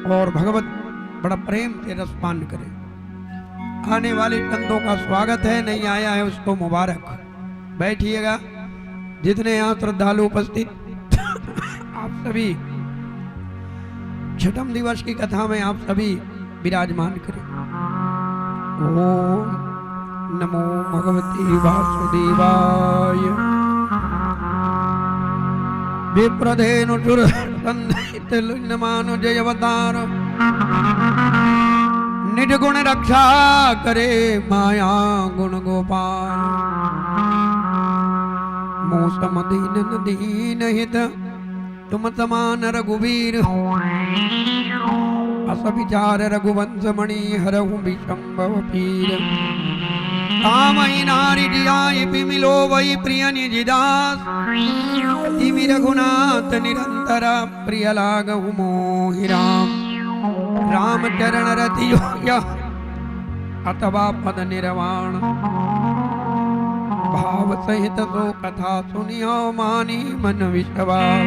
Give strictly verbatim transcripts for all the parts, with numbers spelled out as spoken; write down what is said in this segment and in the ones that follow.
और भगवत बड़ा प्रेम से रसपान करें। आने वाले संतों का स्वागत है, नहीं आया है उसको मुबारक। बैठिएगा। जितने यहाँ श्रद्धालु उपस्थित, आप सभी छठम दिवस की कथा में आप सभी विराजमान करें। ओम नमो भगवते वासुदेवाय। विप्रधेनु सुर संदित लीन मानुष अवतार। निज गुण रक्षा करे माया गुण गोपाल। मोसम दीन दीन हित तुम समान रघुवीर। अस विचार रघुवंश मणि हरहु विषम भव पीर। तामहि नारि जियाय पि मिलो वै प्रिय निज दास। तिमि रघुनाथ निरंतर प्रिय लागहु मोहि राम। राम चरण रति जोग्य अथवा पद निर्वाण। भाव सहित सो कथा सुनियो मानी मन विश्वास।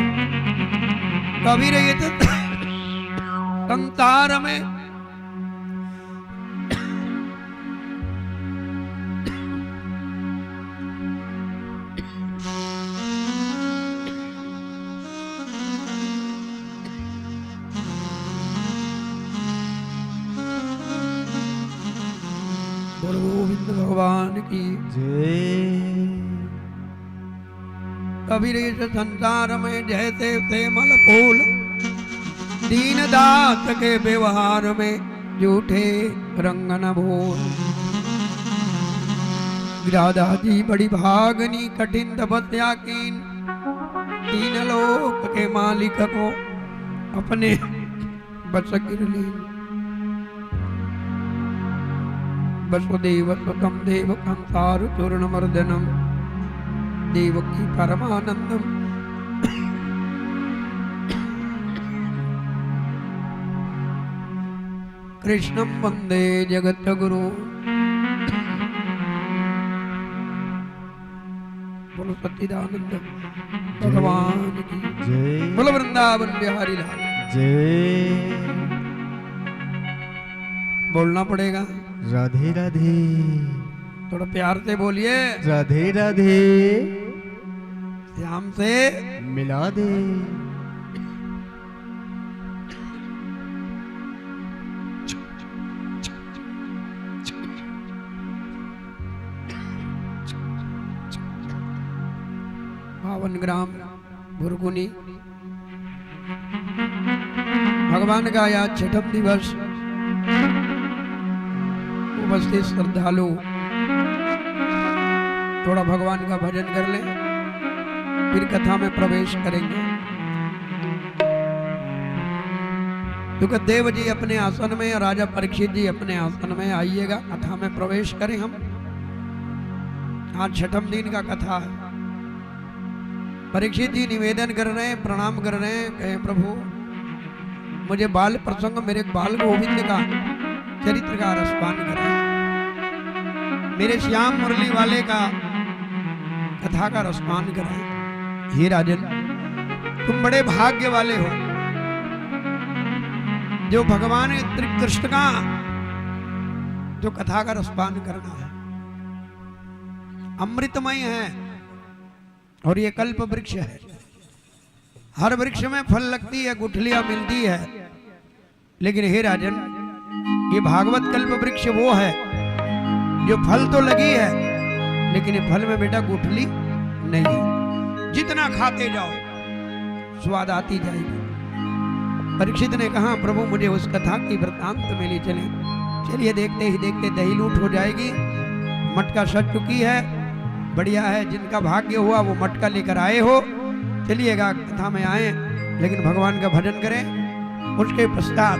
कबीर इस संसार में बोल गोविंद भगवान की जय। कबीर इस संसार में जैसे सेमल फूल, दीन दास के व्यवहार में जूठे रंग न भूल। गिरिराज जी बड़ी भागनी कठिन तपस्या कीन, तीन लोक के मालिक को अपने बस गिर लीन। वसुदेव सुतम देव कंसार चूर्ण मर्दनम देवकी परमानंदम कृष्णम वंदे जगत गुरु। बोलो सच्चिदानंद भगवान की जय। बोलो वृंदावन बिहारी लाल। जय। बोलना पड़ेगा। राधे राधे। थोड़ा प्यार से बोलिए। राधे राधे। श्याम से मिला दे। पावन ग्राम भुरकुनी। भगवान का आज छठम दिवस। उपस्थित श्रद्धालु थोड़ा भगवान का भजन कर लें, फिर कथा में प्रवेश करेंगे। सुखदेव जी अपने आसन में और राजा परीक्षित जी अपने आसन में, आइएगा, कथा में प्रवेश करें हम। आज छठम दिन का कथा है। परीक्षित जी निवेदन कर रहे हैं, प्रणाम कर रहे हैं, कहे, "प्रभु, मुझे बाल प्रसंग, मेरे बाल गोविंद का चरित्र का रसपान कराएं, मेरे श्याम मुरली वाले का कथा का रसपान कराएं। हे राजन, तुम बड़े भाग्य वाले हो, जो भगवान श्री कृष्ण का जो कथा का रसपान करना है, अमृतमय है।" और ये कल्प वृक्ष है। हर वृक्ष में फल लगती है, गुठलियां मिलती है, लेकिन हे राजन, ये भागवत कल्प वृक्ष वो है जो फल तो लगी है, लेकिन ये फल में, बेटा, गुठली नहीं है। जितना खाते जाओ, स्वाद आती जाएगी। परीक्षित ने कहा, "प्रभु, मुझे उस कथा की वृत्तांत में ले चलें।" चलिए, देखते ही देखते दही लूट हो जाएगी, मटका सज चुकी है। बढ़िया है, जिनका भाग्य हुआ वो मटका लेकर आए हो। चलिएगा, कथा में आए, लेकिन भगवान का भजन करें, उसके पश्चात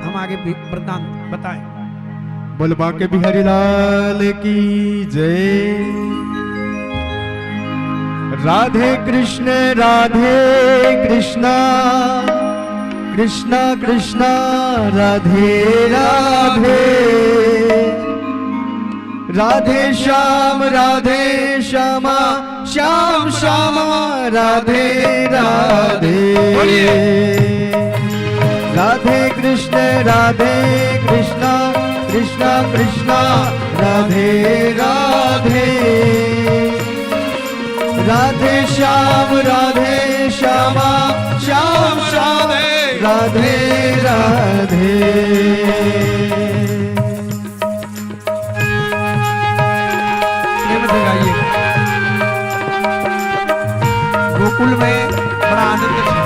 हम आगे भी वृत्तांत बताएं। बोल बांके बिहारी लाल की जय। राधे कृष्ण, राधे कृष्णा, कृष्णा कृष्णा, राधे राधे। राधे श्याम, राधे श्यामा, श्याम श्यामा, राधे राधे। बोलिए। राधे कृष्ण, राधे कृष्ण, कृष्ण कृष्ण, राधे राधे। राधे श्याम, राधे श्यामा, श्याम श्याम, राधे राधे। प्रेम से गाइए। गोकुल में बड़ा आनंद था।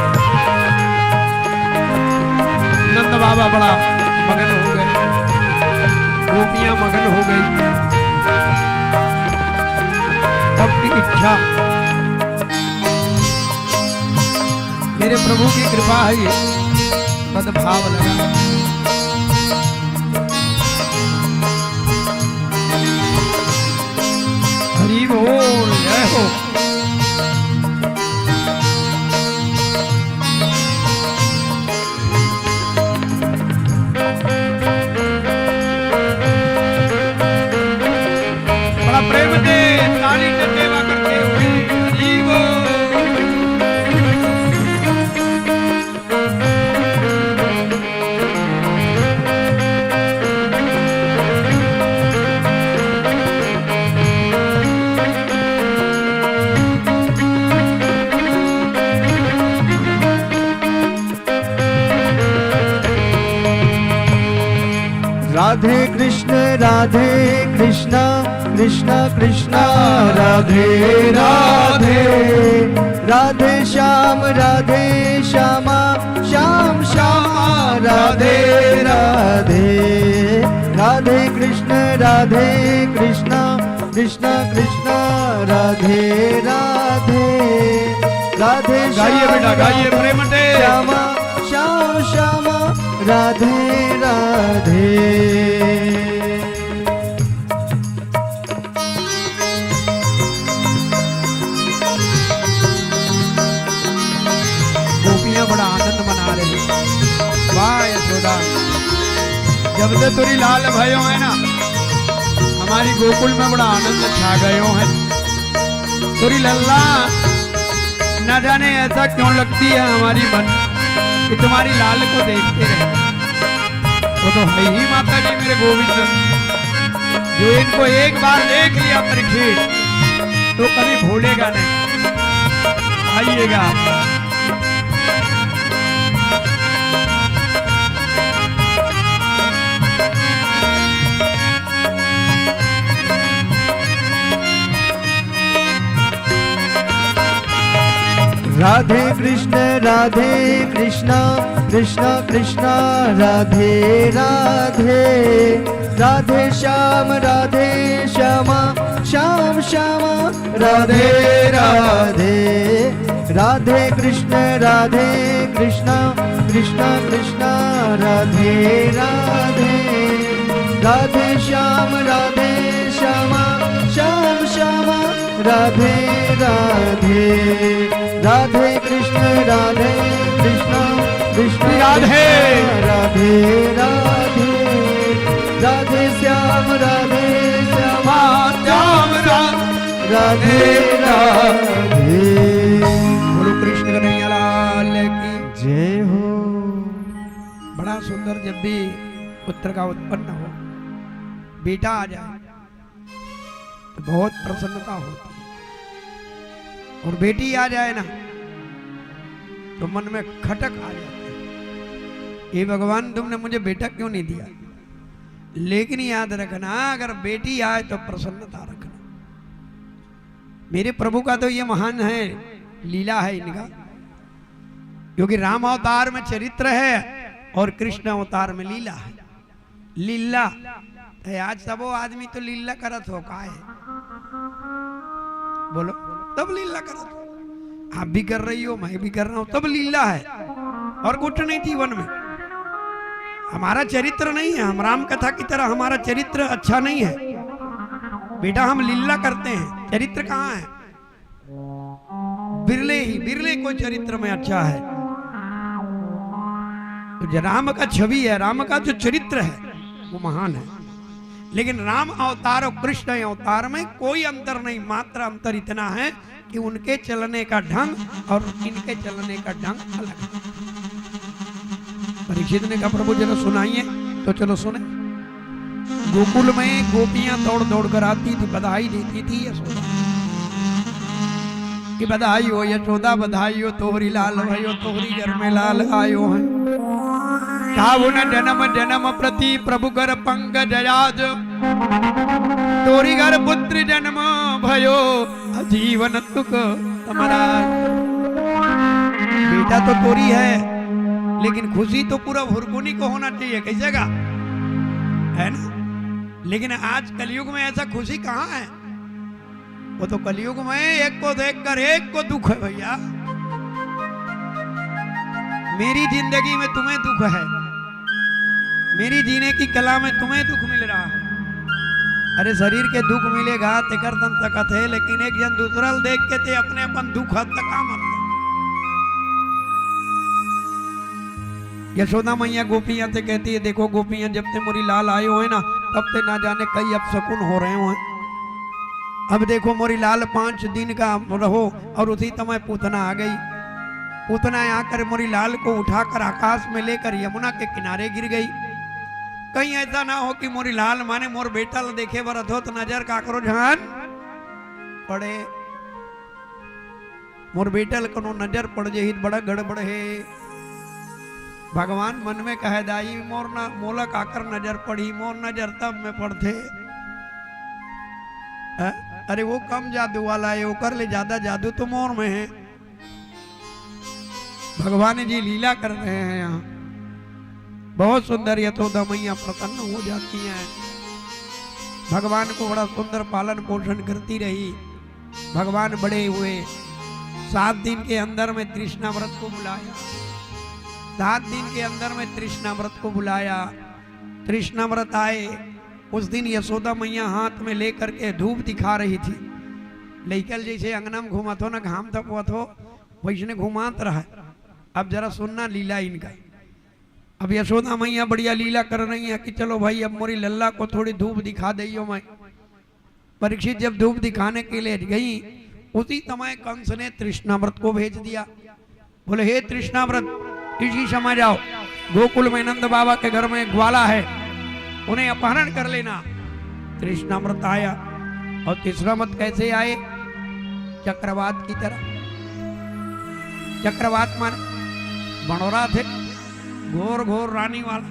नंद बाबा बड़ा मगन हो गए, गोपियां मगन हो गई। सबकी इच्छा, मेरे प्रभु की कृपा है, ये सद्भाव लगा। हरि बोल, जय हो। बड़ा प्रेम से ताली से सेवा करते हुए, हरि बोल। राधे कृष्ण, राधे कृष्ण, कृष्ण कृष्ण, राधे राधे। राधे श्याम, राधे श्यामा, श्याम श्यामा, राधे राधे। राधे कृष्ण, राधे कृष्ण, कृष्ण कृष्ण, राधे राधे। राधे गाइए बेटा, श्याम, गाइए प्रेम से। श्यामा, श्याम श्यामा, राधे राधे। गोपियां बड़ा आनंद मना रही। वाह यशोदा, जब से तोरी लाल भयो है ना, हमारी गोकुल में बड़ा आनंद छा गयो है। तोरी लल्ला, ना जाने ऐसा क्यों लगती है हमारी मन कि तुम्हारी लाल को देखते रहे। वो तो है ही माता जी मेरे गोविंद, जो इनको एक बार देख लिया परीक्षित, तो कभी भूलेगा नहीं। आइएगा आप। राधे कृष्ण, राधे कृष्ण, कृष्ण कृष्ण, राधे राधे। राधे श्याम, राधे श्यामा, श्याम श्यामा, राधे राधे। राधे कृष्ण, राधे कृष्ण, कृष्ण कृष्ण, राधे राधे। राधे श्याम, राधे श्यामा, श्याम श्यामा, राधे राधे। राधे कृष्ण, राधे कृष्ण, कृष्ण राधे। कृष्ण, राधे राधे। राधे श्याम, राधे श्यामा, श्याम राम, राधे राधे। बोलो कृष्ण कन्हैया लाल की जय हो। बड़ा सुंदर, जब भी पुत्र का उत्पन्न हो, बेटा आ जाए, तो बहुत प्रसन्नता होती है। और बेटी आ जाए ना, तो मन में खटक आ जाती है, "हे भगवान, तुमने मुझे बेटा क्यों नहीं दिया?" लेकिन याद रखना, अगर बेटी आए तो प्रसन्नता रखना। मेरे प्रभु का तो ये महान है, लीला है इनका, क्योंकि राम अवतार में चरित्र है और कृष्ण अवतार में लीला है। लीला। तो आज सबो आदमी तो लीला करत हो, का है? बोलो, तब लीला करत हो। आप भी कर रही हो, मैं भी कर रहा हूँ, तब लीला है, और कुछ नहीं जीवन में। हमारा चरित्र नहीं है, हम राम कथा की तरह, हमारा चरित्र अच्छा नहीं है बेटा, हम लीला करते हैं। चरित्र कहाँ है? बिरले ही, बिरले कोई चरित्र में अच्छा है। तो जो राम का छवि है, राम का जो चरित्र है, वो महान है। लेकिन राम अवतार और कृष्ण अवतार में कोई अंतर नहीं, मात्र अंतर इतना है कि उनके चलने का ढंग और इनके चलने का ढंग अलग है। परीक्षित ने कहा, "प्रभु, जरा सुनाइए।" तो चलो सुने। गोकुल में गोपियां दौड़ दौड़ कर आती थी, बधाई देती थी यशोदा कि बधाई हो यशोदा, बधाई हो, तोहरी लाल भयो, तोहरी घर में लाल आयो है। "तावुन जन्म जन्म प्रति प्रभु कर पंकज आज, तोहरी घर पुत्र जन्म भयो, जीवन सुख तुम्हारा।" बेटा तो तोरी है, लेकिन खुशी तो पूरा भुरकुनी को होना चाहिए, कैसे का? है ना? लेकिन आज कलयुग में ऐसा खुशी कहाँ है? वो तो कलयुग में एक को देखकर एक को दुख है भैया। मेरी जिंदगी में तुम्हें दुख है, मेरी जीने की कला में तुम्हें दुख मिल रहा है। अरे, शरीर के दुख मिलेगा, तेकर तन सकत है, लेकिन एक जन दूसरा ल देख के ते अपने अपन दुख हद तक आ मत। यशोदा मैया गोपियां से कहती है, "देखो गोपियां, जब से मोरी लाल आयो है ना, तब से ना जाने कई अपशकुन हो रहे हो हैं। अब देखो मोरी लाल पांच दिन का रहो और उसी समय पूतना आ गई। पूतना आकर मोरी लाल को उठाकर आकाश में लेकर यमुना के किनारे गिर गई। कहीं ऐसा ना हो कि मोरी लाल माने मोर बेटा ल देखे बर अथो त नजर काकरो झन पड़े। मोर बेटा ल कोनो नजर पड़ जही त बड़ा गड़बड़ है।" भगवान मन में कहे, "दाई, मोर ना, मोला काकर नजर पड़ी, मोर नजर तब में पड़थे।" हैं? अरे, वो कम जादू वाला है, ओकर ले ज्यादा जादू तो मोर में है। भगवान जी लीला कर रहे हैं यहाँ। बहुत सुंदर यशोदा मैया प्रसन्न हो जाती हैं। भगवान को बड़ा सुंदर पालन पोषण करती रही। भगवान बड़े हुए, सात दिन के अंदर में तृष्णा व्रत को बुलाया, सात दिन के अंदर में तृष्णा व्रत को बुलाया। तृष्णा व्रत आए, उस दिन यशोदा मैया हाथ में लेकर के धूप दिखा रही थी। लइकल जैसे अंगना में घुमाथो ना, घाम थपवथो, वैसने घुमात रहा। अब जरा सुनना लीला इनका। अब यशोदा मैया बढ़िया लीला कर रही है कि चलो भाई, अब मोरी लल्ला को थोड़ी धूप दिखा दइयो मैं। परीक्षित जब धूप दिखाने के लिए गई, उसी समय कंस ने तृष्णा व्रत को भेज दिया। बोले, "हे तृष्णा व्रत, इसी समय जाओ, गोकुल में नंद बाबा के घर में एक ग्वाला है, उन्हें अपहरण कर लेना।" तृष्णा व्रत आया। और तृष्णा व्रत कैसे आए? चक्रवात की तरह। चक्रवात माने बनोरा थे, घोर घोर रानी वाला,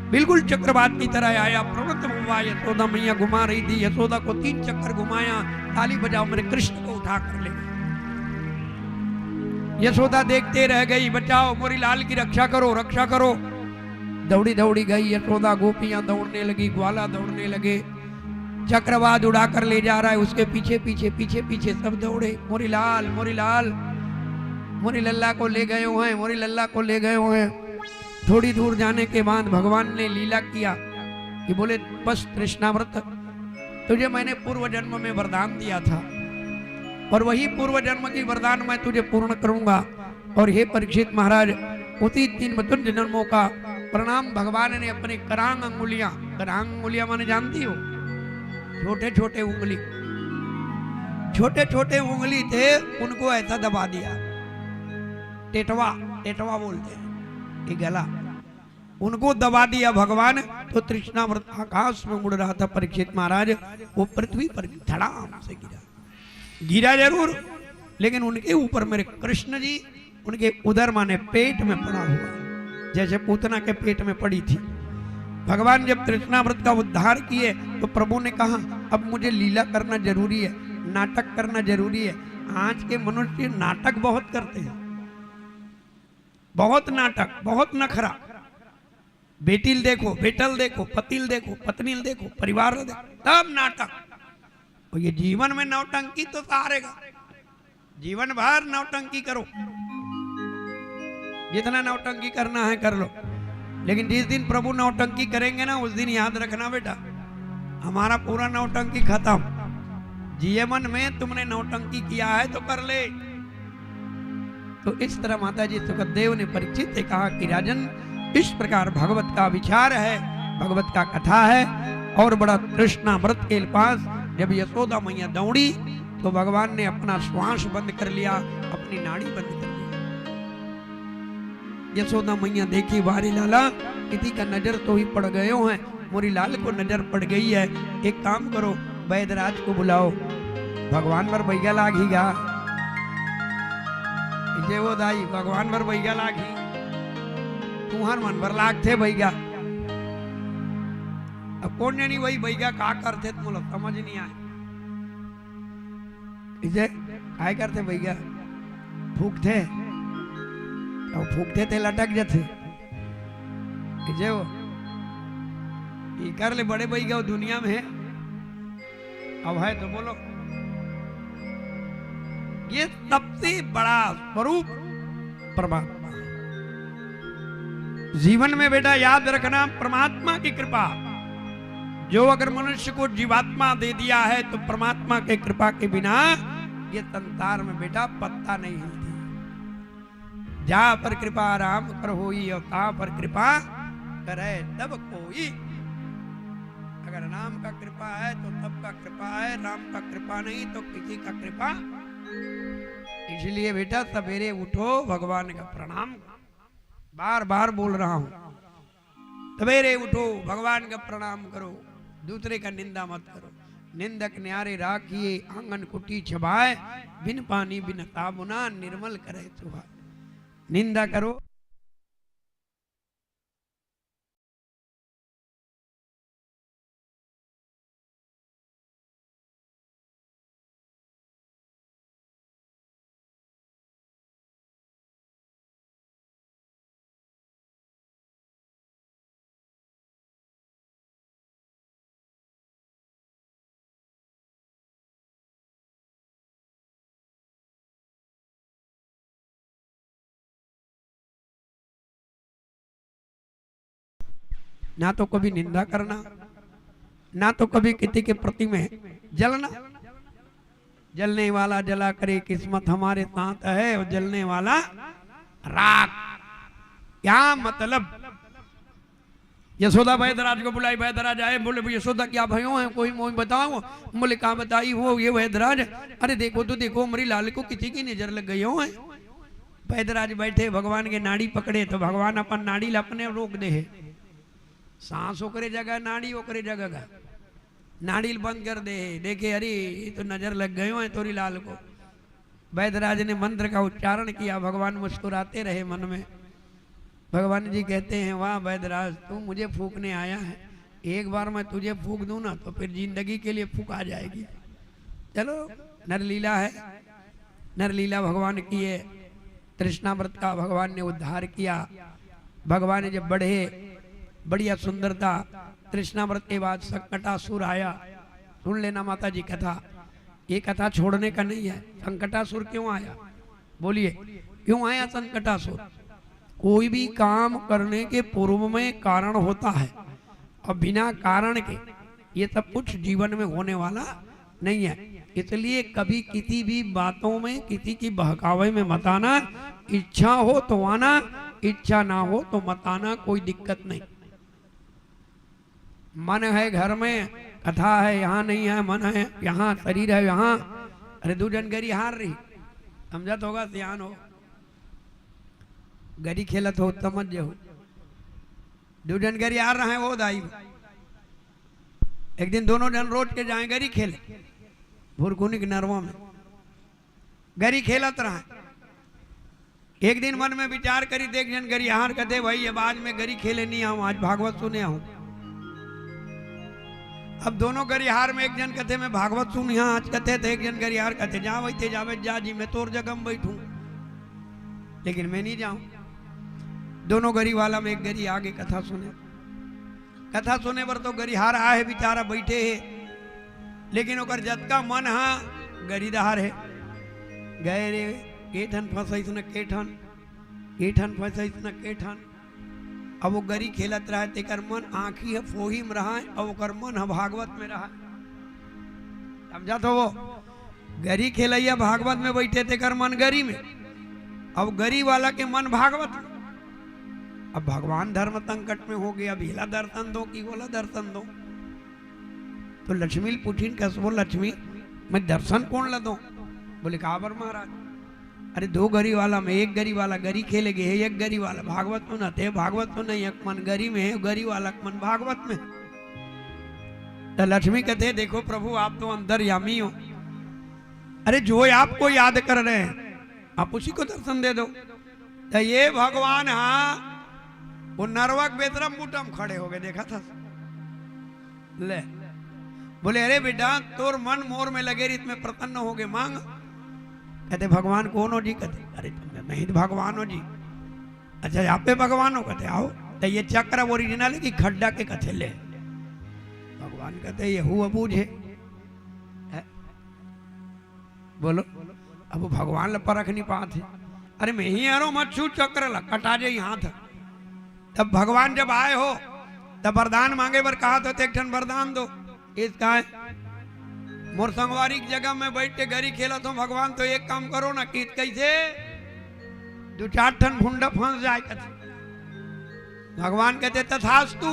बिल्कुल चक्रवात की तरह आया। प्रणत हुआ, यशोदा मैया घुमा रही थी, यशोदा को तीन चक्कर घुमाया, "ताली बजाओ, मेरे कृष्ण को उठा कर ले।" यशोदा देखते रह गई, "बचाओ, मोरी लाल की रक्षा करो, रक्षा करो।" दौड़ी दौड़ी गई यशोदा, गोपियां दौड़ने लगी, ग्वाला दौड़ने लगे, चक्रवात उड़ाकर ले जा रहा है, उसके पीछे पीछे पीछे पीछे सब दौड़े, "मोरी लाल, मोरी लाल, मोरी लल्ला को ले गए हुए हैं, मोरी लल्ला को ले गए हुए हैं।" थोड़ी दूर जाने के बाद भगवान ने लीला किया कि बोले, "बस तृष्णा व्रत, तुझे मैंने पूर्व जन्म में वरदान दिया था और वही पूर्व जन्म की वरदान मैं तुझे पूर्ण करूंगा।" और हे परीक्षित महाराज, उसी तीन मधुर जन्मों का प्रणाम भगवान ने अपने करांग अंगुलियां, करांग अंगुलियां माने जानती हो, छोटे छोटे उंगली, छोटे छोटे उंगली थे, उनको ऐसा दबा दिया। टेटवा, टेटवा बोलते हैं, ये गला, उनको दबा दिया भगवान। तो तृष्णा व्रत आकाश में उड़ रहा था परीक्षित महाराज, वो पृथ्वी पर धड़ाम से गिरा। गिरा जरूर, लेकिन उनके ऊपर मेरे कृष्ण जी उनके उदर माने पेट में पड़ा हुआ, जैसे पूतना के पेट में पड़ी थी। भगवान जब तृष्णा व्रत का उद्धार किए तो प्रभु ने कहा, "अब मुझे लीला करना जरूरी है, नाटक करना जरूरी है।" आज के मनुष्य नाटक बहुत करते हैं, बहुत नाटक, बहुत नखरा। बेटी ल देखो, बेटा ल देखो, पति ल देखो, पत्नी ल देखो, परिवार ल देखो, सब नाटक। और ये जीवन में नौटंकी तो सारेगा, जीवन भर नौटंकी करो, जितना नौटंकी करना है कर लो, लेकिन जिस दिन प्रभु नौटंकी करेंगे ना, उस दिन याद रखना बेटा, हमारा पूरा नौटंकी खत्म। जीवन में तुमने नौटंकी किया है तो कर ले। तो इस तरह माता जी सुखदेव ने परीक्षित से कहा कि राजन, इस प्रकार भगवत का विचार है, भगवत का कथा है, और बड़ा तृष्णा व्रत के पास जब यशोदा मैया दौड़ी तो भगवान ने अपना श्वास बंद कर लिया, अपनी नाड़ी बंद कर ली। यशोदा मैया देखी, "वाह रे लाला, किसी का नजर तो ही पड़ गयो है, मोरी लाल को नजर पड़ गई है। एक काम करो, वैदराज को बुलाओ।" भगवान बर बैगा लागही गा। इजे वो दाई, भगवान बर बैगा लागही, तुहर मन बर लागथे बैगा। अब कोन जनी वही बैगा का करथे, त मोला समझ नहीं आए। इसे काय करथे बैगा? फूकथे। अउ फूकथे ते लटक जथे। इसे वो, इकर ले बड़े बैगा दुनिया में हे। अब है तो बोलो। ये सबसे बड़ा स्वरूप परमात्मा। जीवन में बेटा याद रखना, परमात्मा की कृपा। जो अगर मनुष्य को जीवात्मा दे दिया है, तो परमात्मा के कृपा के बिना ये संसार में बेटा पत्ता नहीं हिलती। जा पर कृपा राम कर होई, और ता पर कृपा करे तब कोई। अगर राम का कृपा है, तो सबका कृपा है, राम का कृपा नहीं, तो किसी का कृपा। इसलिए बेटा, सवेरे उठो, भगवान का प्रणाम। बार बार बोल रहा हूं, सवेरे उठो, भगवान का प्रणाम करो, दूसरे का निंदा मत करो। निंदक न्यारे राखिए, आंगन कुटी छबाय, बिन पानी बिन साबुना, निर्मल करे सुहाय। निंदा करो। ना तो कभी निंदा करना, ना तो कभी किसी के प्रति में जलना। जलने वाला जला करे, किस्मत हमारे साथ है, और जलने वाला राख। क्या मतलब? यशोदा बैदराज को बुलाई, बैदराज आए, बोले, "यशोदा, क्या भयो है, कोई मोई बताओ।" बोले, "का बताई हो ये बैदराज? अरे देखो तो देखो, हमरी लाल को किसी की नजर लग गई हो है।" बैदराज बैठे, भगवान के नाड़ी पकड़े, तो भगवान अपन नाड़ी ला अपने रोक दे है। सांस ओकरे जगह, नाड़ी ओकरे जगह गा। नाड़ी ल बंद कर दे हे। देखे, "अरे, ये तो नजर लग गयो है तोरी लाल को।" वैदराज ने मंत्र का उच्चारण किया, भगवान मुस्कुराते रहे मन में। भगवान जी कहते हैं, "वाह वैदराज, तू मुझे फूकने आया है, एक बार मैं तुझे फूक दूं ना, तो फिर जिंदगी के लिए फूका जाएगी।" चलो, नरलीला है, नरलीला भगवान की है। तृष्णा व्रत का भगवान ने उद्धार किया। भगवान जब बढ़े, बढ़िया सुंदरता, तृष्णा व्रत के बाद संकटासुर आया। सुन लेना माता जी कथा, ये कथा छोड़ने का नहीं है। संकटासुर क्यों आया, बोलिए, क्यों आया संकटासुर? कोई भी काम करने के पूर्व में कारण होता है, और बिना कारण के ये सब कुछ जीवन में होने वाला नहीं है। इसलिए कभी किसी भी बातों में, किसी की बहकावे में मत आना। इच्छा हो तो आना, इच्छा ना हो तो मत आना, कोई दिक्कत नहीं। मन है घर में, कथा है यहाँ नहीं है, मन है यहाँ, शरीर है यहाँ। अरे, दू जन गरी हार रही, समझत होगा, सियान हो, गरी खेलत हो, समझ जाओ। दू जन गरी हार रहे हो दाई, एक दिन दोनों जन रोज के जाए गरी खेले, भुरकुनी के नरवा में गरी खेलत रहे। एक दिन मन में विचार करी, देख जन गरी हार कथे, "भाई, अब आज मैं गरी खेले नहीं आऊं, आज भागवत सुने आऊं।" अब दोनों गरी हार में एक जन कथे, "मैं भागवत सुने आऊं आज," कथे, तो एक जन गरी हार कथे, "जा भाई, ते जावे जा जी, मैं तोर जगह में बैठूं, लेकिन मैं नहीं जाऊं।" दोनों गरी वाला में एक गरी आगे कथा सुने। कथा सुने बर तो गरिहार आहे बेचारा, बैठे हे, लेकिन ओकर जतका मन हा गरीदार हे। गए रे, के ठन फंसइस न के ठन, के ठन फंसइस न के ठन। अब वो गरी खेलत रहे, तेकर मन आँखी ह फोही में रहा, अब ओकर मन ह भागवत में रहा। समझत हो वो? गरी खेलैया भागवत में बैठे, तेकर मन गरी में, अब गरी वाला के मन भागवत में। अब भगवान धर्म संकट में हो गया, अब एला दर्शन दो कि ओला दर्शन दो। तो लक्ष्मी ल पूछिन, कस वो लक्ष्मी, मैं दर्शन कोन ला दो? बोले, काबर महाराज? अरे, दो गरी वाला में एक गरी वाला गरी खेले गे हे, एक गरी वाला भागवत सुनत हे, भागवत सुनई एक मन गरी में हे, गरी वाला के मन भागवत में। त लक्ष्मी कथे, "देखो प्रभु, आप तो अंतर्यामी हो। अरे, जो आपको याद कर रहे हैं, आप उसी को दर्शन दे दो।" त ये भगवान, हाँ, वो नरवा के बेतरा म बूटा म खड़े हो गे, देखत हस। ले, बोले, "अरे बेटा, तोर मन मोर में लगे रिहिस, मैं प्रसन्न हो गे, मांग।" कथे, "भगवान कोन हो जी?" कथे, "अरे, तुम नहीं तो भगवान हो जी।" "अच्छा, आप पे भगवान हो?" कथे, "आओ।" त ये चक्र original हे कि खड्डा के? कथे, "ले।" भगवान कथे, "ये हु अबूझ हे।" हैं? बोलो, अब वो भगवान ल परख नहीं पात हे। "अरे, मैं ही हरों, मत छू चक्र ल, कटा जाई हाथ।" तब भगवान जब आए हो, तब वरदान मांगे बर कहा तो एक ठन वरदान दो। किस काय? "मोर संगवारी के जगह में बैठ के गरी खेलत हों भगवान, तो एक काम करो ना।" किस कैसे? "दू चार ठन भुंडा फंस जाए।" कथे, भगवान कथे, "तथास्तु।"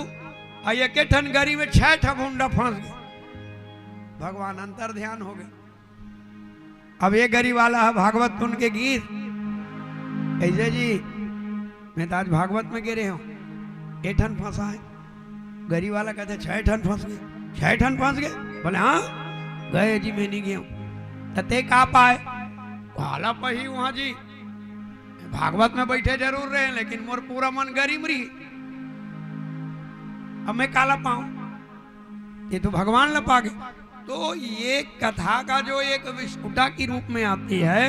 अउ एक ठन गरी में छह ठन भुंडा फंस गे। भगवान अंतर ध्यान हो गे। अब ये गरी वाला हे, भागवत सुन के गिस, "कैसे जी, मैं तो आज भागवत में गे रहे हों, एक ठन फंसा हे।" गरी वाला कथे, "छह ठन फंस गे।" "छह ठन फंस गे?" बोले, "हाँ।" "गए जी, मैं नहीं गे हों।" "त तें का पाए?" "काला पाहूं वहां जी, भागवत में बैठे जरूर रहे, लेकिन मोर पूरा मन गरी म रही, अब मैं काला पाऊं?" ये तो भगवान ल पा गे। तो ये कथा का जो एक विस्फुटा की रूप में आती है,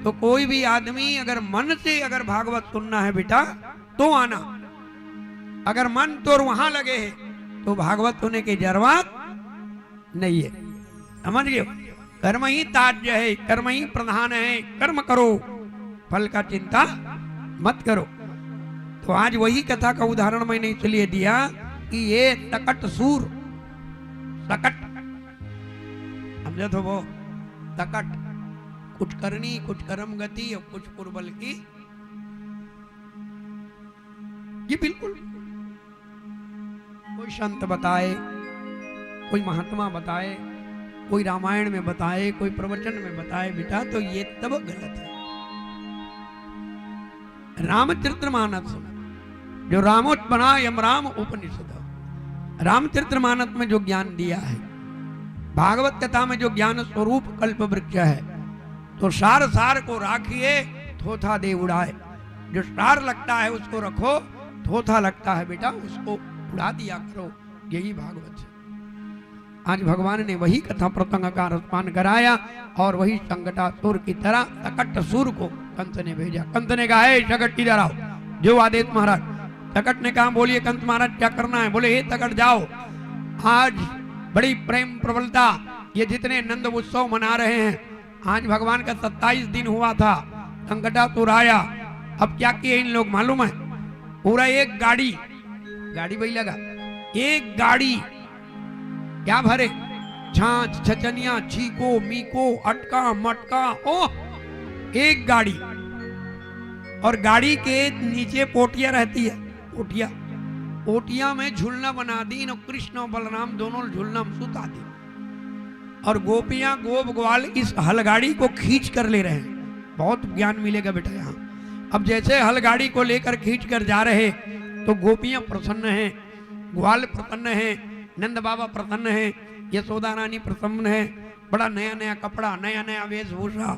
तो कोई भी आदमी अगर मन से अगर भागवत सुनना है बेटा, तो आना। अगर मन तोर वहां लगे है, तो भागवत सुने के जरूरत नहीं है। समझ गए? कर्म ही त्याज्य है, कर्म ही प्रधान है, कर्म करो, फल का चिंता मत करो। तो आज वही कथा का उदाहरण मैंने इसलिए दिया कि ये सकट सूर, सकट, समझत हो वो? सकट, कुछ करनी, कुछ कर्म गति और कुछ कुरबल की, ये बिल्कुल कोई संत बताए, कोई महात्मा बताए, कोई रामायण में बताए, कोई प्रवचन में बताए बेटा, तो ये तब गलत है। रामचरितमानस, जो रामोत्पना यम राम उपनिषद, रामचरितमानस में जो ज्ञान दिया है, भागवत कथा में जो ज्ञान स्वरूप कल्प वृक्ष है, तो सार सार को राखिए, थोथा दे उड़ाए। जो सार लगता है उसको रखो, थोथा लगता है बेटा उसको उड़ा दिया करो। यही भागवत है। आज भगवान ने वही कथा प्रसंग का रसपान कराया और वही संकटासुर की तरह सकट सूर को कंस ने भेजा। कंस ने कहा, "हे सकट, इधर आओ।" जो आदेश महाराज। सकट ने कहा, "बोलिए कंस महाराज, क्या करना है?" बोले, "हे सकट, जाओ, आज बड़ी प्रेम प्रबलता, ये जितने नंद उत्सव मना रहे हैं, आज भगवान का सत्ताईस दिन हुआ था, संकटासुर आया।" अब क्या किए इन लोग मालूम है? पूरा एक गाड़ी, गाड़ी वही लगा, एक गाड़ी क्या भरे? छाछ, छचनिया, छीको, मीको, अटका, मटका, ओह, एक गाड़ी। और गाड़ी के नीचे पोटिया रहती है, पोटिया, पोटिया में झूलना बना दीन और कृष्ण और बलराम दोनों झूलना में सुता दीन। और गोपियां, गोप, ग्वाल इस हलगाड़ी को खींच कर ले रहे हैं। बहुत ज्ञान मिलेगा बेटा यहाँ। अब जैसे हलगाड़ी को लेकर खींच कर जा रहे, तो गोपियां प्रसन्न हैं, ग्वाल प्रसन्न हैं, नंद बाबा प्रसन्न हैं, यशोदा रानी प्रसन्न है। बड़ा नया नया कपड़ा, नया नया वेशभूषा।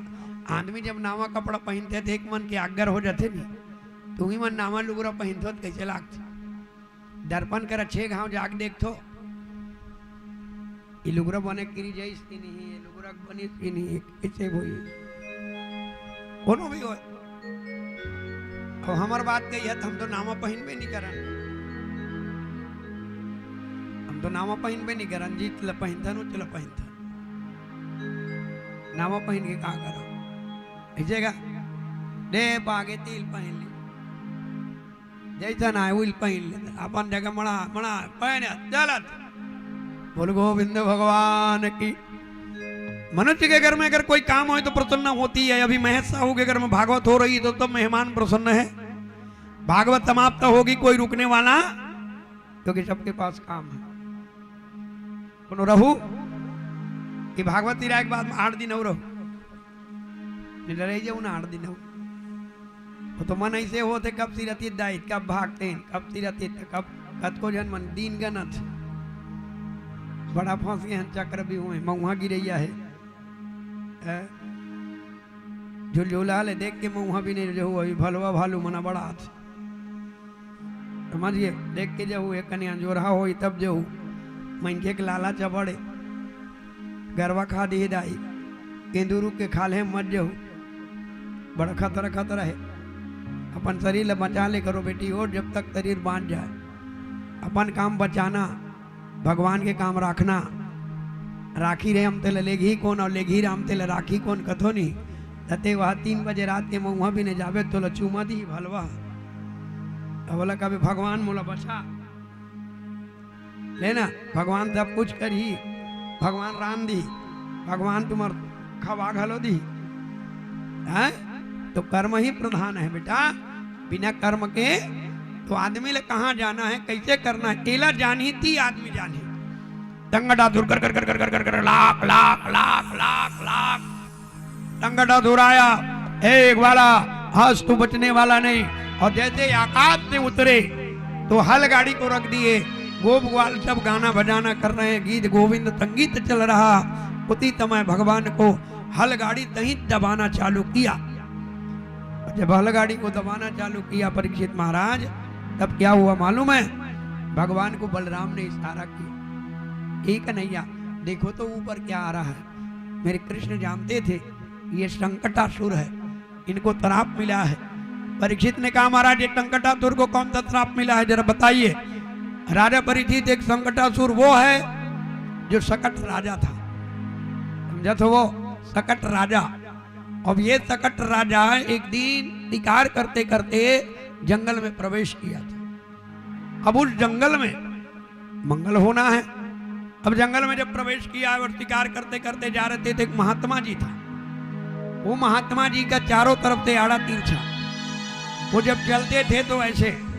आदमी जब नवा कपड़ा पहिनथे त एक मन के आगर हो जाथे नी। तुही मन नवा लुगरा पहिनथो त कैसे लागथे? दर्पण कर अच्छे घाव जाके देखथो, ये लुगरा बने किरी जाइस कि नहीं, ये लुगरा बनिस कि नहीं, कैसे होई? कोनो भी होय। अब हमर बात कही है त हम तो नावा पहिनबे नहीं करन, हम तो नावा पहिनबे नहीं करन, जी ल पहिनथन, उच ल पहिनथन। नावा पहिन के का करब? ऐसेगा, दे पागे तिल पहिन ले, जैसन आय उइल पहिन ले, अपन जगह मड़ा मड़ा पहिन चलत। बोल गोविंद भगवान की। मनुष्य के घर में अगर कोई काम होय तो प्रसन्न होती है। अभी महेश साहू के घर में भागवत हो रही है तो सब मेहमान प्रसन्न है। भागवत समाप्त होगी, कोई रुकने वाला, क्योंकि सबके पास काम है। कोनो रहू कि भागवत निराय के बाद में आठ दिन और रहू। डरे जाऊ ना आठ दिन हो। वो तो मन ऐसे होते, कब सिरतित दाई, कब भागते हैं, कब सिरतित, कब कतको झन मन दिन गनत। बड़ा फंस गए हैं, चक्र भी हुए, मऊहा गिरैया है। हैं? झुलझुला ले देख के मऊहा भी नहीं जो अभी भलवा भालू मना बड़ा हाथ। समझ गए? देख के जहू, एक कने अंजोरहा होई तब जहू। मनखे के लालच बड़े। गरवा खा दिही दाई, केंदुरू के खाल्हे मत जहू। बड़ा खतरा, खतरा है। अपन शरीर ला बचा ले करो बेटी, और जब तक शरीर बांच जाए। अपन काम बचाना, भगवान के काम राखना। राखी रे हम तेला लेगही कौन, और लेगही राम तेला राखी कौन कथो नहीं। तते वह तीन बजे रात के मऊहा भी नहीं जाबे, तोला चूमा दी भलवा। अब बोला कभी भगवान मोला बचा। लेना, भगवान सब कुछ करही, भगवान राम दी, भगवान तुम्हार खवा घलो दी। हैं? तो कर्म ही प्रधान है बेटा, बिना कर्म के तो आदमी ले कहाँ जाना है, कैसे करना है, एला जानही ती आदमी जानही। टंगड़ा धुर कर कर कर कर कर कर कर लाख लाख लाख लाख लाख। टंगड़ा धुराया, एक वाला हस्त बचने वाला नहीं। और जैसे आकाश से उतरे तो हल गाड़ी को रख दिए, गोप ग्वाल सब गाना बजाना कर रहे हैं, गीत गोविंद संगीत चल रहा। उसी समय भगवान को हल गाड़ी सहित दबाना चालू किया। और जब हल गाड़ी को दबाना चालू किया परीक्षित महाराज, तब क्या हुआ मालूम है? भगवान को बलराम ने इशारा किया, "ए कन्हैया, देखो तो ऊपर क्या आ रहा है।" मेरे कृष्ण जानते थे ये संकटासुर है, इनको श्राप मिला है। परीक्षित ने कहा, "महाराज, ये संकटासुर को कौन सा श्राप मिला है, जरा बताइए।" राजा परीक्षित, एक संकटासुर वो है जो सकट राजा था, समझा तो, वो सकट राजा। अब ये सकट राजा एक दिन शिकार करते करते जंगल में प्रवेश किया था। अब उस जंगल में मंगल होना है। अब जंगल में जब प्रवेश किया और शिकार करते करते जा रहे थे, तो एक महात्मा जी था। वो महात्मा जी का चारों तरफ से आड़ा तिरछा। वो जब चलते थे तो ऐसे,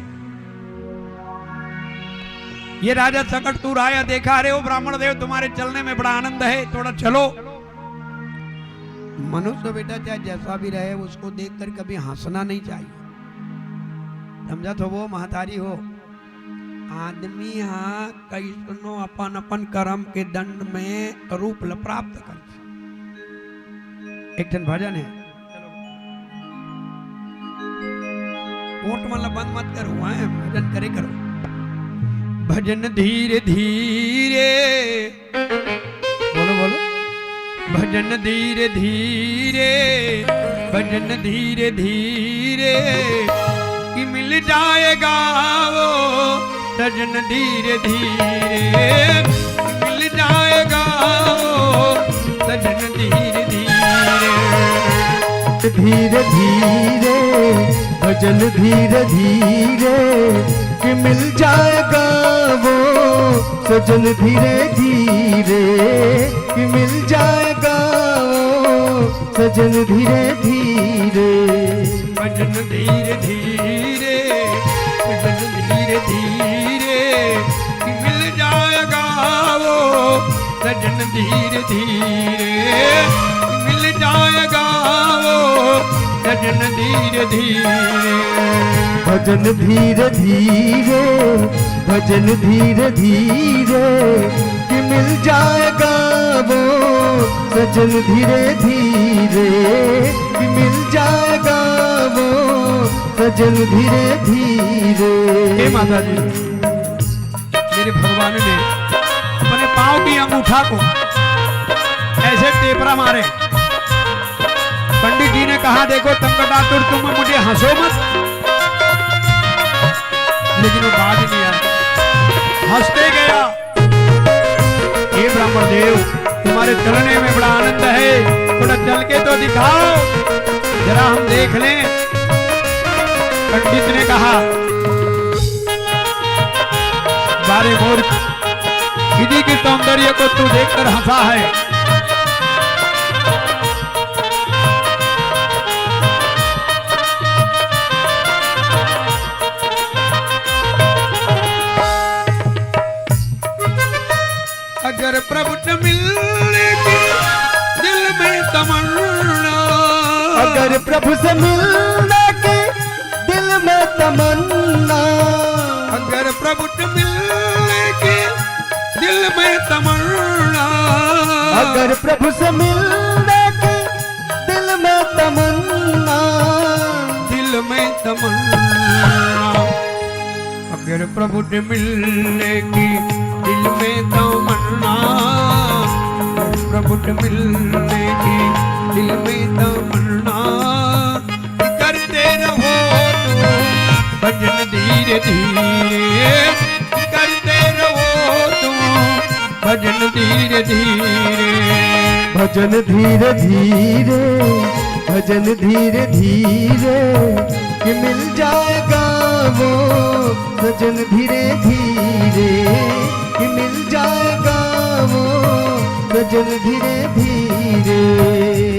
ये राजा सकट तू राय देखा, "अरे ओ ब्राह्मण देव, तुम्हारे चलने में बड़ा आनंद है, थोड़ा चलो।" मनुष्य बेटा चाहे जैसा भी रहे, उसको देखकर कभी हंसना नहीं चाहिए। समझा तो वो महतारी हो, आदमी हा कइसनो अपन अपन कर्म के दंड में रूप ल प्राप्त कर। एक ठन भजन है, ओट मन ल बंद मत करो, हैं? भजन करे करो। भजन धीरे धीरे, बोलो बोलो। भजन धीरे धीरे, भजन धीरे धीरे, कि मिल जाएगा वो सजन धीरे धीरे, मिल जाएगा वो सजन धीरे धीरे। धीरे धीरे, भजन धीरे धीरे, कि मिल जाएगा वो सजन धीरे धीरे, कि मिल जाएगा वो सजन धीरे धीरे। भजन धीरे धीरे, भजन धीरे धीरे, कि मिल जाएगा वो सजन धीरे धीरे, कि मिल जाएगा वो सजन धीरे धीरे। भजन धीरे धीरे, भजन धीरे धीरे, कि मिल जाएगा वो सजन धीरे धीरे, कि मिल जाएगा वो सजन धीरे धीरे। हे माता जी, मेरे भगवान ने अपने पाँव की अंगूठा को ऐसे टेपरा मारे। पंडित जी ने कहा, "देखो संकटासुर, तुम मुझे हंसो मत," लेकिन वो बाज नहीं आया, हंसते गया। "हे ब्राह्मण देव, तुम्हारे चलने में बड़ा आनंद है, थोड़ा चल के तो दिखाओ, जरा हम देख लें।" पंडित ने कहा, "बारे मूर्ख, किसी के सौंदर्य को तू देखकर हंसा है?" अगर प्रभु से मिलने की दिल में तमन्ना, प्रभु से मिलने की दिल में तमन्ना। अगर प्रभु से मिलने की दिल में तमन्ना। अगर प्रभु से मिलने की दिल में तमन्ना। दिल में तमन्ना। अगर प्रभु से मिलने की दिल में तमन्ना। अगर प्रभु से मिलने की दिल में तमन्ना। करते रहो तुम भजन धीरे धीरे। करते रहो तुम भजन धीरे धीरे। भजन धीरे धीरे, भजन धीरे धीरे, कि मिल जाएगा वो सजन धीरे धीरे, कि मिल जाएगा वो सजन धीरे धीरे।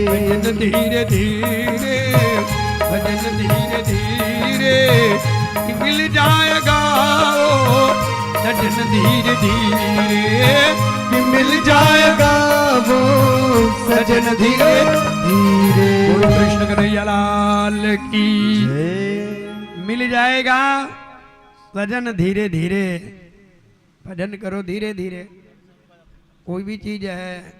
भजन धीरे धीरे, भजन धीरे धीरे, कि मिल जाएगा वो सजन धीरे धीरे। कि मिल जाएगा वो सजन धीरे धीरे। बोलो कृष्ण कन्हैया लाल की। मिल जाएगा सजन धीरे धीरे। भजन करो धीरे धीरे। कोई भी चीज है,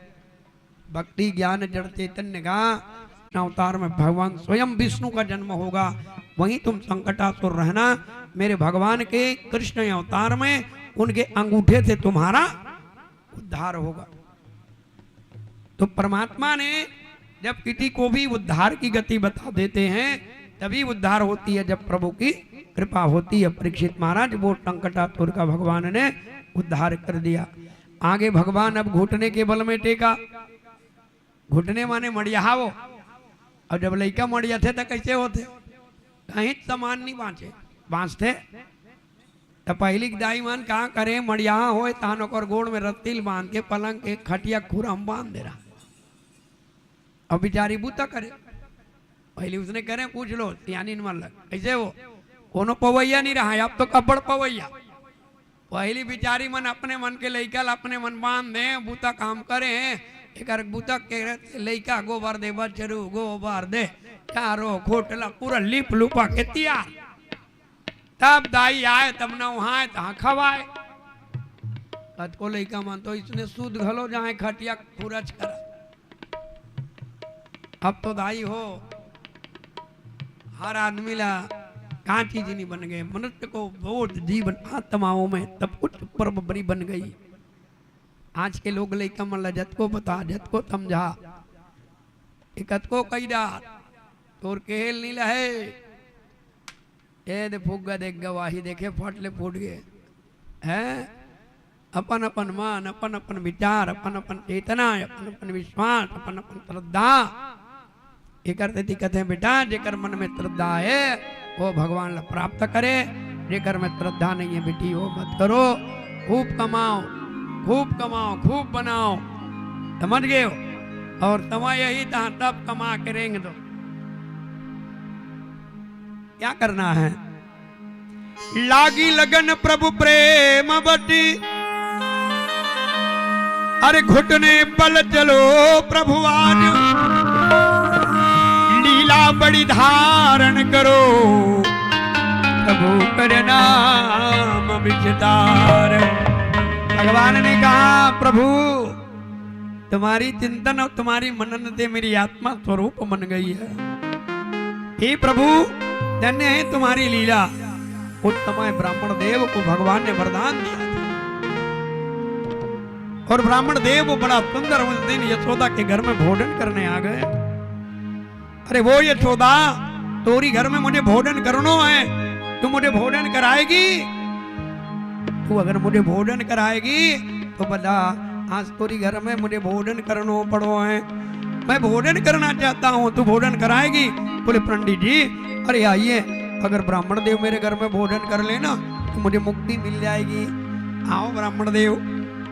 भक्ति ज्ञान जड़ चैतन्य का, कृष्ण अवतार में भगवान स्वयं विष्णु का जन्म होगा। वहीं तुम संकटासुर रहना, मेरे भगवान के कृष्ण अवतार में उनके अंगूठे से तुम्हारा उद्धार होगा। तो परमात्मा ने जब किसी को भी उद्धार की गति बता देते हैं, तभी उद्धार होती है, जब प्रभु की कृपा होती है। परीक्षित महाराज, वो संकटासुर का भगवान ने उद्धार कर दिया। आगे भगवान अब घुटने के बल में टेका। घुटने माने मड़ियाहा वो। और जब लइका मड़ियाथे त कैसे होथे? कहीं सामान नहीं बांचे, बांचथे। त पहिली के दाई मन का करे, मड़ियाहा होय तहन ओकर गोड़ में रत्ती ल बांध के पलंग के खटिया खुरा म बांध दे रहा। अब बिचारी बूता करे। पहिली उसने करे, पूछ लो सियानिन मन लग, कैसे वो? कोनो पवैया नहीं रहा, अब तो कब्बड़ पवैया। पहिली बिचारी मन अपने मन के लइका ल अपने मन बांध दे, बूता काम करे। एकर बूता के लइका गोबर दे, बछरू गोबर दे, चारों खोटला पूरा लिप लुपा के तियार। तब दाई आय, तब नहाय, तहाँ खवाय। कतको लइका मन तो इसने सूत घलो जाय, खटिया फुरच कर। अब तो दाई हो, हर आदमी ला का चीज नहीं बन गए। मनुष्य को बोध जीवन आत्माओं में तब उच्च परम बड़ी बन गई। आज के लोग लइका मन ला जतको बता, जतको समझा, ए कतको कई डार, तोर केहेल नहीं लहे। ए दे फुग्गा देख गवाही देखे, फट ले फूट गए। हैं? अपन अपन मन, अपन अपन विचार, अपन अपन चेतना, अपन अपन विश्वास, अपन अपन श्रद्धा। एकर सेती कथे, बेटा, जेकर मन में श्रद्धा है, वो भगवान ला प्राप्त करे। जेकर में श्रद्धा नहीं है, बेटी, वो मत करो। खूब कमाओ, खूब कमाओ, खूब बनाओ, समझ गए हो? और समय यही था, तब कमा के रेंग दो। क्या करना है? लागी लगन प्रभु प्रेम बटी, अरे घुटने बल चलो प्रभु आज, लीला बड़ी धारण करो, प्रभु कर नाम विस्तार। भगवान ने कहा, प्रभु, तुम्हारी चिंतन और तुम्हारी मनन से मेरी आत्मा स्वरूप मन गई है। हे प्रभु, धन्य है तुम्हारी लीला। उस समय ब्राह्मण देव को भगवान ने वरदान दिया था। और ब्राह्मण देव वो बड़ा सुंदर उस दिन यशोदा के घर में भोजन करने आ गए। अरे वो यशोदा, तोरी घर में मुझे भोजन करनो है, तू मुझे भोजन कराएगी? तू अगर मुझे भोजन कराएगी तो बता, आज तोरी घर में मुझे भोजन करनो पड़ो है, मैं भोजन करना चाहता हूँ, तू भोजन कराएगी? बोले, पंडित जी, अरे आइए, अगर ब्राह्मण देव मेरे घर में भोजन कर लेना तो मुझे मुक्ति मिल जाएगी। आओ ब्राह्मण देव,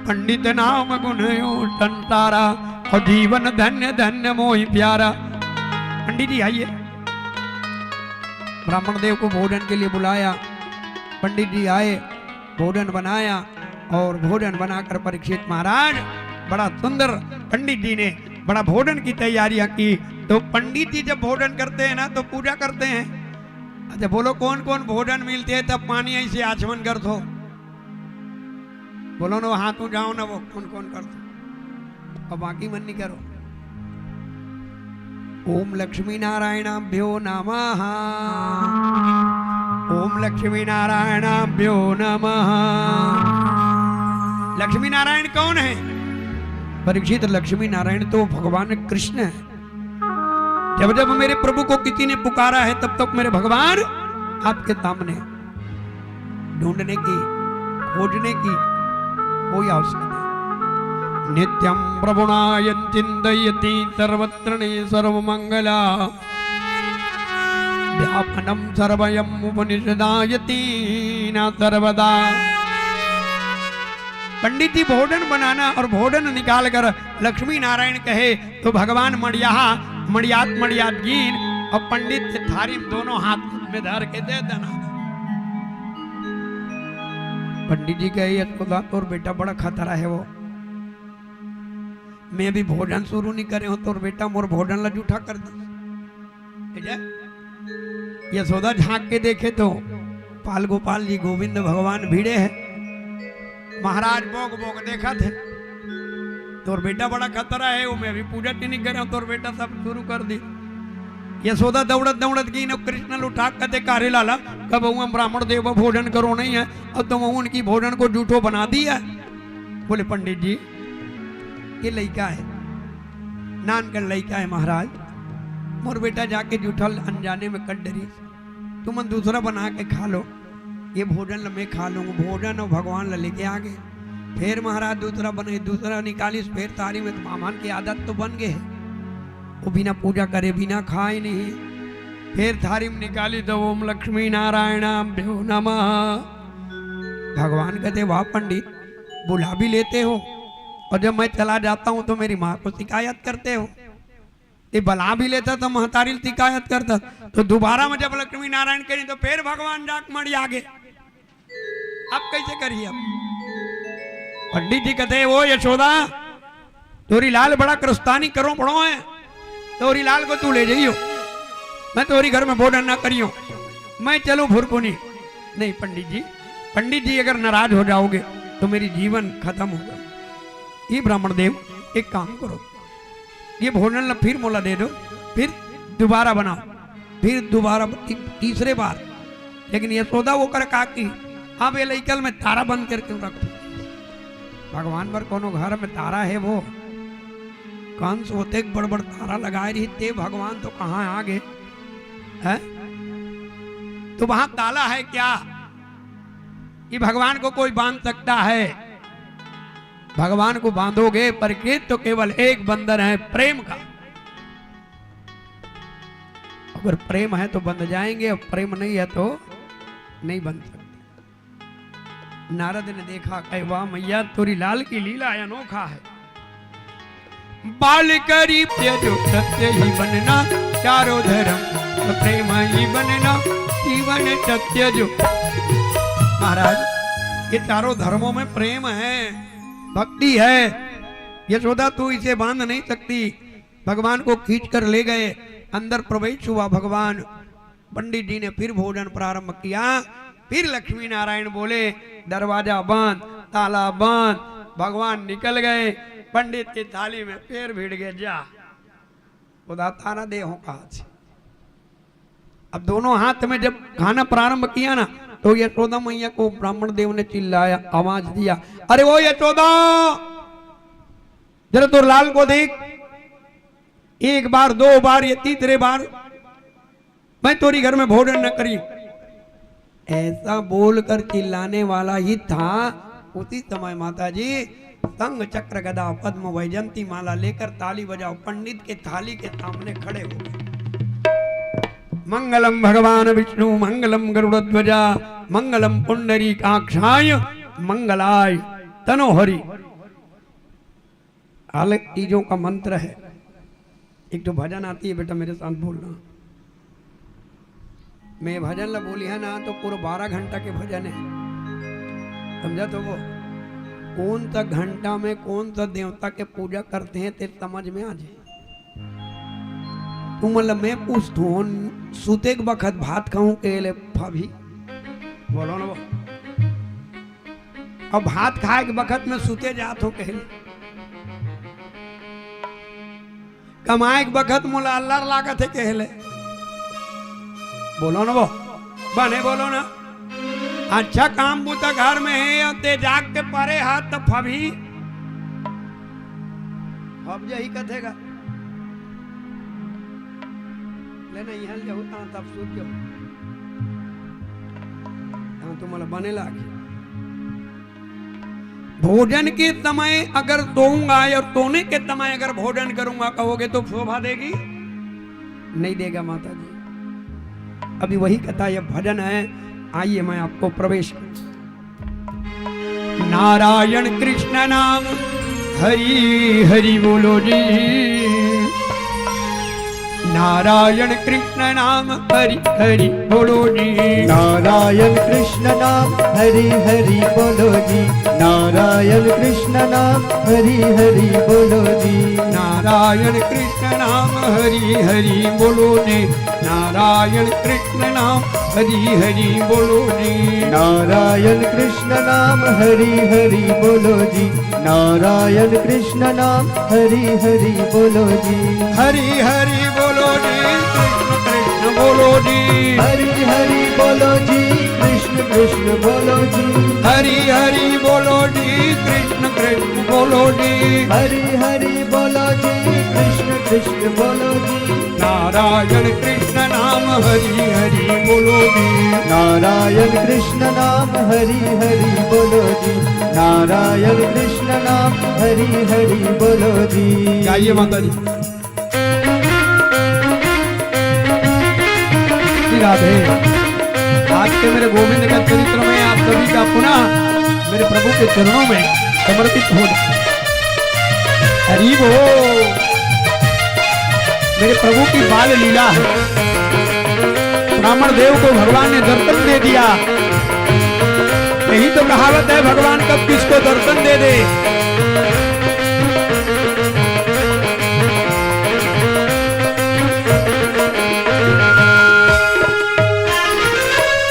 पंडित नाम गुण संसारा, और जीवन धन्य धन्य मोहि प्यारा। पंडित जी आइए। ब्राह्मण देव को भोजन के लिए बुलाया। पंडित जी आए, भोजन बनाया और भोजन बनाकर परीक्षित महाराज, बड़ा सुंदर पंडित जी ने बड़ा भोजन की तैयारियां की। तो पंडित जी जब भोजन करते हैं ना, तो पूजा करते हैं। अच्छा, बोलो, कौन कौन भोजन मिलते हैं, तब पानी ऐसे आचमन कर दो। बोलो ना, हाथ उठाओ ना, वो कौन कौन कर दो। अब बाकी मन नहीं करो। ओम लक्ष्मी नारायणाभ्यो नमः। ओम लक्ष्मी नारायणाभ्यो नमः। लक्ष्मी नारायण कौन है? परीक्षित, लक्ष्मी नारायण तो भगवान कृष्ण है। जब जब मेरे प्रभु को किसी ने पुकारा है, तब तक मेरे भगवान आपके सामने। ढूंढने की, खोजने की कोई आवश्यकता नहीं। नित्यं प्रभुनायं चिन्तयति सर्वत्र ने सर्वमंगला। व्यापनं सर्वयम् उपनिषदायति न सर्वदा। पंडित जी भोजन बनाना और भोजन निकाल कर लक्ष्मी नारायण कहे, तो भगवान मड़ियाहा, मड़ियात मड़ियात गीन, और पंडित के थारी में दोनों हाथ में धर के दे देना। पंडित जी कहे, "यशोदा, तोर बेटा बड़ा खतरा है वो। मैं अभी भोजन शुरू नहीं करे हूँ, तोर बेटा मोर भोजन ला जूठा कर दे।" ठीक है? यशोदा झांक के देखे तो पाल गोपाल जी गोविंद भगवान भिड़े हैं। महाराज बोक बोक देखत हे, "तोर बेटा बड़ा खतरा है, वो मैं भी पूजा नहीं करे, तोर बेटा सब शुरू कर दी।" यशोदा दौड़त दौड़त गई न, कृष्ण ल उठा के कहते, "का रे लाला, कब हुआ ब्राह्मण देव भोजन करो नहीं है, अब तुम उनकी भोजन को जूठो बना दिया है?" बोले, "पंडित जी, ये लइका है, नानकन लइका है महाराज, मोर बेटा जाके जूठल अनजाने में कर डरी, तुमन दूसरा बना के खा लो, ये भोजन ल मैं खा लूंगा।" भोजन और भगवान ल लेके आ गए। फिर महाराज दूसरा बने, दूसरा निकालिस, फिर थारी में, तो बामन की आदत तो बन गए है, वो बिना पूजा करे, बिना खाए नहीं। फिर थारी में निकालिस तो ओम लक्ष्मी नारायणाभ्यो नमः। भगवान कहते, "वाह पंडित, बुला भी लेते हो, और जब मैं चला जाता हूँ तो मेरी माँ को शिकायत करते हो।" ये बला भी लेता तो महतारी ल शिकायत करता। तो दोबारा में जब लक्ष्मी नारायण करी तो फिर भगवान जाक मड़ी आगे। अब कैसे करिए? अब पंडित जी कहते, "ओ यशोदा, तोरी लाल बड़ा क्रस्तानी करो पड़ो है, तोरी लाल को तू ले जाइयो, मैं तोरी घर में भोजन ना करियो, मैं चलूं फुरकुनी।" "नहीं पंडित जी, पंडित जी अगर नाराज हो जाओगे तो मेरी जीवन खत्म होगा। ये ब्राह्मण देव, एक काम करो, ये भोजन ला फिर मोला दे दो, फिर दोबारा बनाओ।" फिर दोबारा, ती-, तीसरे बार। लेकिन यशोदा वो कर का की, "अब ये लइका ल मैं तारा बंद करके रख दूं।" भगवान बर कोनो घर में तारा है वो? कंस होते एक बड़ बड़ तारा लगाए रही, ते भगवान तो कहाँ आ गए? हैं? तो वहां ताला है क्या कि भगवान को कोई बांध सकता है? भगवान को बांधोगे, पर ये तो केवल एक बंधन है, प्रेम का। अगर प्रेम है तो बंध जाएंगे, और प्रेम नहीं है तो नहीं बंध सकते। नारद ने देखा, कहे, "वाह मैया, तोरी लाल की लीला अनोखा है।" "बाल करी त्यजो सत्य ही बनना, चारों धर्म प्रेम ही बनना, जीवन सत्य जो।" महाराज, ये चारों धर्मों में प्रेम है, भक्ति है। यशोदा, तू इसे बांध नहीं सकती। भगवान को खींच कर ले गए, अंदर प्रवेश हुआ भगवान। पंडित जी ने फिर भोजन प्रारंभ किया। फिर लक्ष्मी नारायण बोले, "दरवाजा बंद, ताला बंद।" भगवान निकल गए, पंडित की थाली में फिर भिड़ गए, "जा, उदा तारा दे हो कहा छे।" अब दोनों हाथ में जब खाना प्रारंभ किया ना, तो यशोदा मैया को ब्राह्मण देव ने चिल्लाया, आवाज दिया, "अरे वो यशोदा, जरा तोर लाल को देख, एक बार, दो बार, ये तीसरे बार मैं तोरी घर में भोजन न करी।" ऐसा बोलकर चिल्लाने वाला ही था। उसी समय माता जी शंख चक्र गदा पद्म वैजंती माला लेकर ताली बजाओ, पंडित के थाली के सामने खड़े हो गए। "मंगलम भगवान विष्णु, मंगलम गरुड़ ध्वजा, मंगलम पुंडरीकाक्षाय, मंगलाय तनोहरि।" अलग चीजों का मंत्र है। एक तो भजन आती है, बेटा मेरे साथ बोलना। मैं भजन ला बोली है ना, तो पूरा बारह घंटा के भजन है, समझा? तो वो कौन सा घंटा में कौन सा देवता के पूजा करते हैं, तेरे समझ में आ जाए। तुमन ल मैं पूछथों, सुते के बखत भात खाहूं कहे ले फबही? बोलो ना वो। अब भात खाए के बखत में सुते जात हों कहे ले। कमाए के बखत मोला अल्लर लागत हे कहे ले। बोलो ना वो, बने बोलो ना। अच्छा काम बूता घर में हे अउ ते जाग के परे हा त फबही, फब जही कथे गा। ले ना, इहां ले जाहू, तहां तब सूत जाहू। तहां तो मोला बने लागे। भोजन के समय अगर सोऊंगा और सोने के समय अगर भोजन करूंगा कहोगे तो शोभा देगी? नहीं देगा माता जी। अभी वही कथा, ये भजन है, आइए मैं आपको प्रवेश। नारायण कृष्ण नाम हरि हरि बोलो जी। नारायण कृष्ण नाम हरि हरि बोलो जी। नारायण कृष्ण नाम हरि हरि बोलो जी। नारायण कृष्ण नाम हरि हरि बोलो जी। नारायण कृष्ण नाम हरि हरि बोलो जी। नारायण कृष्ण नाम हरि हरि बोलो जी। नारायण कृष्ण नाम हरि हरि बोलो जी। नारायण कृष्ण नाम हरि हरि बोलो जी। हरि हरि बोलो जी, कृष्ण कृष्ण बोलो जी। हरि हरि बोलो जी, कृष्ण कृष्ण बोलो जी। हरि हरि बोलो जी, कृष्ण कृष्ण बोलो जी। हरि हरि बोलो जी, कृष्ण कृष्ण बोलो जी। नारायण कृष्ण नाम हरि हरि बोलो जी। नारायण कृष्ण नाम हरि हरि बोलो जी। नारायण कृष्ण नाम हरि हरि बोलो जी। गाइए माता जी। श्री राधे। आज के मेरे गोविंद का चरित्र में आप सभी का पुनः मेरे प्रभु के चरणों में समर्पित हो जाए। हरि बोल। मेरे प्रभु की बाल लीला है। ब्राह्मण देव को भगवान ने दर्शन दे दिया। यही तो कहावत है, भगवान कब किसको दर्शन दे दे।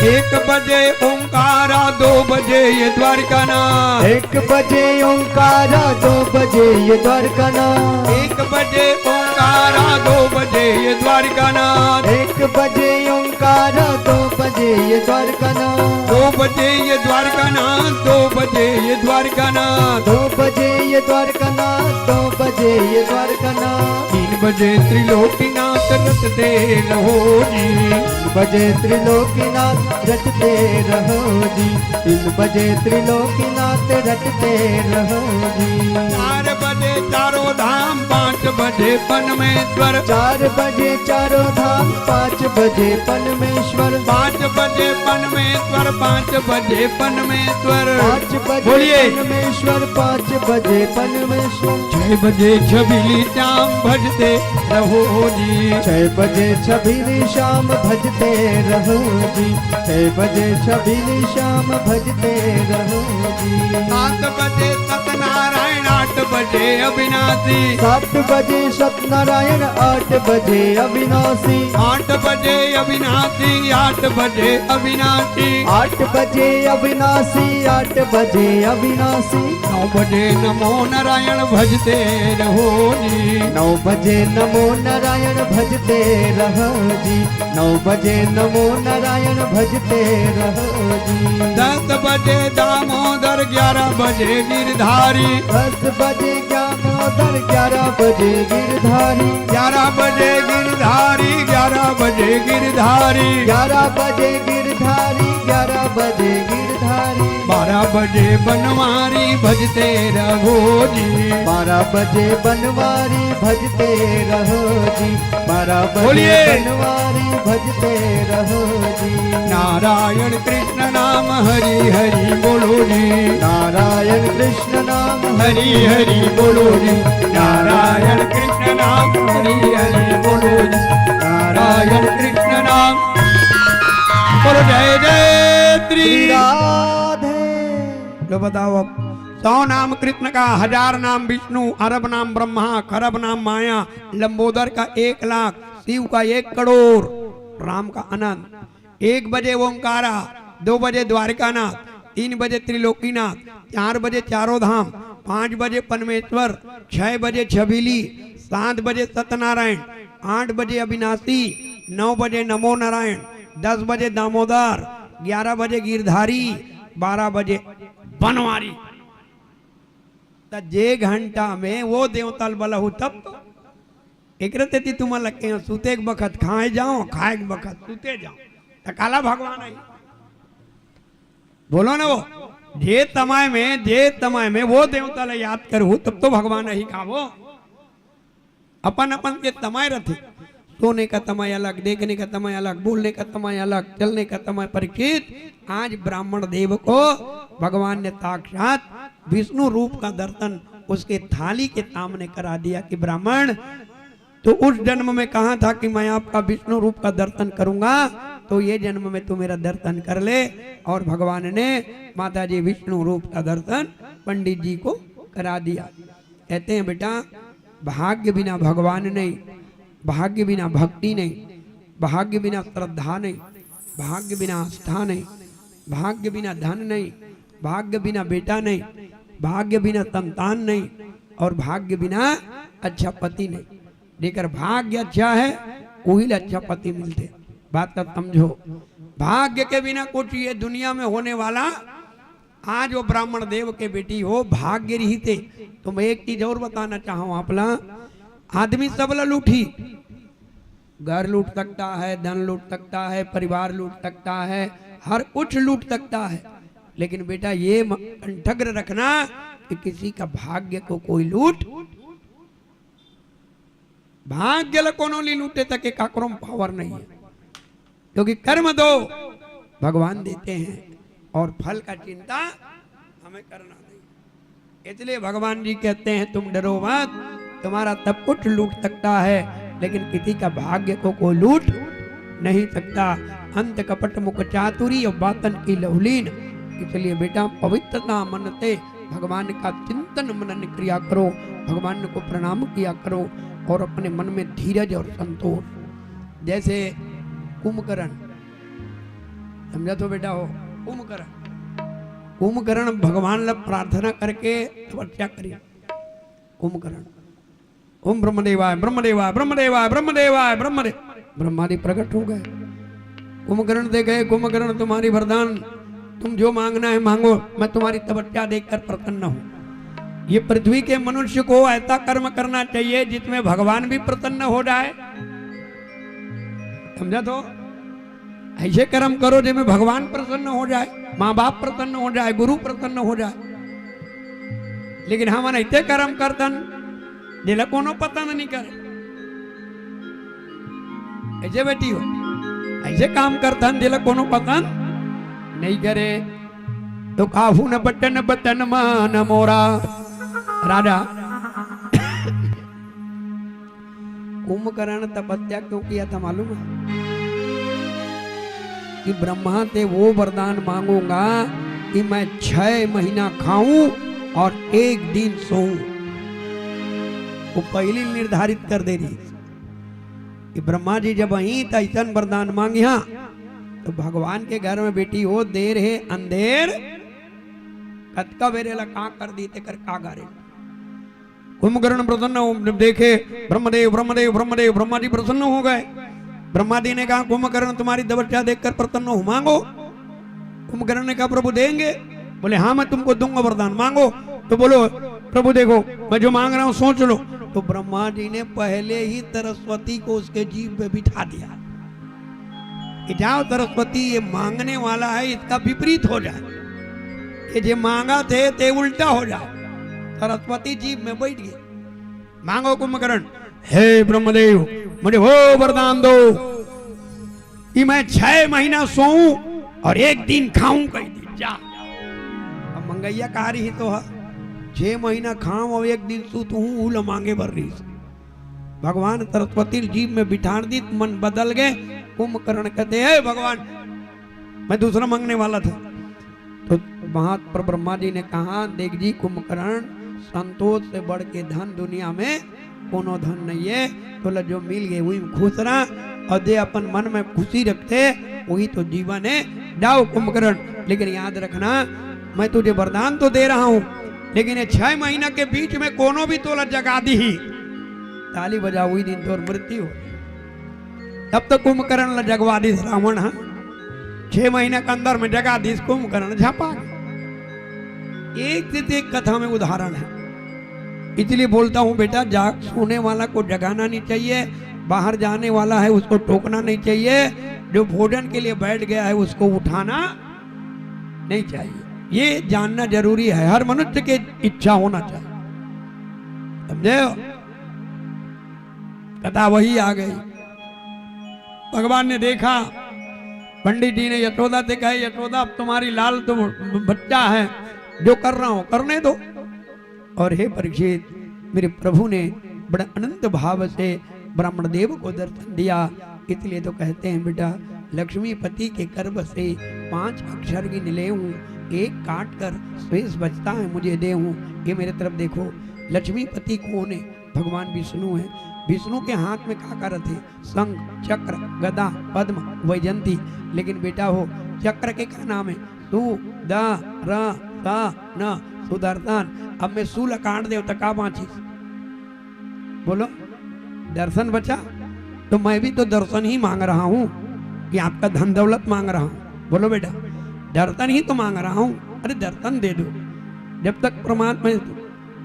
एक बजे ओंकारा, दो बजे ये द्वारिका नाथ। एक बजे ओंकारा, दो बजे ये द्वारिका नाथ। एक बजे ओंकारा, दो बजे ये द्वारिका नाथ। एक बजे ओंकारा, दो बजे ये द्वारिका नाथ। दो बजे ये द्वारिका नाथ, दो बजे ये द्वारिका नाथ। दो बजे ये द्वारिका नाथ, दो बजे ये द्वारिका नाथ। तीन बजे त्रिलोकीनाथ रटते रहो जी। तीन बजे त्रिलोकीनाथ रटते रहो जी। तीन बजे त्रिलोकीनाथ रटते रहो जी। चार बजे चारों धाम, पाँच बजे पनमेश्वर। चार बजे चारों धाम, पाँच बजे पनमेश्वर। पाँच बजे पनमेश्वर, पाँच बजे पनमेश्वर। पाँच बजे बोलिए। पनमेश्वर, पाँच बजे पनमेश्वर। छह बजे छबीली श्याम भजते रहो जी। छह बजे छबीली श्याम भजते रहो जी। छह बजे छबीली श्याम भजते रहो जी। सात बजे सत्यनारायण, आठ बजे अविनाशी। सात बजे सत्यनारायण, आठ बजे अविनाशी। आठ बजे अविनाशी, आठ बजे अविनाशी। आठ बजे अविनाशी, आठ बजे अविनाशी। नौ बजे नमो नारायण भजते रहो जी। नौ बजे नमो नारायण भजते रहो जी। नौ बजे नमो नारायण भजते रहो जी। दस बजे दामोदर, ग्यारह बजे गिरधारी। दस बजे दामोदर, ग्यारह बजे गिरधारी। ग्यारह बजे गिरधारी, ग्यारह बजे गिरधारी। ग्यारह बजे गिरधारी, ग्यारह बजे गिरधारी। बारह बजे बनवारी भजते रहो जी। बारह बजे बनवारी भजते रहो जी। बारह बजे बोलिए। बनवारी भजते रहो जी। नारायण कृष्ण नाम हरि हरि बोलो जी। नारायण कृष्ण नाम हरि हरि बोलो जी। नारायण कृष्ण नाम हरि हरि बोलो जी। नारायण कृष्ण नाम। बोलो जय जय श्री श्री राधे। लो बताओ अब, सौ नाम कृष्ण का, हजार नाम विष्णु, अरब नाम ब्रह्मा, खरब नाम माया, लंबोदर का एक लाख, शिव का एक करोड़, राम का अनंत। एक बजे ओंकारा, दो बजे द्वारिकानाथ, तीन बजे त्रिलोकीनाथ, चार बजे चारों धाम, पाँच बजे पनमेश्वर, छह बजे छबीली, सात बजे सत्यनारायण, आठ बजे अविनाशी, नौ बजे नमो नारायण, दस बजे दामोदर, ग्यारह बजे गिरधारी, बारह बजे बनवारी। त जे घंटा में वो देवता ल बलहू तब तो। एकरे तेती तुमन लगे हो, सुते के बखत खाए जाओ, खाए के बखत सुते जाओ। त काला भगवान है, बोलो ना वो, जे तमाय में, जे तमाय में वो देवता ला याद करहू, तब तो भगवान ही का वो। अपन अपन के तमाय रथे, सोने का तमाय अलग, देखने का तमाय अलग, बोलने का तमाय अलग, चलने का तमाय। परीक्षित, आज ब्राह्मण देव को भगवान ने साक्षात विष्णु रूप का दर्शन उसके थाली के सामने करा दिया कि ब्राह्मण, तो उस जन्म में कहा था कि मैं आपका विष्णु रूप का दर्शन करूंगा, तो ये जन्म में तू मेरा दर्शन कर ले। और भगवान ने माता जी विष्णु रूप का दर्शन पंडित जी को करा दिया। कहते हैं, बेटा, भाग्य बिना भगवान नहीं, भाग्य बिना भक्ति नहीं, भाग्य बिना श्रद्धा नहीं, भाग्य बिना आस्था नहीं, भाग्य बिना धन नहीं, भाग्य बिना बेटा नहीं, भाग्य बिना संतान नहीं, और भाग्य बिना अच्छा पति नहीं। जेकर भाग्य अच्छा है, वही ला अच्छा पति मिलथे। बात ला समझो, भाग्य के बिना कुछ ये दुनिया में होने वाला। आज वो ब्राह्मण देव के बेटी हो, भाग्य रहिते, तो मैं एक चीज और बताना चाहूँ आप ला, आदमी सब ला लूटी, घर लूट सकता है, धन लूट सकता है, परिवार लूट सकता है, हर कुछ लूट सकता है, लेकिन बेटा ये म-, कंठग्र रखना कि किसी का भाग्य को कोई लूट, भाग्य ला कोनो नी लूटे, तक काकरो म पावर नहीं है, क्योंकि कर्म दो भगवान देते हैं और फल का चिंता हमें करना नहीं। इसलिए भगवान जी कहते हैं, तुम डरो मत, तुम्हारा सब कुछ लूट सकता है, लेकिन किसी का भाग्य को कोई लूट नहीं सकता। अंत कपट मुख चातुरी और बातन की लवलीन। इसलिए बेटा, पवित्रता मन से भगवान का चिंतन मनन किया करो, भगवान को प्रणाम किया करो और अपने मन में धीरज और संतोष। जैसे कुंभकर्ण, समझा तो बेटा हो, कुंभकर्ण, कुंभकर्ण भगवान ला प्रार्थना करके तपस्या करी। कुंभकर्ण, ओम ब्रह्मदेवाय, ब्रह्मदेवाय, ब्रह्मदेवाय, ब्रह्मदेवाय, ब्रह्मदेव, ब्रह्मा जी प्रकट हो गए। कुंभकर्ण से कहे, कुंभकर्ण, तुम्हारी वरदान, तुम जो मांगना है मांगो, मैं तुम्हारी तपस्या देखकर प्रसन्न हूँ। ये पृथ्वी के मनुष्य को ऐसा कर्म करना चाहिए जिसमें भगवान भी प्रसन्न हो जाए। समझा तो? ऐसे कर्म करो जिसमें भगवान प्रसन्न हो जाए, माँ बाप प्रसन्न हो जाए, गुरु प्रसन्न हो जाए। लेकिन हमन ऐसे कर्म करथन जेला कोनो पसंद नहीं करे। ऐसे बेटी हो, ऐसे काम करथन जेला कोनो पसंद नहीं करे। तो काहू न बटन बटन मान मोरा। राजा कुंभकर्ण तपस्या क्यों किया था मालूम है? कि ब्रह्मा से वो वरदान मांगूंगा कि मैं छह महीना खाऊं और एक दिन सोऊं। वो पहले निर्धारित कर दे रही कि ब्रह्मा जी जब अहीं त ऐसन वरदान मांगिहा, तो भगवान के घर में बेटी हो, देर है अंधेर, कतका बेरे ला का कर दी, तेकर का गारे। कुंभकर्ण प्रसन्न हो, जब देखे ब्रह्मदेव, ब्रह्मदेव, ब्रह्मदेव, ब्रह्मा जी प्रसन्न हो गए। ब्रह्मा जी ने कहा, कुंभकर्ण, तुम्हारी तपस्या देखकर प्रसन्न हूं, मांगो। कुंभकर्ण ने कहा, प्रभु देंगे? बोले, हाँ, मैं तुमको दूंगा वरदान, मांगो। तो बोलो, प्रभु देखो, मैं जो मांग रहा हूं सोच लो। तो ब्रह्मा जी ने पहले ही सरस्वती को उसके जीभ में बिठा दिया कि जाओ सरस्वती, ये मांगने वाला है, इसका विपरीत हो जाए, ये जे मांगा थे ते उल्टा हो जाए। सरस्वती जीभ में बैठ गई। मांगो कुंभकर्ण, हे ब्रह्मदेव, मुझे वो वरदान दो कि मैं छह महीना सोऊं और एक दिन खाऊं, कह दी जा। अब मंगैया कहा रही तो है, छह महीना खाऊं और एक दिन सूतहूं, उला मांगे बर रही। भगवान सरस्वती जीभ में बिठान दी, मन बदल गए। कुंभकर्ण कहते, हे भगवान, मैं दूसरा मांगने वाला था। तो वहां पर ब्रह्मा जी ने कहा, देख जी कुंभकर्ण, संतोष से बढ़ के धन दुनिया में कोनो धन नहीं है, तोला जो मिल गए वही में खुश रहा। और जे अपन मन में खुशी रखते, वही तो जीवन है। जाओ कुंभकर्ण, लेकिन याद रखना, मैं तुझे वरदान तो दे रहा हूँ, लेकिन ये छह महीना के बीच में कोनो भी तोला जगा दी, ताली बजाओ, वही दिन तोर मृत्यु हो। तब तो कुंभकर्ण ला जगवा दिस रावण, हाँ, छह महीना के अंदर में जगा दिस कुंभकर्ण, झपा गया। एक से एक कथा में उदाहरण है, इसलिए बोलता हूँ बेटा, जाग सोने वाला को जगाना नहीं चाहिए, बाहर जाने वाला है उसको टोकना नहीं चाहिए, जो भोजन के लिए बैठ गया है उसको उठाना नहीं चाहिए। ये जानना जरूरी है, हर मनुष्य की इच्छा होना चाहिए, समझे? कथा वही आ गई। भगवान ने देखा, पंडित जी ने यशोदा से कहा, "यशोदा, अब तुम्हारी लाल तो बच्चा है, जो कर रहा हूं करने दो।" और हे परीक्षित, मेरे प्रभु ने बड़ा अनंत भाव से ब्राह्मण देव को दर्शन दिया। इसलिए तो कहते हैं बेटा, लक्ष्मीपति के गर्भ से पांच अक्षर भी निकले हूँ, एक काट कर शेष बचता है मुझे दे हूँ। ये मेरे तरफ देखो, लक्ष्मीपति कौन है? भगवान विष्णु है। विष्णु के हाथ में का का रथे? शंख, चक्र, गदा, पद्म, वैजंती। लेकिन बेटा हो, चक्र के का नाम है? सु, द, र, स, न, सुदर्शन। अब मैं सु ल काट देव त का बाँचिस? बोलो, दर्शन बचा। तो मैं भी तो दर्शन ही मांग रहा हूँ कि आपका धन दौलत मांग रहा हूँ। बोलो बेटा, दर्शन ही तो मांग रहा हूँ। अरे दर्शन दे दो। जब तक परमात्मा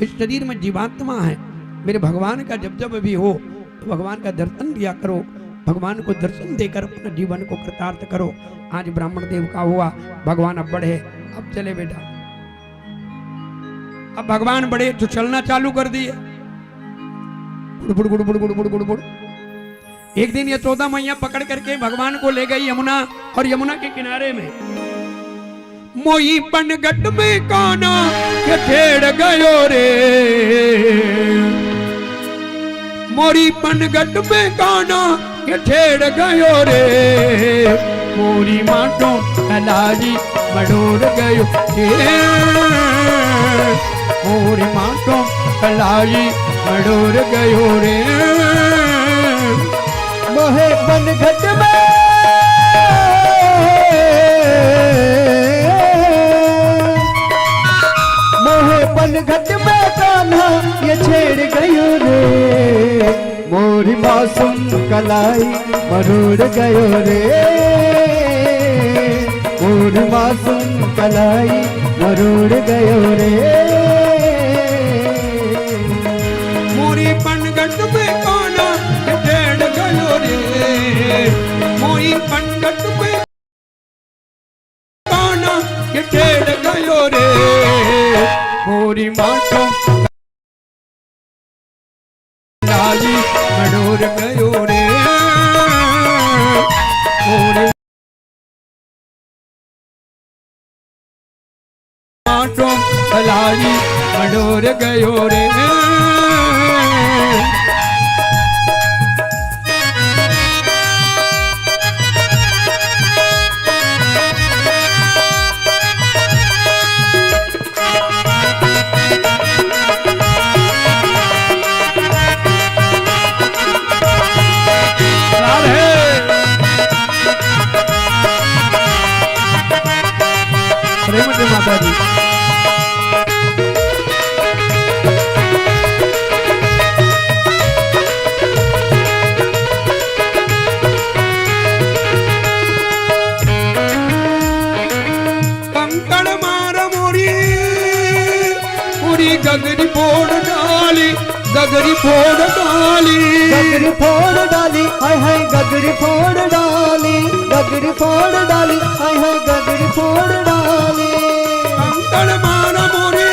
इस शरीर में जीवात्मा है, मेरे भगवान का जब जब भी हो तो भगवान का दर्शन दिया करो, भगवान को दर्शन देकर अपना जीवन को कृतार्थ करो। आज ब्राह्मण देव का हुआ, भगवान अब बढ़े, अब चले बेटा। अब भगवान बढ़े तो चलना चालू कर दिए, गुड़बुड़ गुड़बुड़ गुड़बुड़ गुड़बुड़। एक दिन यशोदा मैया पकड़ करके भगवान को ले गई यमुना, और यमुना के किनारे में मोई पनघट में कान्हा के छेड़ गयो रे, मोरी पनघट में कान्हा के छेड़ गयो रे, मोरी माँ तो कलाई मरोड़ गयो रे, मोरी माँ तो कलाई मरोड़ गयो रे। मोहे पनघट में, मोहे पनघट में कान्हा ये छेड़ गयो रे, मोरी मासूम कलाई मरोड़ गयो रे, मोरी मासूम कलाई मरोड़ गयो रे। मोरी पनघट में कान्हा के छेड़ गयो रे, मोरी पनघट में कान्हा के छेड़ गयो रे, मोरी माँ तो लाली मरोड़ गयो रे, मोरी माँ तो लाली मरोड़ गयो रे। प्रेम से माता जी। कंकड़ मार मोरी, मोरी गगरी फोड़ डाली, गगरी फोड़ डाली। गगरी फोड़ डाली, हाय हाय गगरी फोड़ डाली, गगरी फोड़ डाली, हाय हाय गगरी फोड़ डाली। कंकड़ मार मोरी,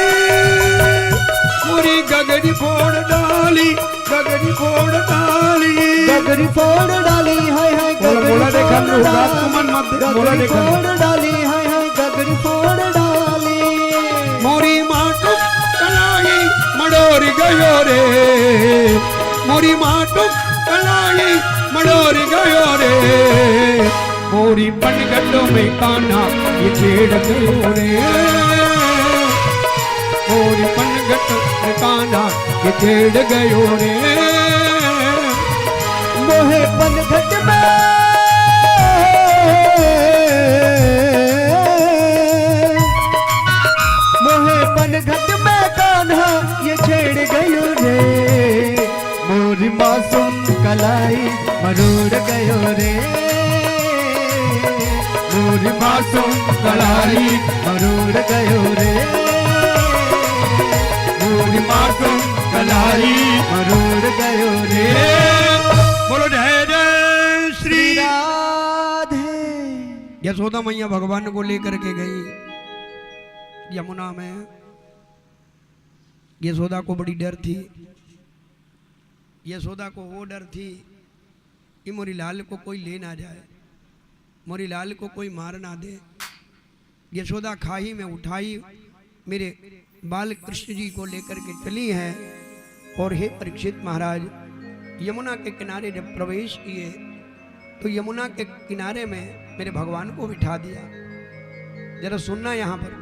मोरी गगरी फोड़ डाली, गगरी फोड़ डाली। गगरी फोड़ डाली, हाय हाय बोला, बोला गगरी देखा, फोड़ लोग बात डाली। को मन मत दे, बोला गगरी देखा। फोड़ डाली, हाय हाय गगरी फोड़ डाली। मोरी माँ तो कलाई मरोड़ गयो रे, मोरी माँ तो कलाई मरोड़ गयो रे, मोरी पनघट में कान्हा ये छेड़ गयो रे, मोरी पनघट में कान्हा ये छेड़ गयो रे। मोहे पनघट में, मोहे पनघट में कान्हा ये छेड़ गयो रे। मोरी मासूम कलाई मरोड़ गयो रे। मोरी मासूम कलाई मरोड़ गयो रे। मोरी मासूम कलाई मरोड़ गयो रे। बोलो जय जय श्री राधे। यशोदा मैया भगवान को लेकर के गई यमुना में। यशोदा को बड़ी डर थी। यशोदा को वो डर थी कि मोरी लाल को कोई ले ना जाए, मोरी लाल को कोई मार ना दे। यशोदा खाही में उठाई, मेरे बाल कृष्ण जी को लेकर के चली है। और हे परीक्षित महाराज, यमुना के किनारे जब प्रवेश किए तो यमुना के किनारे में मेरे भगवान को बिठा दिया। जरा सुनना, यहाँ पर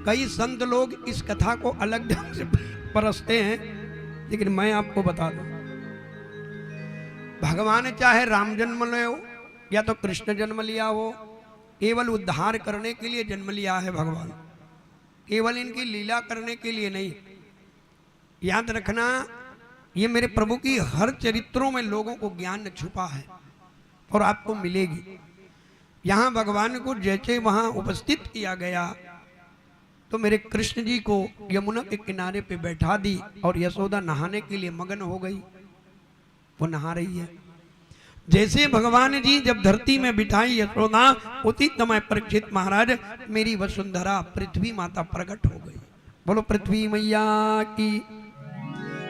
कई संत लोग इस कथा को अलग ढंग से परसते हैं, लेकिन मैं आपको बता दूं, भगवान चाहे राम जन्म ले हो या तो कृष्ण जन्म लिया हो, केवल उद्धार करने के लिए जन्म लिया है भगवान, केवल इनकी लीला करने के लिए नहीं। याद रखना, ये मेरे प्रभु की हर चरित्रों में लोगों को ज्ञान छुपा है और आपको मिलेगी। यहाँ भगवान को जैसे वहाँ उपस्थित किया गया तो मेरे कृष्ण जी को यमुना के किनारे पे बैठा दी और यशोदा नहाने के लिए मगन हो गई। वो नहा रही है। जैसे भगवान जी जब धरती में बिठाई यशोदा, उसी समय परीक्षित महाराज, मेरी वसुंधरा पृथ्वी माता प्रकट हो गई। बोलो पृथ्वी मैया की।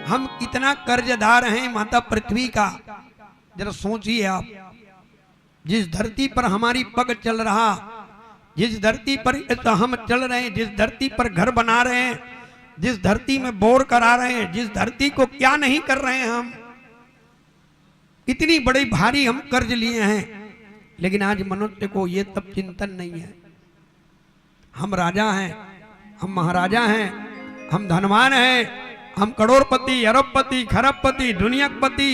हम कितना कर्जदार हैं माता पृथ्वी का, जरा सोचिए आप। जिस धरती पर हमारी पग चल रहा, जिस धरती पर इस हम चल रहे हैं, जिस धरती पर घर बना रहे हैं, जिस धरती में बोर करा रहे हैं, जिस धरती को क्या नहीं कर रहे हैं हम, इतनी बड़ी भारी हम कर्ज लिए हैं, लेकिन आज मनुष्य को ये सब चिंतन नहीं है। हम राजा हैं, हम महाराजा हैं, हम धनवान हैं, हम करोड़पति, अरबपति, खरबपति, दुनियापति,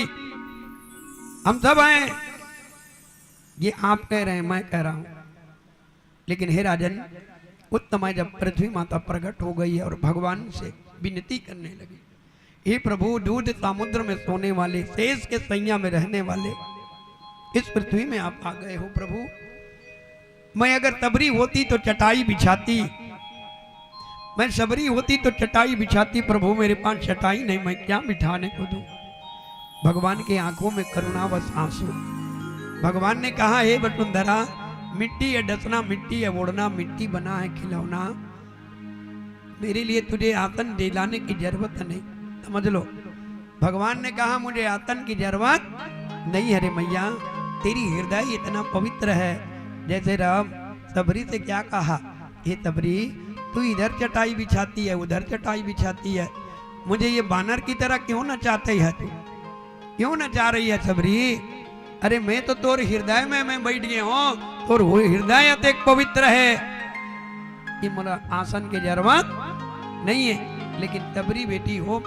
हम सब हैं। ये आप कह रहे हैं, मैं कह रहा हूं। लेकिन हे राजन, उस समय जब पृथ्वी माता प्रकट हो गई और भगवान से विनती करने लगी, हे प्रभु, दूध समुद्र में सोने वाले, शेष के सैया में रहने वाले, इस पृथ्वी में आप आ गए हो प्रभु। मैं अगर तबरी होती तो चटाई बिछाती, मैं सबरी होती तो चटाई बिछाती। प्रभु, मेरे पास चटाई नहीं, मैं क्या बिठाने को दूं? भगवान के आंखों में करुणावश आंसू। भगवान ने कहा, हे वसुंधरा, मिट्टी है डसना, मिट्टी है ओढ़ना, मिट्टी बना है खिलौना। मेरे लिए तुझे आसन दिलाने की जरूरत नहीं। समझ लो, भगवान ने कहा, मुझे आसन की जरूरत नहीं है रे मैया, तेरी हृदय इतना पवित्र है। जैसे राम सबरी से क्या कहा, हे सबरी, तू इधर चटाई बिछाती है, उधर चटाई बिछाती है, मुझे ये बानर की तरह क्यों नचाते है तू, क्यों नचा रही है सबरी? अरे मैं तो तोर हृदय में मैं बैठ गया हूँ, तोर हृदय अतेक पवित्र है कि मोला आसन के जरूरत नहीं है। लेकिन तबरी बेटी हो,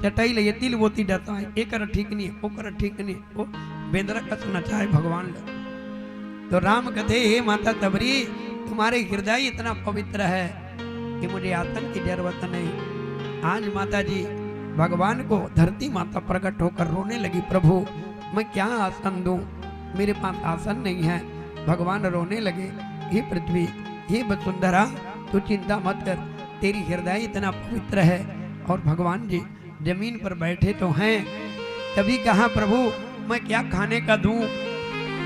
चटाई ले ये तिल बोती डरता है, एकर ठीक नहीं है, ओकर ठीक नहीं है, वो बेंदरा कस नचाए भगवान ले। तो राम कथे, हे माता तबरी, तुम्हारे हृदय इतना पवित्र है कि मुझे आसन की जरूरत नहीं। आज माता जी भगवान को धरती माता प्रकट होकर रोने लगी, प्रभु, मैं क्या आसन दूं, मेरे पास आसन नहीं है। भगवान रोने लगे, हे पृथ्वी, हे वसुंधरा, तू चिंता मत कर, तेरी हृदय इतना पवित्र है। और भगवान जी जमीन पर बैठे तो हैं, तभी कहा, प्रभु, मैं क्या खाने का दूं?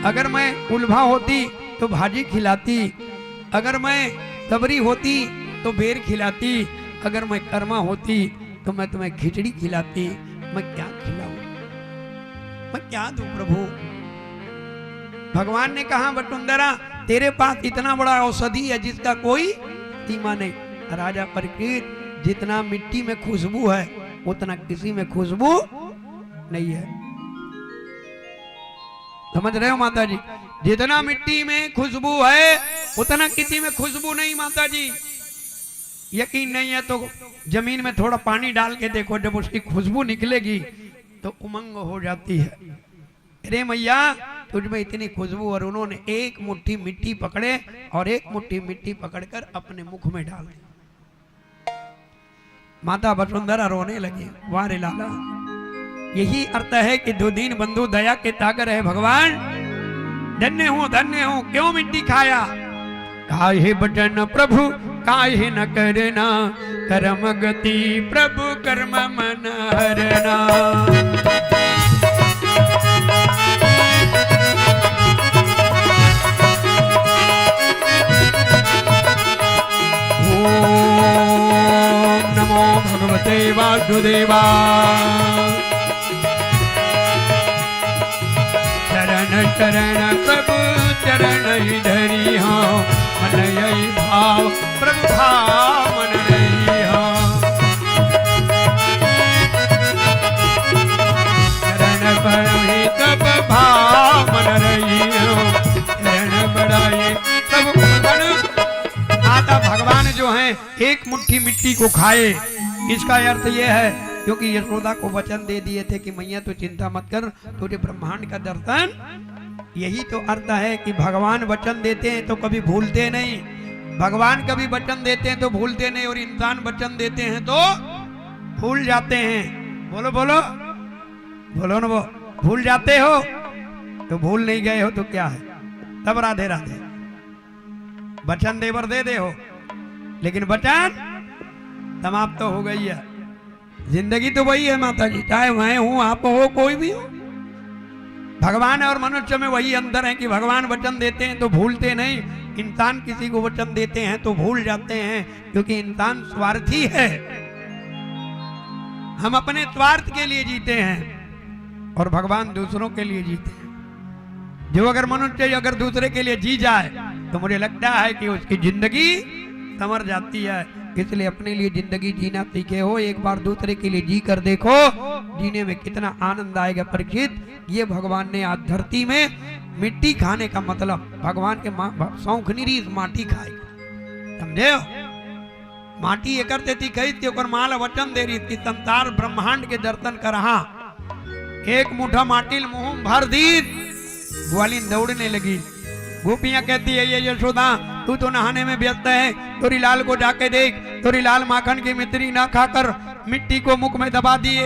अगर मैं उल्भा होती तो भाजी खिलाती, अगर मैं सबरी होती तो बेर खिलाती, अगर मैं कर्मा होती तो मैं तुम्हें खिचड़ी खिलाती। मैं क्या खिलाऊं, मैं क्या दूं प्रभु? भगवान ने कहा, वसुंधरा, तेरे पास इतना बड़ा औषधि है जिसका कोई सीमा नहीं। राजा परीक्षित, जितना मिट्टी में खुशबू है उतना किसी में खुशबू नहीं है। समझ रहे हो माता जी? जितना मिट्टी में खुशबू है उतना किसी में खुशबू नहीं माता जी। यकीन नहीं है तो जमीन में थोड़ा पानी डाल के देखो, जब उसकी खुशबू निकलेगी तो उमंग हो जाती है। अरे मैया, तुझ में इतनी खुशबू। और उन्होंने एक मुट्ठी मिट्टी पकड़े और एक मुट्ठी मिट्टी पकड़कर अपने मुख में डाल दी। माता वसुंधरा रोने लगी, वाह रे लाला। यही अर्थ है कि जो दीन बंधु दया के सागर है भगवान, धन्य हूँ, धन्य हूँ, क्यों मिट्टी खाया? काहे बचन प्रभु काहे न करना, कर्म गति प्रभु कर्म मन हरना। ओम नमो भगवते वासुदेवा। चरण चरण प्रभु चरण ही धरी हो, मन यही भाव प्रभु भाव मन रही हो। चरण पर ही तब भाव मन रही हो, चरण बड़ाई तब गुण। माता भगवान जो हैं, एक मुट्ठी मिट्टी को खाए, इसका अर्थ यह है, क्योंकि यशोदा को वचन दे दिए थे कि मैया, तू चिंता मत कर, तुझे ब्रह्मांड का दर्शन। यही तो अर्थ है कि भगवान वचन देते हैं तो कभी भूलते नहीं। भगवान कभी वचन देते हैं तो भूलते नहीं, और इंसान वचन देते हैं तो भूल जाते हैं। बोलो, बोलो, बोलो ना, वो भूल जाते हो तो भूल नहीं गए हो तो क्या है? तब राधे राधे। वचन देवर दे दे हो, लेकिन वचन समाप्त तो हो गई है। जिंदगी तो वही है माता जी, चाहे मैं हूं, आप हो, कोई भी हो। भगवान और मनुष्य में वही अंतर है कि भगवान वचन देते हैं तो भूलते नहीं, इंसान किसी को वचन देते हैं तो भूल जाते हैं, क्योंकि इंसान स्वार्थी है। हम अपने स्वार्थ के लिए जीते हैं और भगवान दूसरों के लिए जीते हैं। जो अगर मनुष्य अगर दूसरे के लिए जी जाए तो मुझे लगता है कि उसकी जिंदगी संवर जाती है। इसलिए अपने लिए जिंदगी जीना सीखे हो, एक बार दूसरे के लिए जी कर देखो, जीने में कितना आनंद आएगा। परीक्षित, ये भगवान ने आज धरती में मिट्टी खाने का मतलब, भगवान के मा-, भा-, शौक नहीं रही इस माटी खाए का, समझे हो? माटी एकर तेती कही थी, ओकर माँ ला वचन दे रही थी, संसार ब्रह्मांड के दर्शन करहा। एक मुठा माटी ल मुंह भर दी, ग्वालिन दौड़ने लगी। गोपियां कहती है, ये यशोदा, तू तो नहाने में व्यस्त है, तोरी लाल को जाके देख, तोरी लाल माखन की मिश्री ना खाकर मिट्टी को मुख में दबा दिए।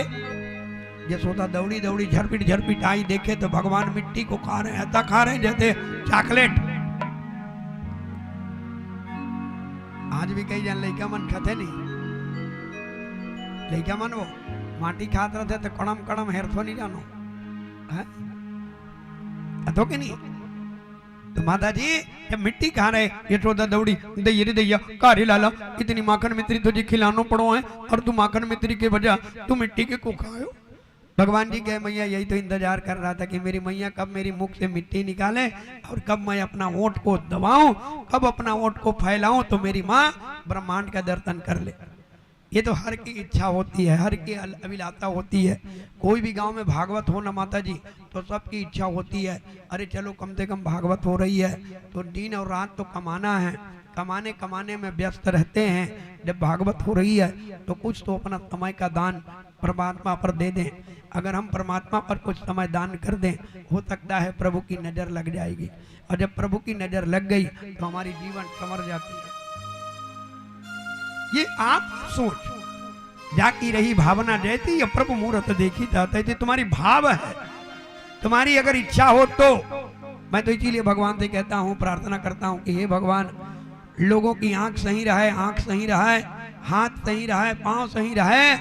यशोदा दौड़ी दौड़ी झरपिट झरपिट आई, देखे तो भगवान मिट्टी को खा रहे हैं, ऐसा खा रहे हैं जैसे चॉकलेट। आज भी कई जन लइका मन खाते नहीं, लइका मन वो माटी खात रहते तो कड़म कड़म हेरथो नहीं जानो, हैं? अतो के नहीं? तो माता जी जब मिट्टी खा रहे, यशोदा दौड़ी, दैया रे दैया, का रे लाला, इतनी माखन मिश्री तुझे खिलानो पड़ो है और तू माखन मिश्री के बजाय तू मिट्टी के को खायो। भगवान जी कहे, मैया यही तो इंतजार कर रहा था कि मेरी मैया कब मेरी मुख से मिट्टी निकाले और कब मैं अपना ओंठ को दबाऊं, कब अपना ओंठ को फैलाऊं तो मेरी माँ ब्रह्मांड का दर्शन कर ले। ये तो हर की इच्छा होती है, हर की अल-, अभिलाषा होती है। कोई भी गांव में भागवत हो ना माता जी, तो सबकी इच्छा होती है, अरे चलो कम से कम भागवत हो रही है तो दिन और रात तो कमाना है, कमाने कमाने में व्यस्त रहते हैं। जब भागवत हो रही है तो कुछ तो अपना समय का दान परमात्मा पर दे दें। अगर हम परमात्मा पर कुछ समय दान कर दें, हो सकता है प्रभु की नजर लग जाएगी, और जब प्रभु की नजर लग गई तो हमारी जीवन संवर जाती है। ये आप सोच, जाकी रही भावना जैसी, ये प्रभु मूरत देखी जाता है। ये तुम्हारी भाव है, तुम्हारी अगर इच्छा हो तो। मैं तो इसीलिए भगवान से कहता हूँ, प्रार्थना करता हूँ कि हे भगवान, लोगों की आंख सही रहे, आंख सही रहे, हाथ सही रहे, पांव सही रहे,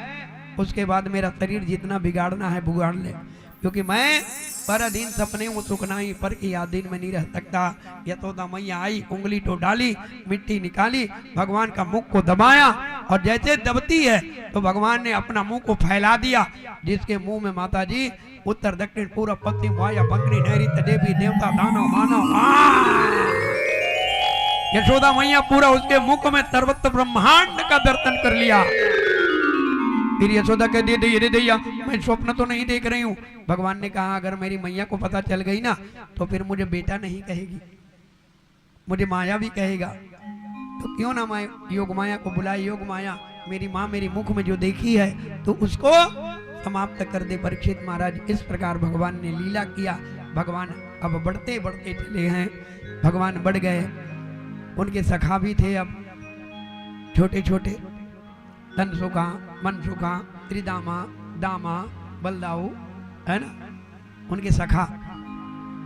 उसके बाद मेरा शरीर जितना बिगाड़ना है बिगाड़ ले, क्योंकि मैं पर अधीन सपने हूँ सुख नाही, पर की याद दिन में नहीं रह सकता। यशोदा मैया आई, उंगली तो डाली, मिट्टी निकाली, भगवान का मुख को दबाया, और जैसे दबती है तो भगवान ने अपना मुंह को फैला दिया, जिसके मुंह में माता जी उत्तर दक्षिण पूर्व पश्चिम वाया बंगनी नैऋत्य देवी देवता दानव मानव, हाँ! यशोदा मैया पूरा उसके मुख में सर्वत्र ब्रह्मांड का दर्शन कर लिया। फिर यशोदा कह दी, दैया रे दैया, मैं स्वप्न तो नहीं देख रही हूँ। भगवान ने कहा, अगर मेरी मैया को पता चल गई ना तो फिर मुझे बेटा नहीं कहेगी, मुझे माया भी कहेगा। तो क्यों ना मैं योग माया को बुलाए, योग माया मेरी माँ मेरी मुख में जो देखी है तो उसको समाप्त कर दे परीक्षित महाराज। इस प्रकार भगवान ने लीला किया। भगवान अब बढ़ते बढ़ते चले हैं, भगवान बढ़ गए। उनके सखा भी थे अब छोटे छोटे, धन सुखा, मन सुखा, त्रिदामा, दामा, बलदाऊ, है ना, उनके सखा।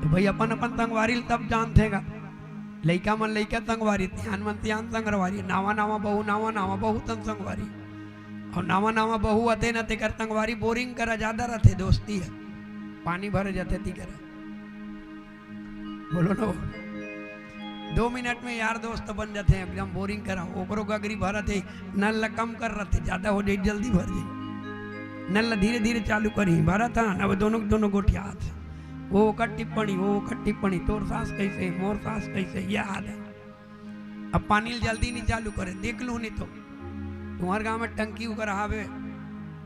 तो भाई अपन अपन संगवारी ल तब जानथे गा। लइका मन लइका संगवारी, सियान मन सियान संगवारी, नावा नावा बहू, नावा नावा बहू तन संगवारी। और नावा नावा बहू आथे ना, तेकर संगवारी बोरिंग करा ज्यादा रथे, दोस्ती है, पानी भर जाथे ती करा। बोलो ना, दो मिनट में यार दोस्त बन जाथे एकदम बोरिंग करा। ओकरो गगरी भरत है, नल ला कम कर रथे, ज्यादा हो जाई, जल्दी भर जाई। नल ला धीरे धीरे चालू करी, भरत हन, अब दोनों दोनों गोठियात। वो ओकर टिप्पणी, वो ओकर टिप्पणी, तोर सास कैसे, मोर सास कैसे, ये हाल है। अब पानी ल जल्दी नहीं चालू करे, देख लू नहीं तो तुम्हारे गांव में टंकी उकर हावे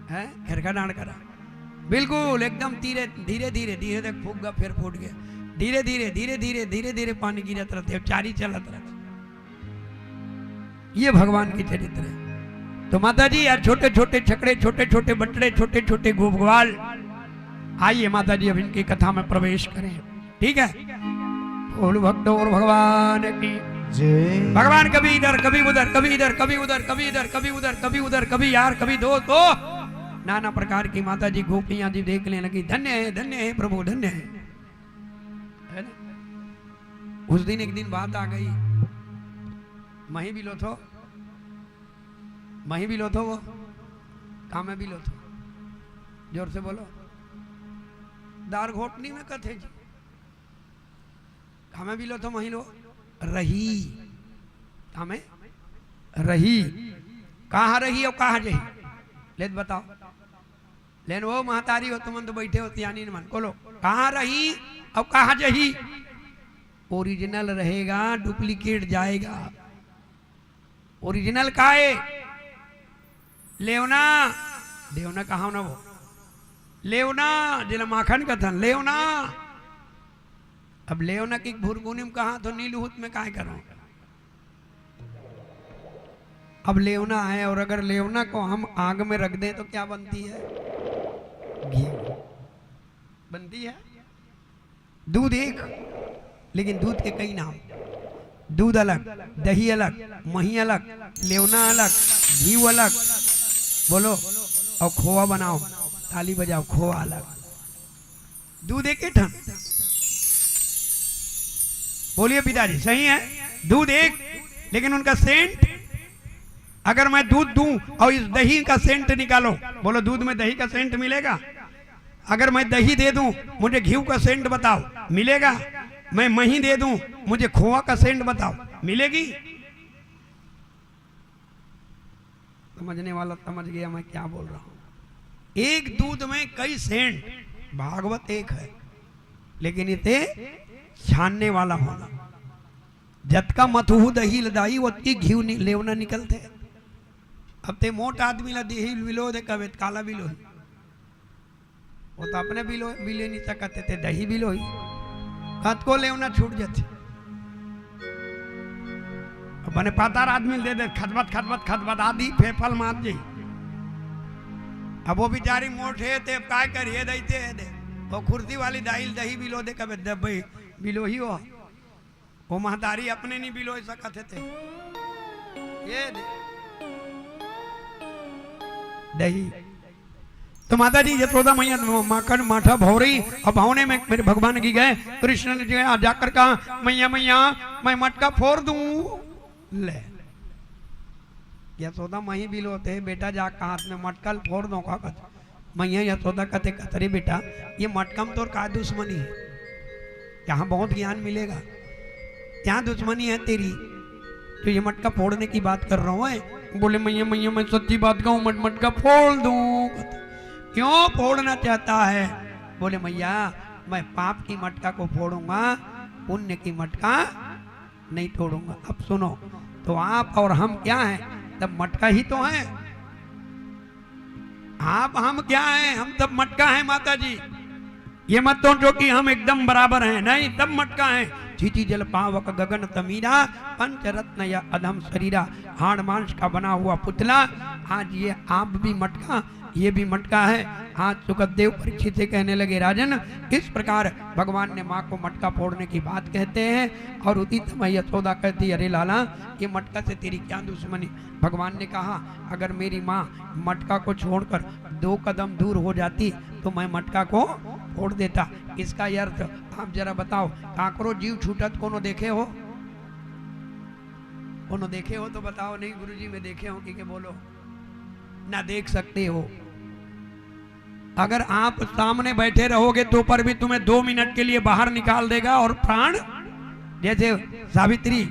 है, खेरका डांड करा, बिल्कुल एकदम धीरे धीरे धीरे धीरे देख फूक गा, फिर फूट गया। धीरे धीरे धीरे धीरे धीरे धीरे पानी गिरत रहते, चारी चलत रहते। ये भगवान के चरित्र है। तो माता जी यार, छोटे छोटे छकड़े, छोटे छोटे बटड़े, छोटे छोटे गोपगवाल, आइए माता जी अब इनकी कथा में प्रवेश करें। ठीक है, बोल भक्तों और भगवान की जय। भगवान कभी इधर, कभी उधर, कभी इधर, कभी उधर, कभी इधर, कभी उधर, कभी उधर, कभी यार, कभी दोस्त, तो नाना प्रकार की माता जी गोपियां जी देखने लगी। धन्य है, धन्य है प्रभु, धन्य है। है ना? उस दिन एक दिन बात आ गई, मही बिलो थो, मही बिलो थो वो, कामे बिलो थो, जोर से बोलो, दार घोटनी में कथे जी। कामे बिलो थो महिलो, रही। कामे? रही। कहाँ रही और कहाँ जही? ले तो बताओ। लेन वो महतारी हो, तुमन तो बैठे हो सियानी मन, बोलो, कहाँ रही और कहाँ जही? ओरिजिनल रहेगा, डुप्लीकेट जाएगा। ओरिजिनल का है? लेवना। देवना कहा ना वो, लेवना, जेला माखन कथन, लेवना। अब लेवना की भुरगुनी में कहा तो नीलूहूत में काय करो? अब लेवना है, और अगर लेवना को हम आग में रख दें तो क्या बनती है? घी बनती है। दूध एक, लेकिन दूध के कई नाम। दूध अलग, दही अलग, मही अलग, लेवना अलग, घी अलग, बोलो, और खोआ बनाओ, ताली बजाओ, खोआ अलग। दूध एक ही ठन। बोलिए पिताजी, सही है। दूध एक, लेकिन उनका सेंट। अगर मैं दूध दूं और इस दही का सेंट निकालो, बोलो, दूध में दही का सेंट मिलेगा? अगर मैं दही दे दूं, मुझे घी का सेंट बताओ, मिलेगा? मैं मही दे दूं, मुझे खोआ का सेंट बताओ, मिलेगी? समझने वाला समझ गया मैं क्या बोल रहा हूं। एक दूध में कई सेंट, भागवत एक है, लेकिन इसे छानने वाला होना। जतका मथुहू दही ल दाई, ओतकी घी नि-, लेवना निकलथे। अब ते मोट आदमी ला दही बिलो दे कबे, त काला बिलोही। वो तो अपने बिलो, बिले नहीं सकत हे, ते दही बिलोही। कतको लेवना छूट जाथे। अब बने पातार आदमी ल दे दे, खदबत, खदबत, खदबत आदि फेफल मार जाई। अब वो बेचारी मोट हे, ते अब काय करिए, दईते हे दे। वो खुर्सी वाली दाई ल दही बिलो दे कबे, दे भाई, बिलोही हो। वो महतारी अपने नहीं बिलोय सकत हे ते। ये दे। दही। तो माता जी यशोदा मैया म-, माखन माठा भौरी और भौने में मेरे भगवान की गए। कृष्ण ने जो है जाकर कहा, "मैया, मैया, मैं मटका फोड़ दूं।" ले। यशोदा मही बिलोथे, बेटा जा हाथ में मटका ल फोड़ दो का कथे। मैया यशोदा कथे, कथे, "अरे बेटा, ये मटका में तोर का दुश्मनी है? यहाँ बहुत ज्ञान मिलेगा। क्या दुश्मनी है तेरी जो ये मटका फोड़ने की बात कर रहा हूँ?" बोले, "मैया, मैया, मैं सच्ची बात कहूँ, मट-, मटका फोड़ दूँ।" कथे, "क्यों फोड़ना चाहता है?" बोले, "मैया, मैं पाप की मटका को फोड़ूंगा, पुण्य की मटका नहीं तोड़ूंगा।" अब सुनो, तो आप और हम क्या हैं? तब मटका ही तो हैं। आप हम क्या हैं? हम तब मटका हैं, माता जी। ये मत सोचो कि हम एकदम बराबर हैं, नहीं, तब मटका हैं। छिति जल पावक गगन तमीरा, पंचरत्न या अधम शरीरा। हाड़ मांस का बना हुआ पुतला, आज ये आप भी मटका, ये भी मटका है। आज सुखदेव परीक्षित से कहने लगे, राजन, इस प्रकार भगवान ने माँ को मटका फोड़ने की बात कहते हैं। और उसी समय यशोदा कहती, अरे लाला, ये मटका से तेरी क्या दुश्मनी? भगवान ने कहा, अगर मेरी माँ मटका को छोड़कर दो कदम दूर हो जाती तो मैं मटका को फोड़ देता। इसका अर्थ आप जरा बताओ, काकरो जीव छूटत कोनो देखे हो? कोनो देखे हो तो बताओ। नहीं गुरुजी, मैं देखे हो कि के बोलो, ना देख सकते हो। अगर आप सामने बैठे रहोगे तो पर भी तुम्हें दो मिनट के लिए बाहर निकाल देगा और प्राण, जैसे सावित्री,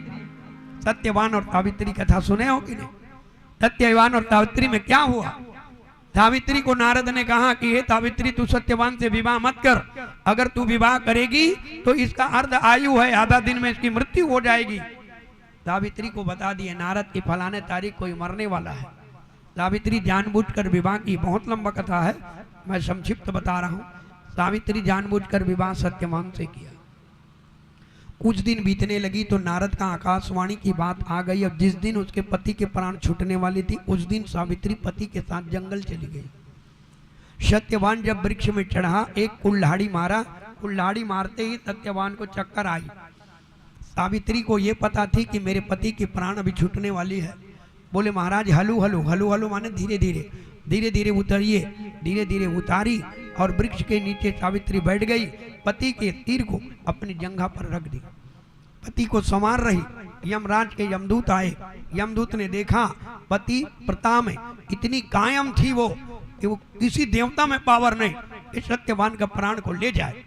सत्यवान और सावित्री कथा सुने हो कि नहीं? सत्यवान और सावित्री में क्या हुआ? सावित्री को नारद ने कहा कि हे सावित्री, तू सत्यवान से विवाह मत कर, अगर तू विवाह करेगी तो इसका अर्ध आयु है, आधा दिन में इसकी मृत्यु हो जाएगी। सावित्री को बता दिए नारद की फलाने तारीख कोई मरने वाला है। सावित्री जानबूझकर विवाह की, बहुत लंबा कथा है, मैं संक्षिप्त बता रहा हूँ। सावित्री जानबूझकर विवाह सत्यवान से किया। कुछ दिन बीतने लगी तो नारद का आकाशवाणी की बात आ गई। अब जिस दिन उसके पति के प्राण छूटने वाली थी, उस दिन सावित्री पति के साथ जंगल चली गई। सत्यवान जब वृक्ष में चढ़ा, एक कुल्हाड़ी मारा। कुल्हाड़ी मारते ही सत्यवान को चक्कर आई। सावित्री को ये पता थी कि मेरे पति की प्राण अभी छूटने वाली है। बोले, महाराज, हलू हलू, हलू हलू माने धीरे धीरे, धीरे धीरे उतरिए। धीरे धीरे उतारी और वृक्ष के नीचे सावित्री बैठ गई। पति के सिर को अपनी जंघा पर रख दी, पति को संवार रही। यमराज के यमदूत आए। यमदूत ने देखा, पति प्रता में इतनी कायम थी वो कि वो किसी देवता में पावर नहीं कि सत्यवान का प्राण को ले जाए।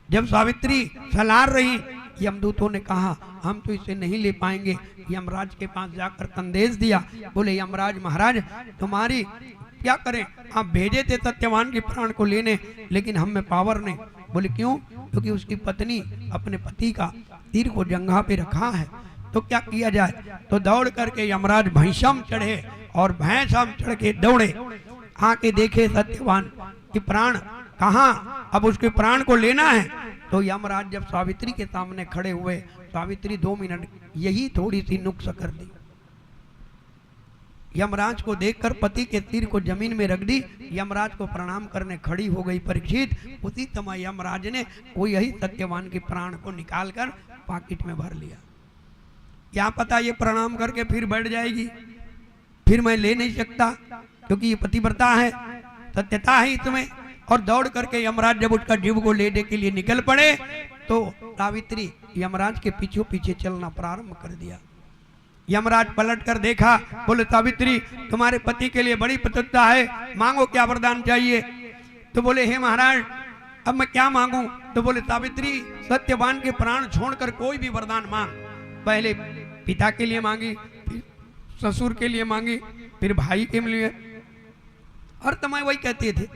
जब सावित्री सलार रही, यमदूतों ने कहा, हम तो इसे नहीं ले पाएंगे। यमराज के पास जाकर संदेश दिया, बोले, यमराज महाराज, तुम्हारी क्या करें, आप भेजे थे सत्यवान के प्राण को लेने, लेकिन हम में पावर नहीं। बोले, क्यों? क्योंकि उसकी पत्नी अपने पति का सिर को जंघा पे रखा है, तो क्या किया जाए? तो दौड़ करके यमराज भैंसम चढ़े और भैंसम चढ़ के दौड़े, आके देखे सत्यवान कि प्राण कहाँ, अब उसके प्राण को लेना है। तो यमराज जब सावित्री के सामने खड़े हुए, सावित्री दो मिनट यही थोड़ी सी नुक्स कर दी। यमराज को देखकर पति के सिर को जमीन में रख दी। यमराज को प्रणाम करने खड़ी हो गई परीक्षित। उसी समय यमराज ने वो यही सत्यवान के प्राण को निकाल कर पाकिट में भर लिया। क्या पता ये प्रणाम करके फिर बैठ जाएगी, फिर मैं ले नहीं सकता, क्योंकि ये पतिव्रता है, सत्यता है इसमें। और दौड़ करके यमराज जब उसका जीव को लेने के लिए निकल पड़े, तो सावित्री यमराज के पीछे पीछे चलना प्रारंभ कर दिया। यमराज पलट कर देखा, बोले, सावित्री, तुम्हारे पति के लिए बड़ी पतिव्रता है, मांगो, क्या वरदान चाहिए? तो बोले, हे महाराज, अब मैं क्या मांगू? तो बोले, सावित्री, सत्यवान के प्राण छोड़कर कोई भी वरदान मांग। पहले पिता के लिए मांगी, फिर ससुर के लिए मांगी, फिर भाई के लिए। हर समय वही कहते थे,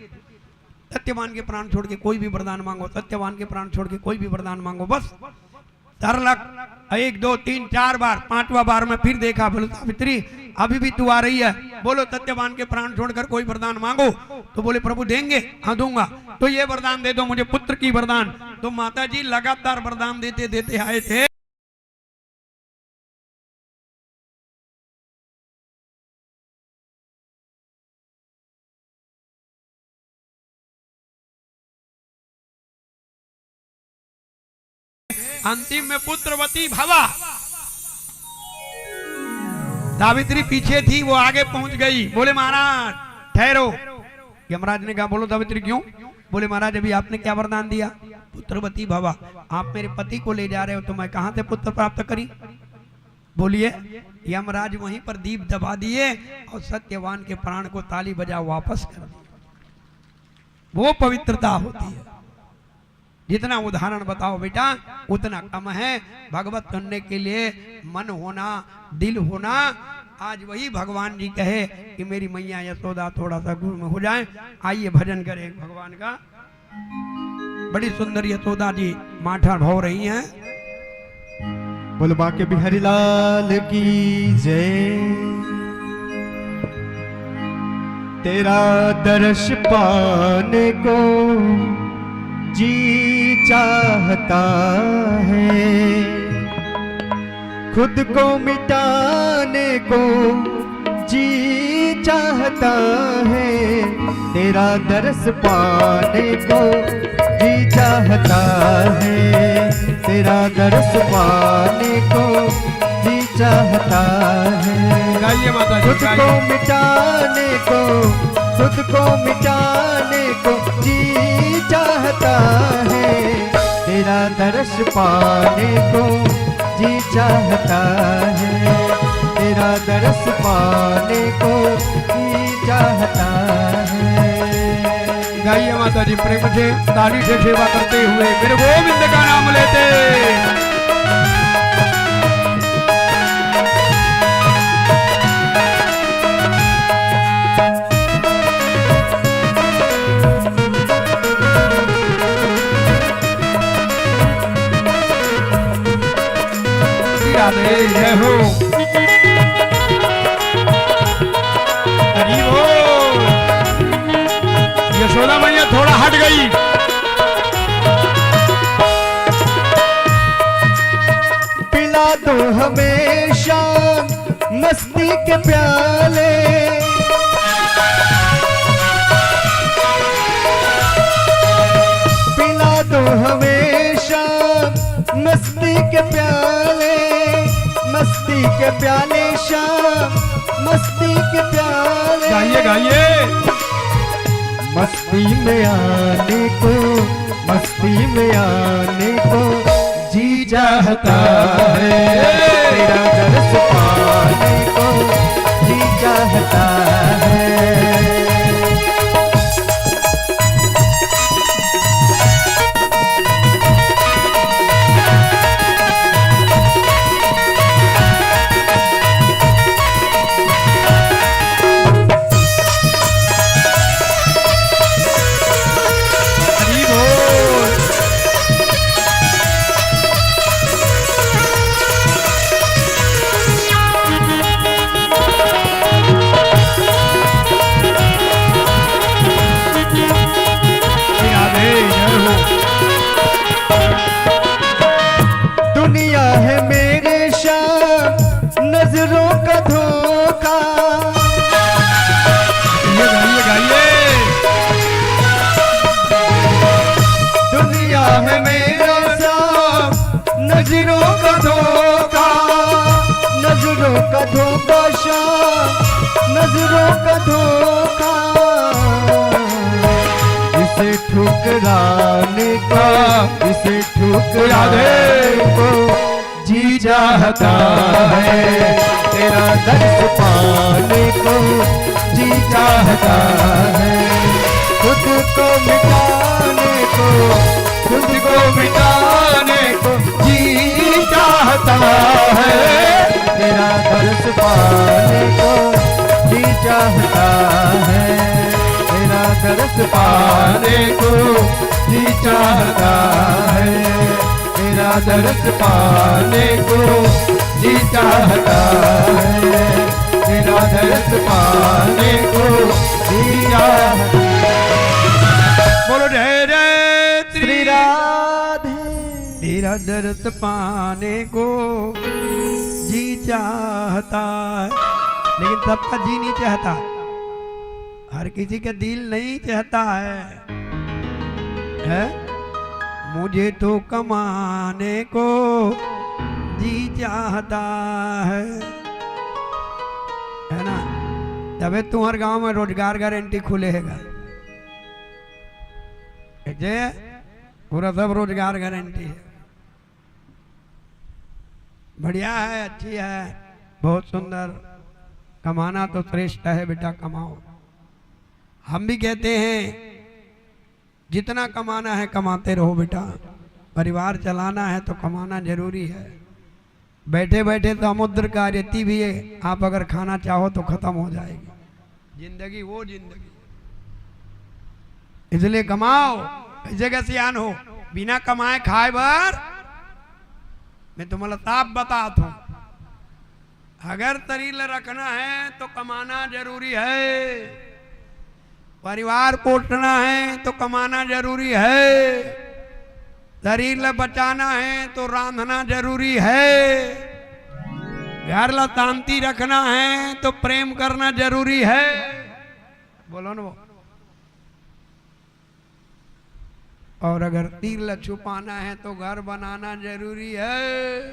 सत्यवान के प्राण छोड़ के कोई भी वरदान मांगो, सत्यवान के प्राण छोड़ के कोई भी वरदान मांगो। बस चार लाख, एक, दो, तीन, चार बार, पांचवा बार में फिर देखा, बोले, सावित्री, अभी भी तू आ रही है, बोलो, सत्यवान के प्राण छोड़कर कोई वरदान मांगो। तो बोले, प्रभु, देंगे, हाँ, दूंगा। तो ये वरदान दे दो मुझे, पुत्र की वरदान। तो माता जी लगातार वरदान देते देते आए थे। अंतिम में पुत्रवती भवा। सावित्री पीछे थी, वो आगे पहुंच गई। बोले, महाराज, ठहरो। यमराज ने कहा, बोलो सावित्री, क्यों? बोले, महाराज, अभी आपने क्या वरदान दिया? पुत्रवती भवा। आप मेरे पति को ले जा रहे हो, तो मैं कहां से पुत्र प्राप्त करी? बोलिए। यमराज वहीं पर दीप दबा दिए और सत्यवान के प्राण को ताली बजा वापस कर दिया। वो पवित्रता होती है। जितना उदाहरण बताओ बेटा, उतना कम है। भगवत सुनने के लिए मन होना, दिल होना। आज वही भगवान जी कहे कि मेरी मैया यशोदा थोड़ा सा गुम हो जाए, आइए भजन करें भगवान का। बड़ी सुंदर यशोदा जी माठा ढो रही हैं। बोल बांके बिहारी लाल की जय। तेरा दर्श पाने को जी चाहता है, खुद को मिटाने को जी चाहता है, तेरा दर्श पाने को जी चाहता है, तेरा दर्श पाने को जी चाहता है। गाइए माता जी, खुद को गाइए। मिटाने को, खुद को मिटाने को जी चाहता है, तेरा दर्श पाने को जी चाहता है, तेरा दर्श पाने को जी चाहता है। गाइए माता जी, प्रेम से ताली से सेवा करते हुए मेरे गोविंद का नाम लेते। राधे जय हो। हरि बोल। यशोदा मैया थोड़ा हट गई। पिला दो हमें श्याम मस्ती के प्याले, पिला दो हमें श्याम मस्ती के प्याले, मस्ती के प्याले श्याम, मस्ती के प्याले। गाइए, गाइए। मस्ती में आने को, मस्ती में आने को जी चाहता है, तेरा दर्श पाने को जी चाहता है। हरि बोल। राधे जय हो। दुनिया है मेरे श्याम नजरों का धोखा। गाइए, गाइए, गाइए। दुनिया है मेरे श्याम नजरों का धोखा, नजरों का धोखा श्याम, नजरों का धोखा। इसे ठुकराने को, इसे ठुकराने को जी चाहता है, तेरा दर्श पाने को जी चाहता है, खुद को मिटाने को, खुद को मिटाने को जी चाहता है, तेरा दर्श पाने को जी चाहता है, तेरा दर्श पाने को जी चाहता है, तेरा दर्श पाने को जी चाहता है, तेरा दर्श पाने को जी चाहता है। बोलो जय जय श्री श्री राधे। तेरा दर्श पाने को जी चाहता है, लेकिन सबका जी नहीं चाहता, हर किसी का दिल नहीं चाहता है, है? मुझे तो कमाने को जी चाहता है, है ना? तबे तुम्हारे गांव में रोजगार गारंटी खुलेगा, जे पूरा सब रोजगार गारंटी है। बढ़िया है, अच्छी है, बहुत सुंदर। कमाना तो श्रेष्ठ है बेटा, कमाओ। हम भी कहते हैं, जितना कमाना है कमाते रहो बेटा, परिवार चलाना है तो कमाना जरूरी है। बैठे बैठे समुद्र का रेती भी है, आप अगर खाना चाहो तो खत्म हो जाएगी। जिंदगी वो जिंदगी, इसलिए कमाओ। कइसे के सियान हो, बिना कमाए खाए बर, मैं तुम्हारा साफ बतात हूं, अगर शरीर ल रखना है तो कमाना जरूरी है, परिवार पोसना है तो कमाना जरूरी है। शरीर ला बचाना है तो रांधना जरूरी है, घर ला शांति रखना है तो प्रेम करना जरूरी है। बोलो ना वो। और अगर तीर ला छुपाना है तो घर बनाना जरूरी है।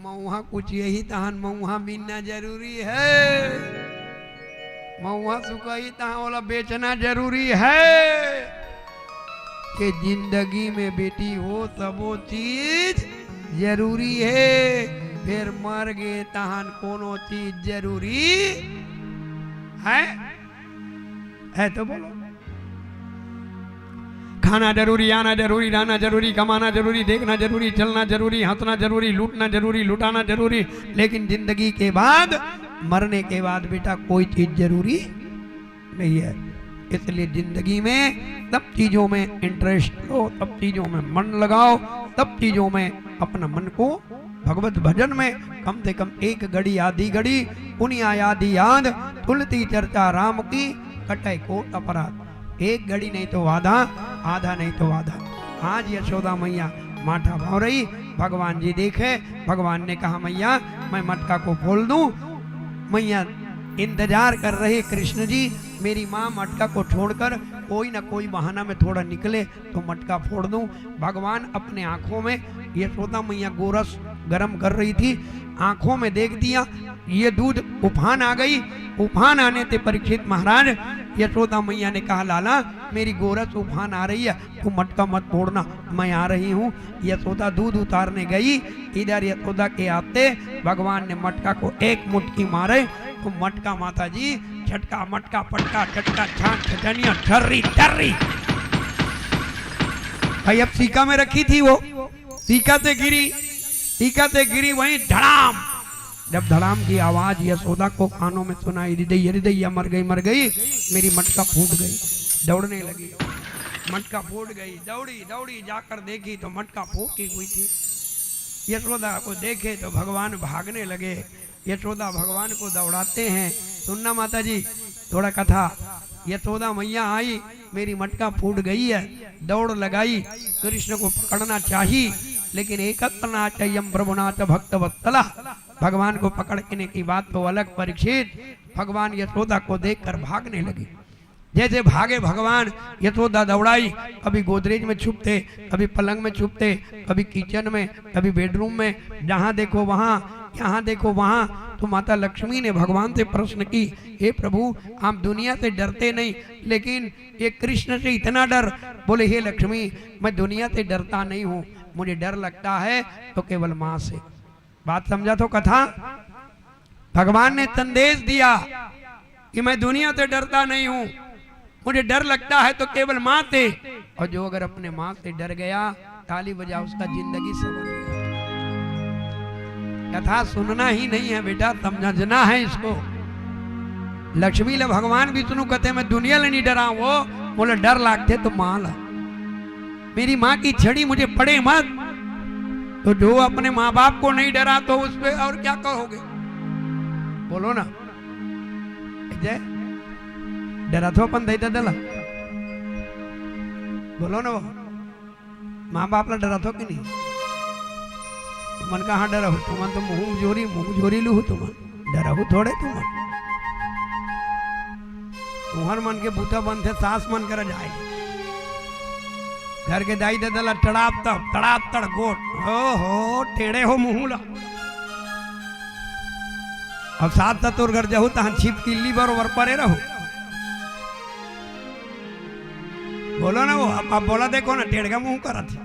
मऊहा कुचियही तहन मऊहा बीनना जरूरी है। मऊहा सुखही तहन ओला बेचना जरूरी है। के जिंदगी में बेटी हो सबो चीज जरूरी है, फिर मर गे तहन कोनो चीज जरूरी है? है तो बोलो। खाना जरूरी, आना जरूरी, रहना जरूरी, कमाना जरूरी, देखना जरूरी, चलना जरूरी, हंसना जरूरी, लूटना जरूरी, लुटाना जरूरी, लेकिन जिंदगी के बाद, मरने के बाद बेटा कोई चीज जरूरी नहीं है। इसलिए जिंदगी में सब चीजों में इंटरेस्ट लो, सब चीजों में मन लगाओ, सब चीजों में अपना मन को भगवत भजन में कम से कम एक घड़ी, आधी घड़ी, पुनिया आदि याद, तुलसी चर्चा राम की, कटै कोट अपराध। एक घड़ी नहीं तो आधा, आधा नहीं तो आधा। आज यशोदा मैया माठा भौंरही, भगवान जी देखे, भगवान ने कहा, "मैया, मैं मटका को फोड़ दूं?" मैया इंतजार कर रहे, "कृष्ण जी, मेरी माँ मटका को छोड़कर कोई ना कोई बहाना में थोड़ा निकले।" तो मटका फोड़ दूं। भगवान अपने आंखों में, यशोदा मैया गोरस गर्म कर रही थी, आंखों में देख दिया, ये दूध उफान आ गई। उफान आने से परीक्षित महाराज, यशोदा मैया ने कहा, "लाला, मेरी गोरस उफान आ रही है, तू मटका मत फोड़ना, मैं आ रही हूँ।" यशोदा दूध उतारने गई, इधर यशोदा के आते भगवान ने मटका को एक मुटकी मारे, तो मटका माता जी, छटका मटका पटका चटका छान छटनिया ठर्री टर्री। भाई, अब सीका में रखी थी वो, सीका से गिरी, सीका से गिरी, वहीं धड़ाम। जब धड़ाम की आवाज यशोदा को कानों में सुनाई दी, "दैया रे दैया, मर गई, मर गई, मेरी मटका फूट गई।" दौड़ने लगी, मटका फूट गई। दौड़ी दौड़ी जाकर देखी तो मटका फूटी हुई थी। यशोदा को देखे तो भगवान भागने लगे। यशोदा भगवान को दौड़ाते हैं। सुनना माता जी, थोड़ा कथा। यशोदा मैया आई, मेरी मटका फूट गई है, दौड़ लगाई, कृष्ण को पकड़ना चाही, लेकिन एकत्र नाचयम प्रभुनाथ भक्त वत्सला, भगवान को पकड़ने की बात तो अलग। परीक्षित, भगवान यशोदा को देखकर भागने लगे। जैसे भागे भगवान, यशोदा दौड़ाई, कभी गोदरेज में छुपते, कभी पलंग में छुपते, कभी किचन में, कभी बेडरूम में, जहाँ देखो वहाँ, यहाँ देखो वहाँ। तो माता लक्ष्मी ने भगवान से प्रश्न की, "हे प्रभु, आप दुनिया से डरते नहीं, लेकिन ये कृष्ण से इतना डर?" बोले, "हे लक्ष्मी, मैं दुनिया से डरता नहीं हूँ, मुझे डर लगता है तो केवल माँ से।" बात समझा तो कथा? भगवान ने संदेश दिया कि मैं दुनिया से डरता नहीं हूं, मुझे डर लगता है तो केवल माँ से। और जो अगर अपने माँ से डर गया, ताली बजा, उसका जिंदगी सवर गया। कथा सुनना ही नहीं है बेटा, समझना है इसको। लक्ष्मी ले भगवान विष्णु कहते, "मैं दुनिया ले नहीं डरा, वो बोले डर लागते तो माँ ला।" मेरी माँ की छड़ी मुझे पड़े मत। तो जो अपने माँ बाप को नहीं डरा तो उस पे और क्या कहोगे? बोलो ना। जय, डरा थो अपन दई ददा ला? बोलो ना वो। माँ बाप ला डरा थो कि नहीं? तुमन कहाँ डरा हो? तुमन तो मुँह जोरी, मुँह जोरी लू हो तुमन। डरहू थोड़े तुमन। तुहर मन के बूता बनथे, सास मन करा जाए। घर के दाई ददा ला तड़ाप तड़, तड़ाप तड़ गोठ। ओ हो, टेढ़े हो मुँह ला। अब सास ससुर घर जहू तहन छिपकिली बरोबर परे रहू। बोलो ना वो, अब, अब बोला देखो ना, टेढ़गा मुँह करत हे।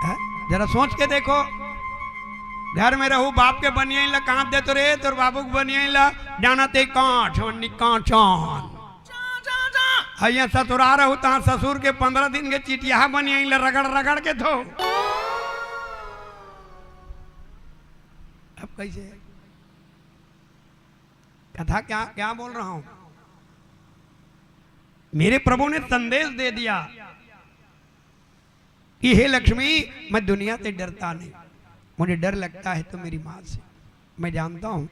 हैं? जरा सोच के देखो, घर में रहू, बाप के बनियाइन ला कांच देतो रे, तोर बाबू के बनियाइन ला, जाना ते कांच, हवन नी कांचन। हइया ससुरा रहू, तहाँ ससुर के पंद्रह दिन के चिटिया बनियाइन ला रगड़ रगड़ के धो। अब कैसे? कथा क्या, क्या बोल रहा हूँ? मेरे प्रभु ने संदेश दे दिया कि हे लक्ष्मी, मैं दुनिया से डरता नहीं, मुझे डर लगता है तो मेरी माँ से। मैं जानता हूँ,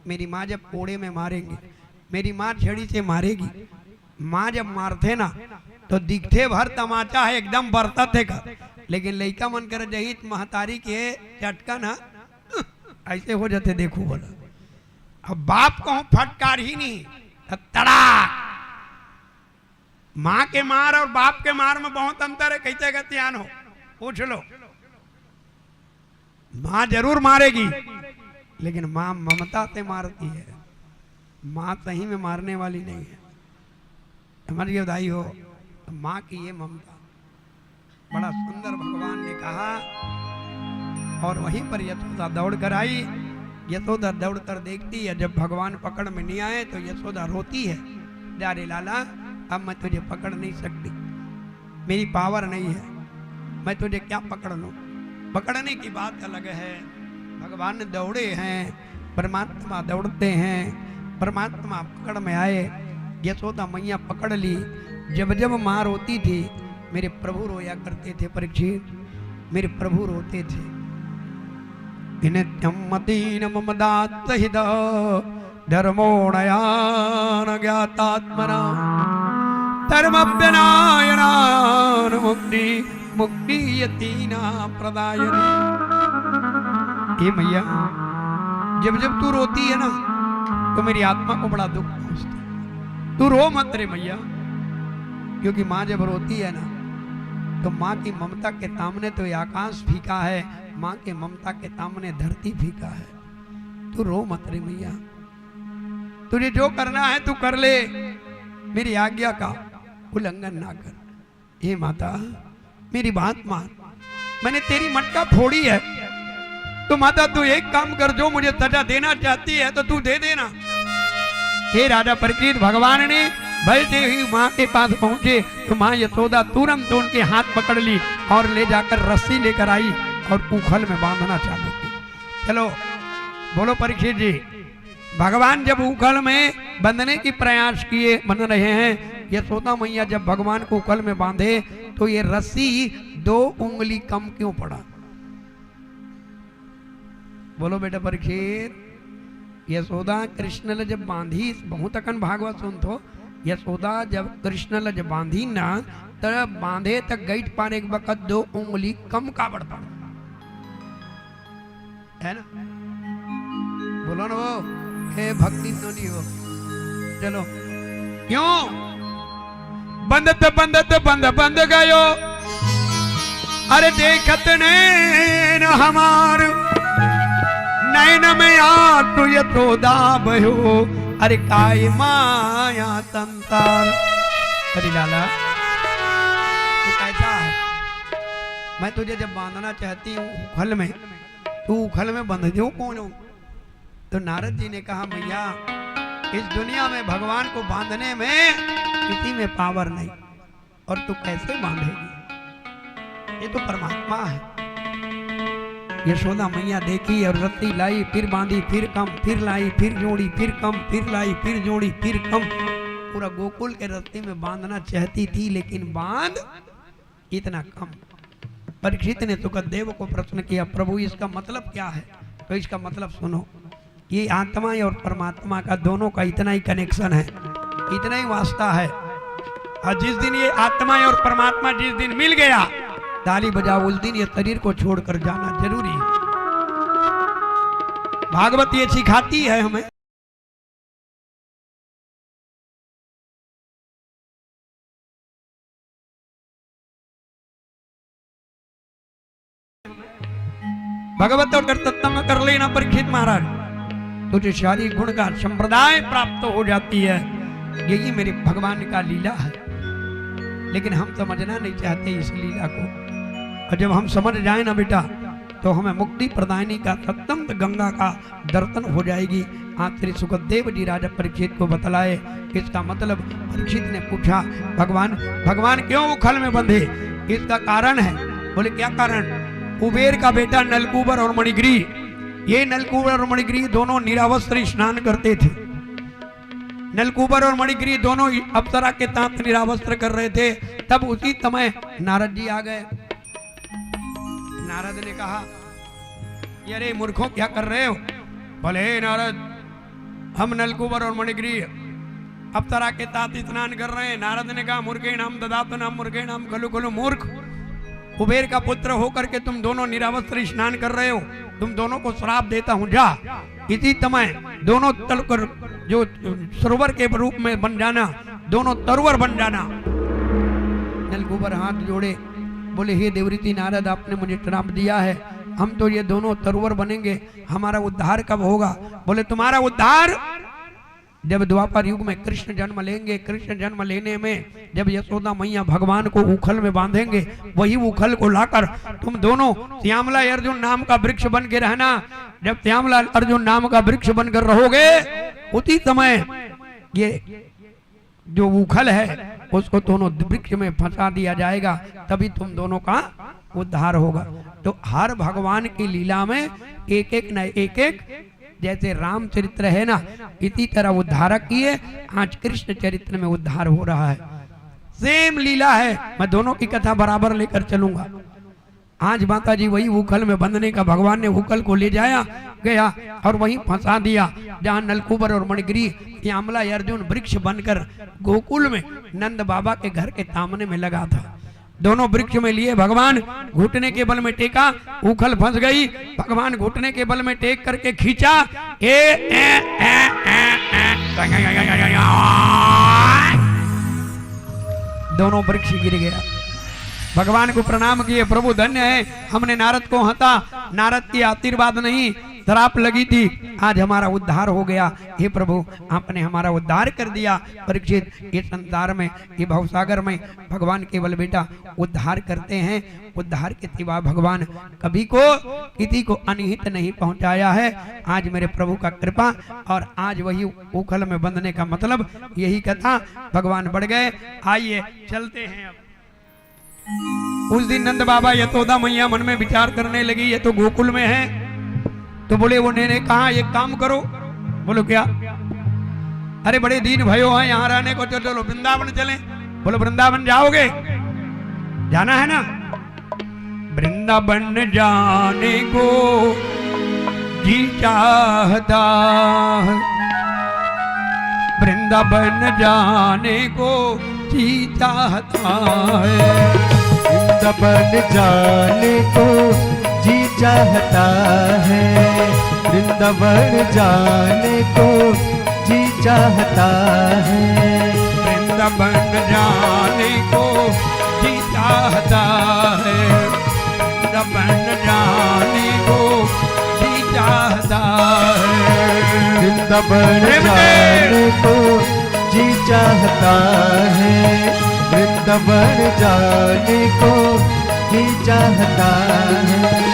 मेरी माँ जब कोड़े में मारेंगे, मेरी माँ छड़ी से मारेगी, माँ जब मारथे ना, तो दिखथे भर तमाचा हे, एकदम बरसत हे का, लेकिन लइका मन कर जही त महतारी के चटकन ह अइसे हो जाथे, देखू बोला। अब बाप कहूँ फटकार ही नहीं, त तड़ा। माँ के मार और बाप के मार में बहुत अंतर है, कैसे गतियान हो, पूछ लो। माँ जरूर मारेगी, लेकिन माँ ममता से मारती है, माँ सही में मारने वाली नहीं है। समझ गए दाई हो, तो माँ की ये ममता। बड़ा सुंदर भगवान ने कहा। और वहीं पर यशोदा दौड़ कर आई। यशोदा दौड़ कर देखती है, जब भगवान पकड़ में नहीं आए तो यशोदा रोती है, जा रे लाला, अब मैं तुझे पकड़ नहीं सकती, मेरी पावर नहीं है, मैं तुझे क्या पकड़ लूँ। पकड़ने की बात अलग है, भगवान दौड़े हैं, परमात्मा दौड़ते हैं, परमात्मा पकड़ में आए, यशोदा मैया पकड़ ली। जब जब माँ रोती थी, मेरे प्रभु रोया करते थे परीक्षित, मेरे प्रभु रोते थे। नित्यं मतेन मम दासहित धर्मो नयान ज्ञातात्मना धर्मप्यनायनान मुक्ति मुक्ति यतीना प्रदायनी। हे मैया, जब जब तू रोती है ना, तो मेरी आत्मा को बड़ा दुख पहुंचता है। तू रो मत रे मैया, क्योंकि माँ जब रोती है ना, तो माँ की ममता के सामने तो ये आकाश फीका है, माँ की ममता के सामने धरती फीका है। तू रो मत रे मैया, तुझे जो करना है तू कर ले, मेरी आज्ञा का उल्लंघन ना कर। हे माता, मेरी बात मान, मैंने तेरी मटका फोड़ी है, तो माता तू एक काम कर, जो मुझे सजा देना चाहती है तो तू दे देना। हे राजा परीक्षित, भगवान ने भय से ही माँ के पास पहुंचे तो माँ यशोदा तुरंत उनके हाथ पकड़ ली और ले जाकर रस्सी लेकर आई और उखल में बांधना चालू की। चलो बोलो परीक्षित जी, भगवान जब उखल में बंधने की प्रयास किए, बंध रहे हैं, यशोदा मैया जब भगवान को उखल में बांधे तो ये रस्सी दो उंगली कम क्यों पड़ा? बोलो बेटा परीक्षित, यशोदा कृष्ण ल जब बांधी, बहुत अकन भागवत सुनथो, यशोदा जब कृष्ण ल जब बांधी ना, तब बांधे तक गईठ पाने के बखत दो उंगली कम काबर पड़ा? है ना? बोलो ना वो, हे भक्ति तो नहीं हो। चलो, क्यों? बंधत बंधत बंध बंध गयो, अरे देखत नैन हमार, नैन में आंसू यशोदा बहो, अरे काय माया संसार। अरे लाला, तू कैसा है? मैं तुझे जब बांधना चाहती हूँ उखल में, तू उखल में बंध दो कौन हो? तो नारद जी ने कहा, मैया, इस दुनिया में भगवान को बांधने में किसी में पावर नहीं, और तू कैसे बांधेगी? ये तो परमात्मा है। यशोदा मैया देखी और रस्सी लाई, फिर बांधी, फिर कम, फिर लाई, फिर जोड़ी, फिर कम, फिर लाई, फिर जोड़ी, फिर कम। पूरा गोकुल के रस्सी में बांधना चाहती थी, लेकिन बांध इतना कम। परीक्षित ने सुखदेव को प्रश्न किया, प्रभु, इसका मतलब क्या है? तो इसका मतलब सुनो, ये आत्मा और परमात्मा का, दोनों का इतना ही कनेक्शन है, इतना ही वास्ता है। और जिस दिन ये आत्मा और परमात्मा जिस दिन मिल गया, ताली बजाओ, उस दिन ये शरीर को छोड़कर जाना जरूरी है। भागवत ये सिखाती है हमें। भगवत और कर्तव्य कर लेना परीक्षित महाराज, तुझे सारी गुण का संप्रदाय प्राप्त हो जाती है। यही मेरे भगवान का लीला है, लेकिन हम समझना नहीं चाहते इस लीला को। और जब हम समझ जाए ना बेटा, तो हमें मुक्ति प्रदायिनी का सत्यंत गंगा का दर्शन हो जाएगी। आज श्री सुखदेव जी राजा परीक्षित को बतलाए। इसका मतलब परीक्षित ने पूछा, भगवान, भगवान क्यों उखल में बंधे? इसका कारण है। बोले, क्या कारण? कुबेर का बेटा नलकूबर और मणिग्री, ये नलकूबर और मणिग्री दोनों निरावस्त्र स्नान करते थे। नलकूबर और मणिग्री दोनों अप्सरा के साथ निरावस्त्र कर रहे थे। तब उसी समय नारद जी आ गए। नारद ने कहा कि अरे मूर्खों, क्या कर रहे हो? बोले, हे नारद, हम नलकूबर और मणिग्री अप्सरा के साथ स्नान कर रहे हैं। नारद ने कहा, "मूर्खेणाम दधातनाम मूर्खेणाम खलु खलु मूर्ख, कुबेर का पुत्र होकर के तुम दोनों निरवस्त्र स्नान कर रहे हो, तुम दोनों को श्राप देता हूं, जा।" इसी समय दोनों तलकर जो सरोवर के रूप में बन जाना, दोनों तरुवर बन जाना। नलकूबर हाथ जोड़े, बोले, "हे देवर्षि नारद, आपने मुझे श्राप दिया है, हम तो ये दोनों तरुवर बनेंगे, हमारा उद्धार कब होगा?" बोले, "तुम्हारा उद्धार जब द्वापर युग में कृष्ण जन्म लेंगे, कृष्ण जन्म लेने में जब यशोदा मैया भगवान को उखल में बांधेंगे, वही उखल को लाकर तुम दोनों श्यामला अर्जुन नाम का वृक्ष बन के रहना। जब श्यामला अर्जुन नाम का वृक्ष बनकर रहोगे, उसी समय ये जो उखल है, उसको दोनों वृक्ष में फंसा दिया जाएगा, तभी तुम दोनों का उद्धार होगा।" तो हर भगवान की लीला में एक एक न एक एक, जैसे रामचरित्र है ना, इसी तरह उद्धारक की है। आज कृष्ण चरित्र में उद्धार हो रहा है, सेम लीला है। मैं दोनों की कथा बराबर लेकर चलूंगा। आज माता जी वही उखल में बंधने का, भगवान ने उखल को ले जाया गया और वहीं फंसा दिया, जहां नलकूबर और मणिगिरी, श्यामला अर्जुन वृक्ष बनकर गोकुल में नंद बाबा के घर के सामने में लगा था। दोनों वृक्ष में लिए भगवान, घुटने के बल में टेका, उखल फंस गई। भगवान घुटने के बल में टेक करके खींचा, ए, ए, ए, ए, ए, दोनों वृक्ष गिर गया। भगवान को प्रणाम किए, "प्रभु धन्य है, हमने नारद को हंसा, नारद के आशीर्वाद नहीं, श्राप लगी थी, आज हमारा उद्धार हो गया। हे प्रभु, आपने हमारा उद्धार कर दिया।" परीक्षित, ये संसार में, ये भवसागर में भगवान केवल बेटा उद्धार करते हैं, उद्धार के सिवा भगवान कभी को, किसी को अनहित नहीं पहुंचाया है। आज मेरे प्रभु का कृपा, और आज वही उखल में बंधने का मतलब यही कथा। भगवान बढ़ गए। आइए चलते हैं अब। उस दिन नंद बाबा, यशोदा मैया मन में विचार करने लगी, ये तो गोकुल में है। तो बोले, उन्होंने कहा, "एक काम करो।" बोलो, "क्या?" "अरे, बड़े दिन भयो हैं यहाँ रहने को, तो चलो वृंदावन चलें।" बोलो, "वृंदावन जाओगे? जाना है ना?" वृंदावन जाने को जी चाहता है, वृंदावन जाने को जी चाहता है। वृंदावन जाने को जी चाहता है, वृंदावन जाने को जी चाहता है। वृंदावन जाने को जी चाहता है, वृंदावन जाने को जी चाहता है। वृंदावन प्रेम से। जाने को जी चाहता है, वृंदावन जाने को जी चाहता है।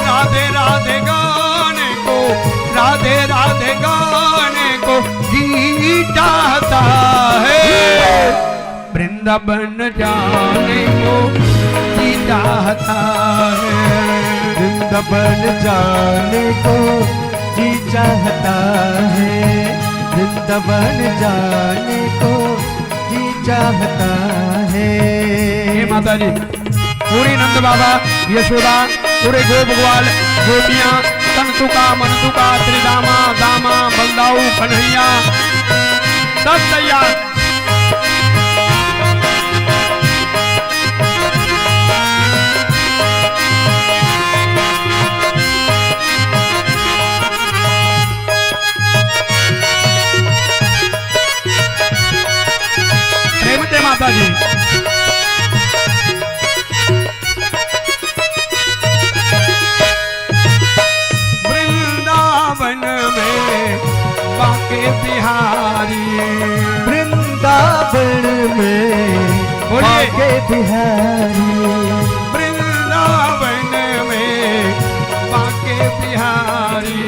राधे राधे गाने को, राधे राधे गाने को जी चाहता है। वृंदावन जाने को जी चाहता है। वृंदावन जाने को जी चाहता है, वृंदावन जाने को जी चाहता है। हे माता जी, पूरी नंद बाबा, यशोदा, पूरे गोप ग्वाल, गोपियां, तनतुका, मनतुका, त्रिदामा, दामा, बलदाऊ, कन्हैया, सब तैयार। प्रेम से माता जी। वृंदावन में बांके बिहारी। वृंदावन में बोलिए। बांके बिहारी। वृंदावन में बांके बिहारी।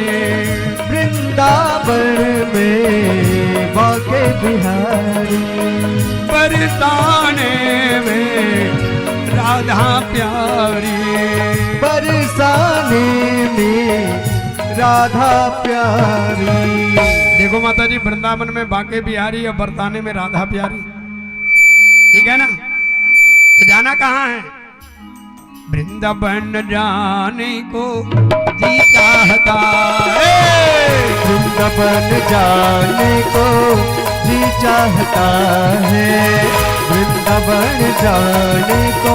वृंदावन में बांके बिहारी। बरसाने में राधा प्यारी। बरसाने में राधा प्यारी। देखो माता जी, वृंदावन में बांके बिहारी और बरसाने में राधा प्यारी, ठीक है ना? तो जाना कहाँ है? वृंदावन जाने को जी चाहता है। वृंदावन जाने को जी चाहता है, वृंदावन जाने को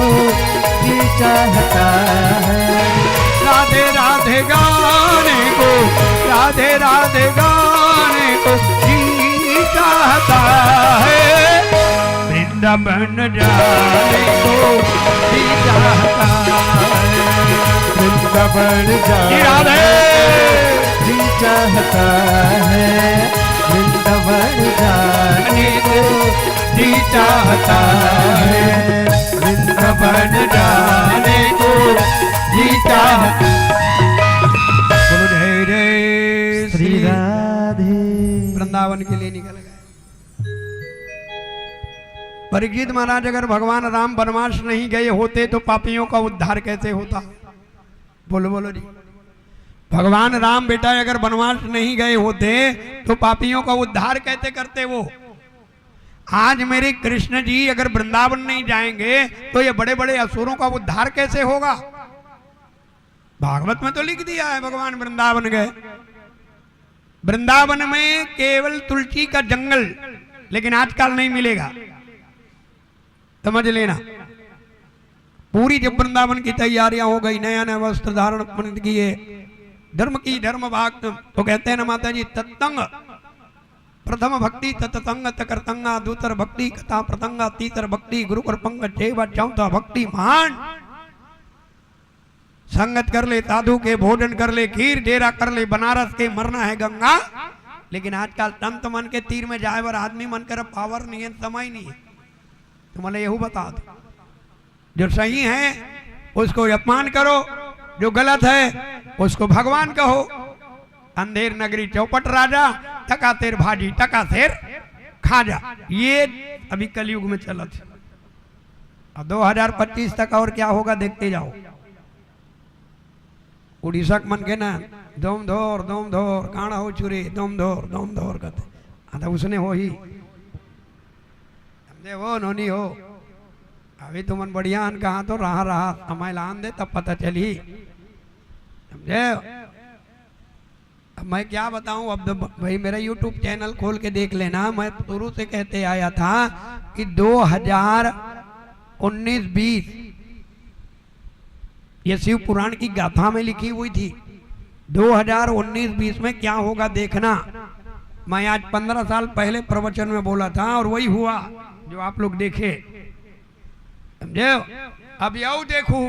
जी चाहता है। राधे राधे गाने को, राधे राधे गाने को जी चाहता है। वृंदावन जाने को जी चाहता है। वृंदावन जाने जी चाहता है। वृंदावन जाने को जी चाहता है। वृंदावन जाने को जी चाहता। बोलो जय जय श्री श्री राधे। वृंदावन के लिए निकल गए। परीक्षित महाराज, अगर भगवान राम वनवास नहीं गए होते तो पापियों का उद्धार कैसे होता? बोलो, बोलो जी। भगवान राम, बेटा, अगर वनवास नहीं गए होते तो पापियों का उद्धार कैसे करते वो? आज मेरे कृष्ण जी अगर वृंदावन नहीं जाएंगे तो ये बड़े बड़े असुरों का उद्धार कैसे होगा? भागवत में तो लिख दिया है, भगवान वृंदावन गए। वृंदावन में केवल तुलसी का जंगल, लेकिन आजकल नहीं मिलेगा, समझ लेना। पूरी जब वृंदावन की तैयारियां हो गई, नया नया वस्त्र धारण अपन किए, धर्म की धर्म भाग, तो कहते हैं ना माता जी, तत्संग प्रथम भक्ति, तत्संग तकरतंगा, दूसर भक्ति कथा प्रसंगा, तीसर भक्ति गुरु कृपंग, सेवा चौथा भक्ति महान। संगत कर ले, साधु के भोजन कर ले, खीर डेरा कर ले, बनारस के मरना है गंगा। लेकिन आजकल संत मन के तीर में जाए बर आदमी मन कर पावर नहीं है, समय नहीं है। तो मैं यहू बता दो, जो सही है उसको अपमान करो, जो गलत है उसको भगवान कहो। अंधेर नगरी चौपट राजा, टका तेर भाजी टका तेर खा जा। ये अभी कलयुग में चलत है। अब दो हज़ार पच्चीस तक और क्या होगा, देखते जाओ। उड़ीसा के मन के ना, "दम धोर, दम धोर, काना हो चुरी, दम धोर, दम धोर," कहते। हाँ, तो उसने हो ही। समझे हो, नोनी हो? अभी तुमन बढ़िया हन कहा तो रहा, रहा, समय लान दे, तब पता चली। समझे? अब मैं क्या बताऊं, अब तो ब-, भाई, मेरा YouTube चैनल खोल के देख लेना। मैं शुरू से कहते आया था कि दो हज़ार उन्नीस बीस, ये शिव पुराण की गाथा में लिखी हुई थी, दो हज़ार उन्नीस बीस में क्या होगा देखना। मैं आज पन्द्रह साल पहले प्रवचन में बोला था और वही हुआ जो आप लोग देखे, समझे? अब यहू देखू,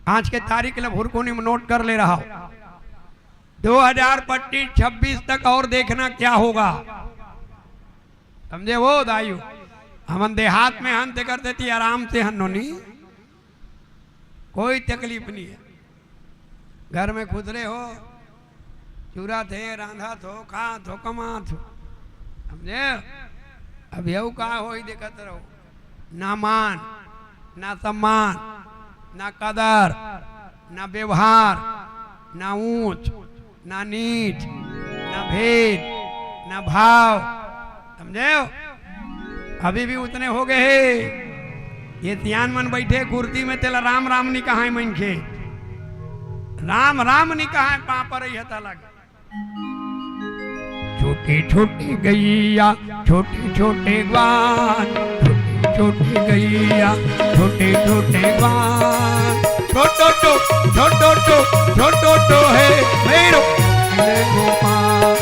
आज के तारीख ल भुरकुनी में नोट कर ले रहा हो, दो हज़ार पच्चीस छब्बीस तक और देखना क्या होगा, समझे? वो दायु, हमन देहात में हन, तेकर सेती आराम से हन नोनी, कोई तकलीफ नहीं है। घर में खुसरे हो, चुरत हे, रांधत हो, खात हो, कमात हो, समझे? अब यहू का होही, देखत रहो। ना मान, ना सम्मान, ना कदर, ना व्यवहार, ना ऊंच, ना नीच, ना भेद, ना भाव, समझे हो? अभी भी उतने हो गए हे। ये सियान मन बैठे कुर्सी में, तेला राम राम नी कहाय मनखे, राम राम नी कहाय, पापा रही है तलक। छोटे छोटे गैया, छोटे छोटे ग्वाल, छोटे छोटे गैया, छोटे छोटे ग्वाल। छोटो टो, छोटो टो, छोटो टो है मेरो गोपाल।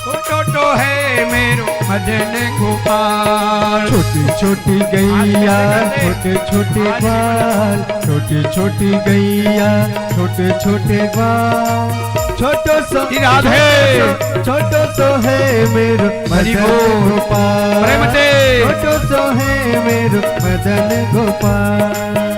छोटो टो है मेरो मदन गोपाल। छोटी छोटी गैया, छोटे छोटे ग्वाल, छोटी छोटी गैया, छोटे छोटे ग्वाल। छोटो सो, श्री राधे। छोटो सो है मेरो हरि मदन बोल। गोपाल। प्रेम से। छोटो सो है मेरो मदन गोपाल।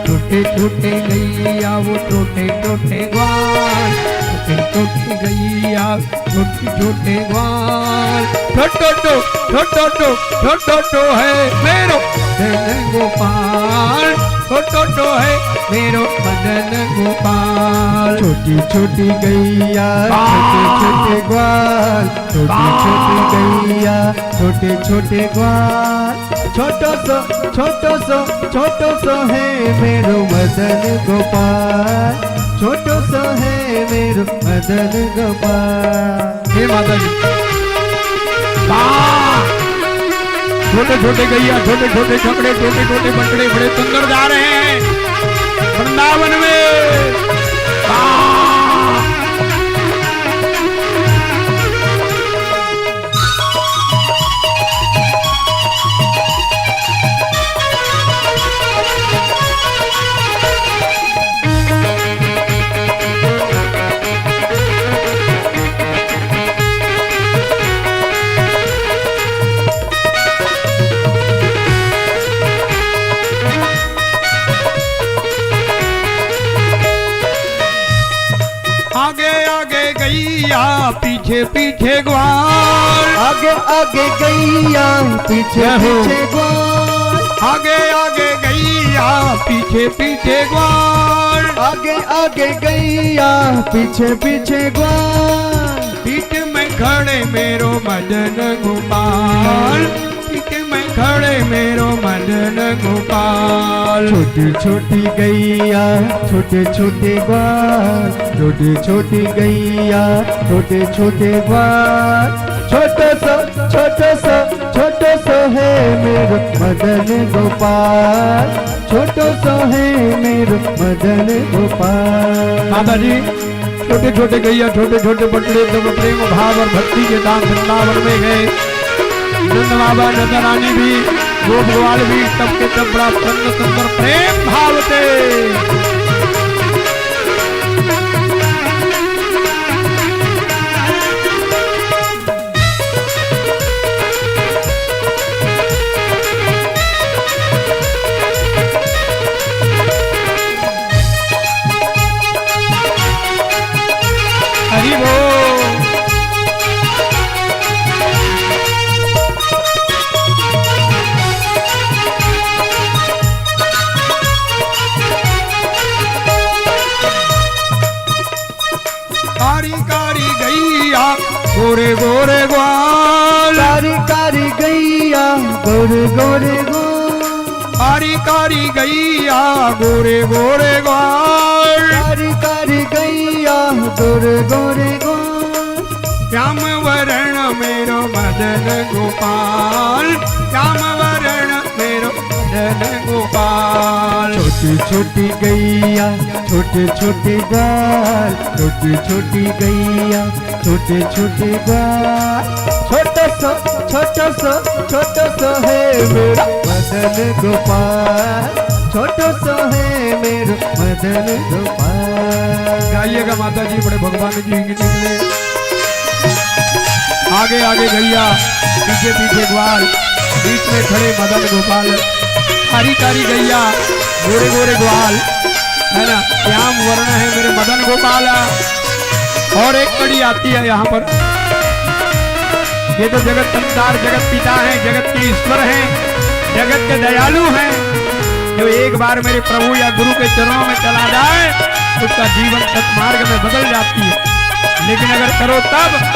छोटे छोटे गैया वो छोटे छोटे ग्वाल, छोटे छोटे गैया छोटे छोटे ग्वाल। छोटो टो, छोटो टो, छोटो टो है मेरो मदन गोपाल। छोटो टो है मेरो मदन गोपाल। छोटी छोटी गैया, वाह। छोटे छोटे ग्वाल, छोटी वाह। छोटी गैया, छोटे छोटे ग्वाल। छोटो सो, छोटो सो, छोटो सो है मेरो मदन गोपाल। छोटो सो है मेरो मदन गोपाल। हे माता जी। वाह। छोटे छोटे गैया, छोटे छोटे छकड़े, छोटे छोटे बछड़े बड़े सुंदर जा रहे हैं वृंदावन में। आ! आगे आगे गैया, पीछे पीछे ग्वाल। आगे आगे गैया, पीछे जय हो। पीछे ग्वाल। आगे आगे गैया, पीछे पीछे ग्वाल। आगे आगे गैया, पीछे पीछे ग्वाल। पीठ में खड़े मेरो मदन गोपाल। पीठ में खड़े मेरो मदन गोपाल। छोटी छोटी गैया, छोटे छोटे ग्वाल। छोटी छोटी गैया, छोटे छोटे ग्वाल। छोटो सो, छोटो सो, छोटो सो है मेरो मदन गोपाल। छोटो सो है मेरो मदन गोपाल। माता जी, छोटे छोटे गैया, छोटे छोटे बछड़े, जब प्रेम भाव और भक्ति के साथ वृंदावन में गए, नंद बाबा, नंद रानी भी, गोप ग्वाल भी, सबके सब बड़ा प्रसन्न सुंदर प्रेम भाव से। हरि बोल। कारी कारी गैया, गोरे गोरे ग्वाल। कारी कारी गैया, गोरे गोरे ग्वाल। कारी कारी गैया, गोरे गोरे ग्वाल। कारी कारी गैया, गोरे गोरे ग्वाल। श्याम वरण मेरो मदन गोपाल। श्याम वरण मेरो मदन गोपाल। छोटी छोटी गैया, छोटे छोटे ग्वाल। छोटी छोटी गैया, छोटे छोटे ग्वाल। छोटो सो, छोटो सो, छोटो सो है मेरो मदन गोपाल। छोटो सो है मेरो मदन गोपाल। गाइएगा माता जी, बड़े भगवान जी की निकले। आगे आगे गैया, पीछे पीछे ग्वाल, बीच में खड़े मदन गोपाल। कारी कारी गैया, गोरे गोरे ग्वाल, है ना, श्याम वर्ण है मेरे मदन गोपाल। और एक कड़ी आती है यहाँ पर। ये तो जगत संसार, जगत पिता है, जगत के ईश्वर हैं, जगत के दयालु हैं। जो एक बार मेरे प्रभु या गुरु के चरणों में चला जाए, उसका जीवन सत्मार्ग में बदल जाती है। लेकिन अगर करो तब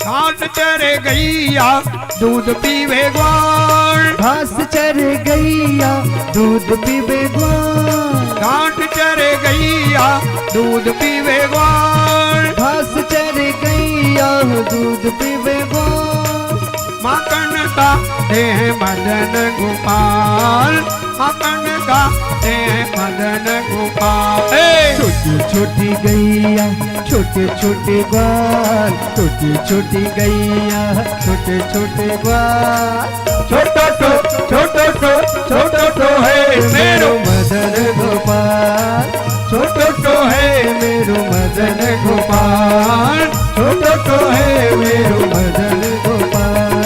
घाट चरे गैया, दूध पीवे ग्वाल। घास चरे गैया, दूध पीवे ग्वाल। घाट चरे गैया, दूध पीवे ग्वाल। घास चरे गैया, दूध पीवे ग्वाल। माखन खाते हैं मदन गोपाल। माखन खाते हैं मदन गोपाल। ए! छोटी छोटी गैया, छोटे छोटे ग्वाल। छोटी छोटी गैया, छोटे छोटे ग्वाल। छोटो सो, छोटो सो, छोटो सो है मेरो मदन गोपाल। छोटो सो है मेरो मदन गोपाल। छोटो सो है मेरो मदन गोपाल।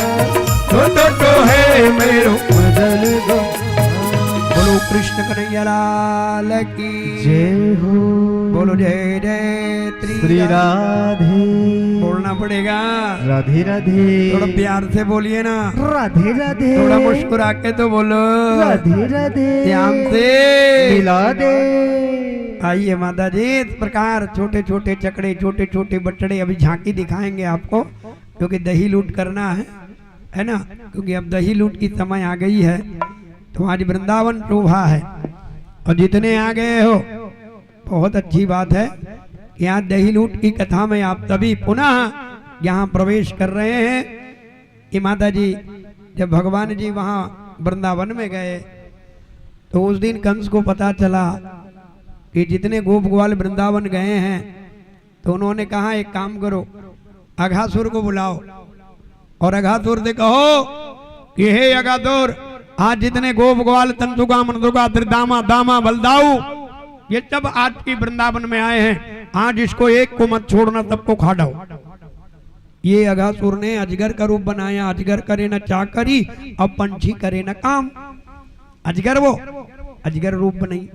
छोटो सो है मेरो मदन गोपाल। बोलो कृष्ण कन्हैया लाल की। जय हो। बोलो जय जय श्री श्री राधे। राधे। बोलना पड़ेगा। राधे राधे। थोड़ा प्यार से बोलिए ना। राधे राधे। थोड़ा मुस्कुरा के तो बोलो। राधे राधे। श्याम से मिला दे। आइए माता जी, इस प्रकार छोटे छोटे चकड़े, छोटे छोटे बछड़े अभी झांकी दिखाएंगे आपको, क्योंकि दही लूट करना है, है ना, क्योंकि अब दही लूट की समय आ गई है। तो आज वृंदावन शोभा है। और जितने आ गए हो, बहुत अच्छी बात है कि आज दही लूट की कथा में आप सभी पुनः यहाँ प्रवेश कर रहे हैं। कि माता जी, जब भगवान जी वहाँ वृंदावन में गए, तो उस दिन कंस को पता चला कि जितने गोप ग्वाल वृंदावन गए हैं, तो उन्होंने कहा, "एक काम करो, अघासुर को बुलाओ और अघासुर से कहो कि हे अघासुर, आज जितने गोप ग्वाल, तंतुका, मंतुका, त्रिदामा, दामा, बलदाऊ, ये सब आज की वृंदावन में आए हैं, आज इसको एक को मत छोड़ना, सबको खा डाओ।" ये अघासुर ने अजगर का रूप बनाया, अजगर करे न चाकरी, अब पंछी करे न काम। अजगर वो, अजगर रूप बनाई,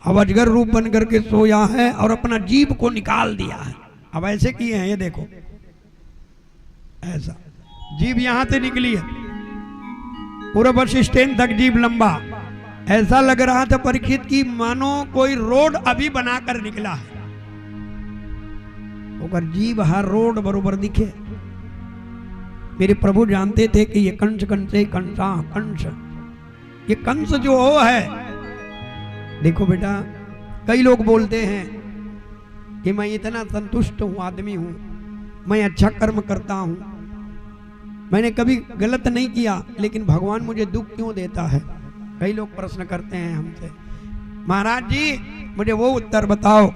अब अजगर रूप बन करके सोया है और अपना जीभ को निकाल दिया है। अब ऐसे किए हैं, ये देखो, ऐसा जीभ यहाँ से निकली है, पूरा बस स्टैंड तक जीभ लंबा। ऐसा लग रहा था परीक्षित की मानो कोई रोड अभी बनाकर निकला है। ओकर जीभ हर रोड बरोबर दिखे। मेरे प्रभु जानते थे कि ये कंस, कंसे, कंसा, कंस, ये कंस जो हो है। देखो बेटा, कई लोग बोलते हैं कि मैं इतना संतुष्ट हूँ, आदमी हूँ, मैं अच्छा कर्म करता हूँ, मैंने कभी गलत नहीं किया, लेकिन भगवान मुझे दुख क्यों देता है? कई लोग प्रश्न करते हैं हमसे, "महाराज जी, मुझे वो उत्तर बताओ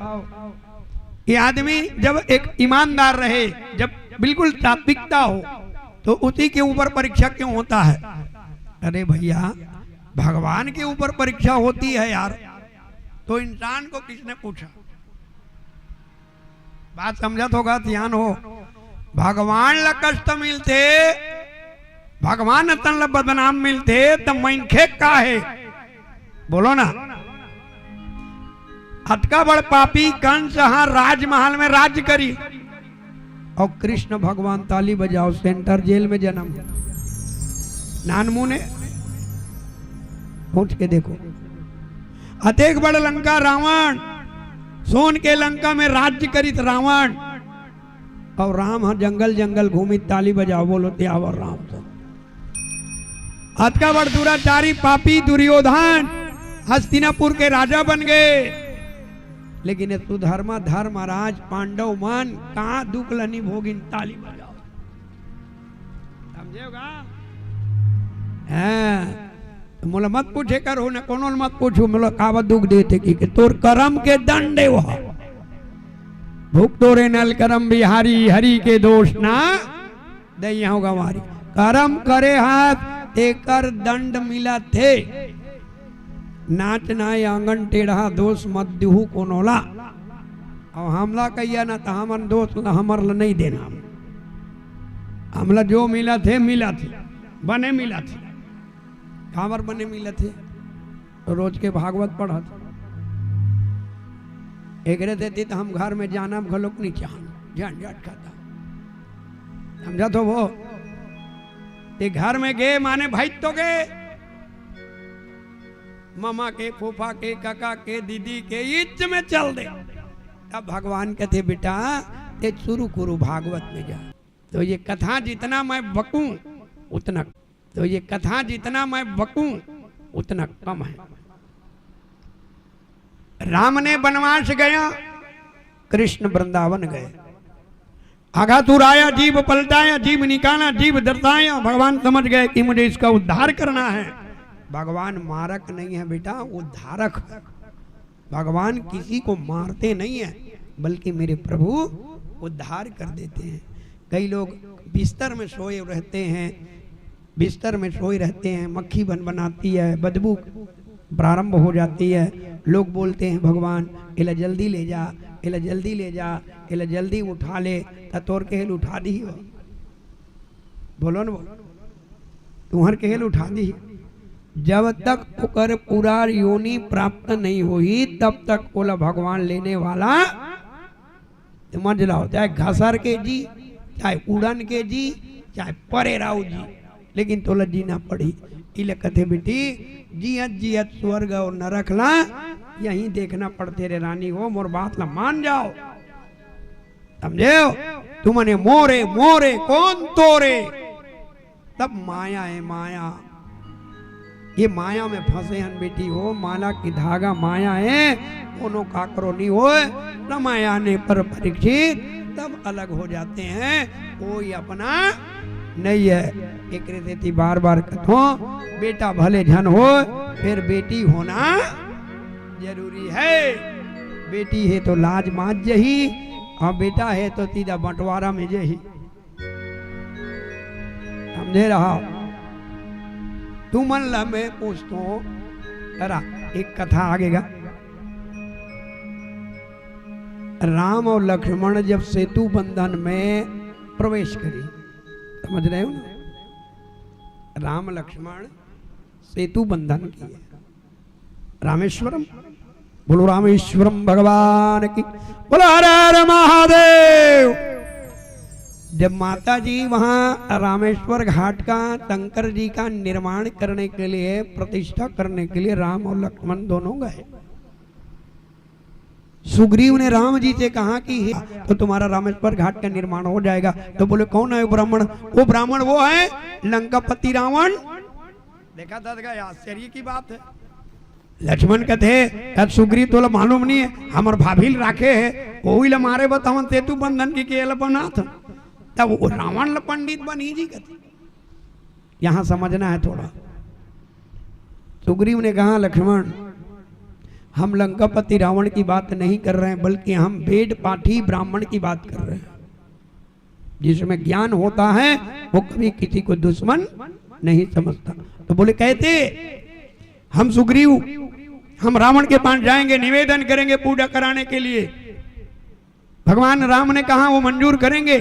कि आदमी जब एक ईमानदार रहे, जब बिल्कुल सात्विकता हो, तो उसी के ऊपर परीक्षा क्यों होता है?" अरे भैया, भगवान के ऊपर परीक्षा होती है यार, तो इंसान को किसने पूछा? बात समझत होगा, ध्यान हो। भगवान ला कष्ट मिलथे, भगवान तन ला बदनाम मिलथे, त मनखे का हे? बोलो ना। अतका बड़ पापी कंस ह राजमहल में राज्य करी, और कृष्ण भगवान, ताली बजाओ, सेंट्रल जेल में जन्म। नानमुने पूछ के देखो, अतेक बड़ लंका रावण, सोन के लंका में राज्य करित रावण, और राम ह जंगल जंगल घूमित, ताली बजाओ, बोलो, त्यावर राम तो। अतका बड़ दुराचारी पापी दुर्योधन हस्तिनापुर के राजा बन गए, लेकिन ये सुधर्मा धर्मराज पांडव मन का दुख ल नी भोगिन, ताली बजाओ। समझे हो गा? हाँ, तो मोला मत पूछे करो ना, कोनो ल मत पूछो, मोला काबर दुख देथे कि, कि तोर करम के दंड हे वह। भुगतो रे नल करम बिहारी, हरि के दोष ना दइया हो गंवारी। करम करे हस, तेकर दंड मिलत हे। नाच नाय आंगन टेढ़ा, दोष मत दिहू कोनो ला। अउ हमला कहिया ना, त हमन दोष ला, हमर ला नइ देना। हमला जो मिलत हे, मिलत हे, बने मिलत हे। काबर बने मिलत हे? रोज के भागवत पढ़त। एकरे सेती त हम घर में जानब घलोक नइ चाहन, झंझट खाता। समझत हो वो? ते घर में गे माने भाई तो गे, ममा के, फूफा के, कका के, दीदी के इच में चल दे। तब भगवान कथे, "बेटा, ते शुरू कुरु भागवत में जा।" तो ये कथा जितना मैं बकूं, उतना, तो ये कथा जितना मैं बकूं, उतना कम है। राम ने वनवास गया, कृष्ण वृंदावन गए। अघासुर आया, जीभ पलटाया, जीभ निकाला, जीभ दर्शाया। भगवान समझ गए कि मुझे इसका उद्धार करना है। भगवान मारक नहीं है बेटा, उद्धारक है। भगवान किसी को मारते नहीं है, बल्कि मेरे प्रभु उद्धार कर देते हैं। कई लोग बिस्तर में सोए रहते हैं, बिस्तर में सोए रहते हैं, मक्खी भनभनाती है, बदबू प्रारंभ हो जाती है। लोग बोलते हैं, "भगवान, एला जल्दी ले जा, एला जल्दी ले जा, एला जल्दी उठा ले।" त तोर केहेल उठा दिही हो? बोलो न, बोलो। तुहर केहेल उठा दिही। जब तक ओकर पूरा योनि प्राप्त नहीं होही, तब तक ओला भगवान लेने वाला समझ लाओ, चाहे घसर के जी, चाहे उड़न के जी, चाहे परे राहू जी, लेकिन तोला जीना पड़ही। इले कथे बेटी, जियत जियत स्वर्ग और नरक ला यहीं देखना पड़थे रे रानी हो, मोर बात ला मान जाओ, समझे हो? तुमने मोरे मोरे कौन तोरे, सब माया है, माया। ये माया में फंसे हन बेटी हो, माला की धागा माया है। कोनो काकरो नहीं होय। समय आने पर परीक्षित तब अलग हो जाते हैं, कोई अपना नहीं है। एकरे सेती बार बार कथों, बेटा भले झन होय, फिर बेटी होना जरूरी है। बेटी हे तो लाज माज जही, अउ बेटा हे तो सीधा बंटवारा में जही। समझे रहा? तुमन ला मैं पूछथों, जरा एक कथा आगे गा। राम अउ लक्ष्मण जब सेतु बंधन में प्रवेश करिस, समझ रहे हो ना? राम लक्ष्मण सेतु बंधन किए। रामेश्वरम, बोलो रामेश्वरम भगवान की, बोलो हर हर महादेव। जब माता जी वहां रामेश्वर घाट का शंकर जी का निर्माण करने के लिए, प्रतिष्ठा करने के लिए राम और लक्ष्मण दोनों गए, सुग्रीव ने राम जी से कहा कि हे, तो तुम्हारा रामेश्वर घाट का निर्माण हो जाएगा। तो बोले, कौन है वो ब्राह्मण? वो ब्राह्मण वो है लंकापति रावण। देखा था, देखा, आश्चर्य की बात है। लक्ष्मण कथे, "यार सुग्रीव, तोला मालूम नहीं है, हमर भाभी ल राखे है, वही ला मारे बर त हमन सेतु बंधन के केला बनात हन, तब वो रावण ला पंडित बनी जी," कथे। यहाँ समझना है थोड़ा। सुग्रीव ने कहा, लक्ष्मण, हम लंकापति रावण की बात नहीं कर रहे हैं, बल्कि हम वेद पाठी ब्राह्मण की बात कर रहे हैं। जिसमें ज्ञान होता है, वो कभी किसी को दुश्मन नहीं समझता। तो बोले, कहते, हम सुग्रीव, हम रावण के पास जाएंगे, निवेदन करेंगे पूजा कराने के लिए। भगवान राम ने कहा वो मंजूर करेंगे।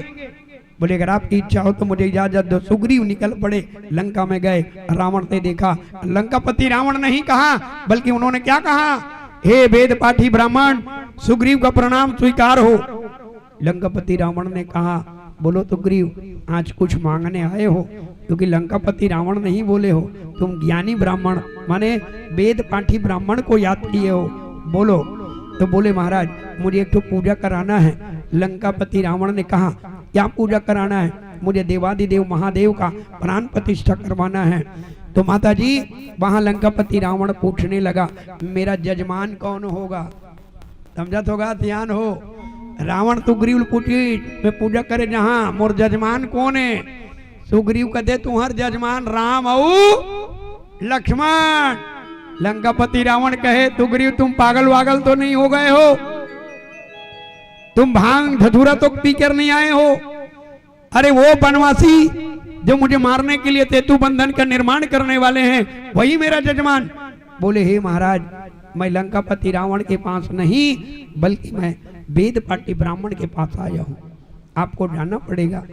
बोले, अगर आपकी इच्छा हो तो मुझे इजाजत दो। सुग्रीव निकल पड़े, लंका में गए, रावण से देखा। लंकापति रावण नहीं कहा, बल्कि उन्होंने क्या कहा, हे वेद पाठी ब्राह्मण, सुग्रीव का प्रणाम स्वीकार हो। लंकापति रावण ने कहा, बोलो सुग्रीव, आज कुछ मांगने आए हो? क्योंकि लंकापति रावण नहीं बोले हो, तुम ज्ञानी ब्राह्मण, माने वेद पाठी ब्राह्मण को याद किए हो, बोलो। तो बोले, महाराज, मुझे एक ठो पूजा कराना है। लंकापति रावण ने कहा, क्या पूजा कराना है? मुझे देवादिदेव महादेव का प्राण प्रतिष्ठा करवाना है। तो माता जी, वहां लंकापति रावण पूछने लगा, मेरा जजमान कौन होगा? समझत होगा, सियान हो। रावण सुग्रीव ल पूछिस, मैं पूजा करे जहां, मोर जजमान कौन है? सुग्रीव कथे, तुम्हर जजमान राम अउ लक्ष्मण। लंकापति रावण कहे, सुग्रीव, तुम पागल वागल तो नहीं हो गए हो? तुम भांग धतूरा तो पी कर नहीं आए हो? अरे, वो वनवासी जो मुझे मारने के लिए सेतु बंधन का निर्माण करने वाले हैं, वही मेरा जजमान। बोले, हे महाराज, मैं लंकापति रावण के पास नहीं, बल्कि मैं वेद पाठी ब्राह्मण के पास आया हूँ, आपको जाना पड़ेगा।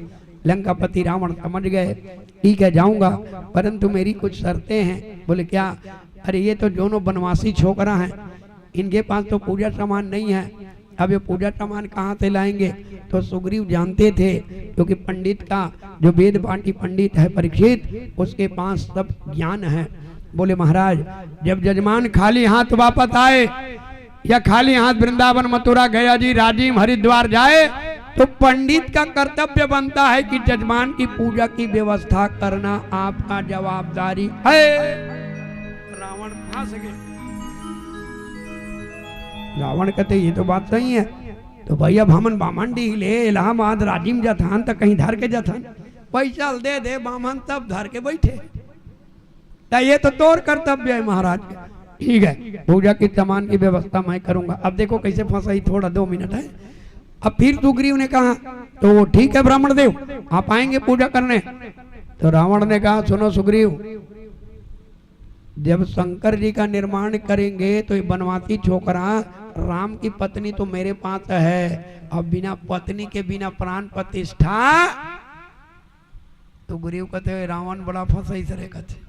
लंकापति रावण समझ गए, ठीक है, जाऊंगा, परंतु मेरी कुछ शर्तें हैं। बोले, क्या? अरे, ये तो दोनों वनवासी छोकरा हैं, इनके पास तो पूजा सामान नहीं है, अब ये पूजा सामान कहाँ से लाएंगे? तो सुग्रीव जानते थे, क्योंकि पंडित का, जो वेद पाठी पंडित है परीक्षित, उसके पास सब ज्ञान है। बोले, महाराज, जब जजमान खाली हाथ वापस आए या खाली हाथ वृंदावन, मथुरा, गया जी, राजिम, हरिद्वार जाए, तो पंडित का कर्तव्य बनता है कि जजमान की पूजा की व्यवस्था करना आपका जवाबदारी है। रावण फंस गए। रावण कथे, ये तो बात सही है। तो भाई, अब हमन बामन डीह ले इलाहाबाद राजिम जथन, त कहीं धर के जथन, पैसा ल दे दे बामन, तब धर के बैठे। त ये तो तोर कर्तव्य है महाराज के। ठीक है, पूजा की सामान की व्यवस्था मैं करूंगा। अब देखो कैसे फंसाई, थोड़ा दो मिनट है। अब फिर सुग्रीव ने कहा, तो ठीक है ब्राह्मण देव, आप आएंगे पूजा करने। तो रावण ने कहा, सुनो सुग्रीव, जब शंकर जी का निर्माण करेंगे तो ये बनवासी छोकरा, राम की पत्नी तो मेरे पास है, अब बिना पत्नी के बिना प्राण प्रतिष्ठा। तो सुग्रीव कथे, रावण बड़ा फंसाइस रे कथे।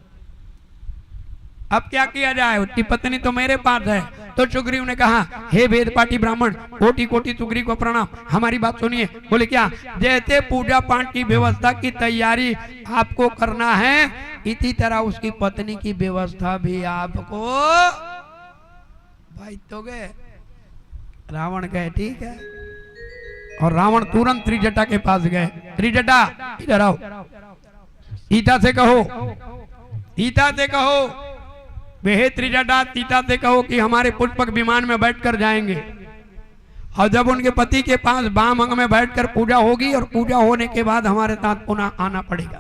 अब क्या किया जाए, उसकी पत्नी तो मेरे पास है। तो सुग्रीव ने कहा, हे वेद पाठी ब्राह्मण, कोटि कोटि सुग्रीव को प्रणाम। हमारी बात सुनिए। बोले, क्या? जैसे पूजा पाठ की व्यवस्था की तैयारी आपको करना है, इसी तरह उसकी पत्नी की व्यवस्था भी आपको। भाई तो गए, रावण गए, ठीक है। और रावण तुरंत त्रिजटा के पास गए। त्रिजटा, इधर आओ, सीता से कहो, सीता से कहो, वे हे त्रिजटा सीता से कहो कि हमारे पुष्पक विमान में बैठकर जाएंगे, और जब उनके पति के पास वाम अंग में बैठकर पूजा होगी और पूजा होने के बाद हमारे साथ पुनः आना पड़ेगा।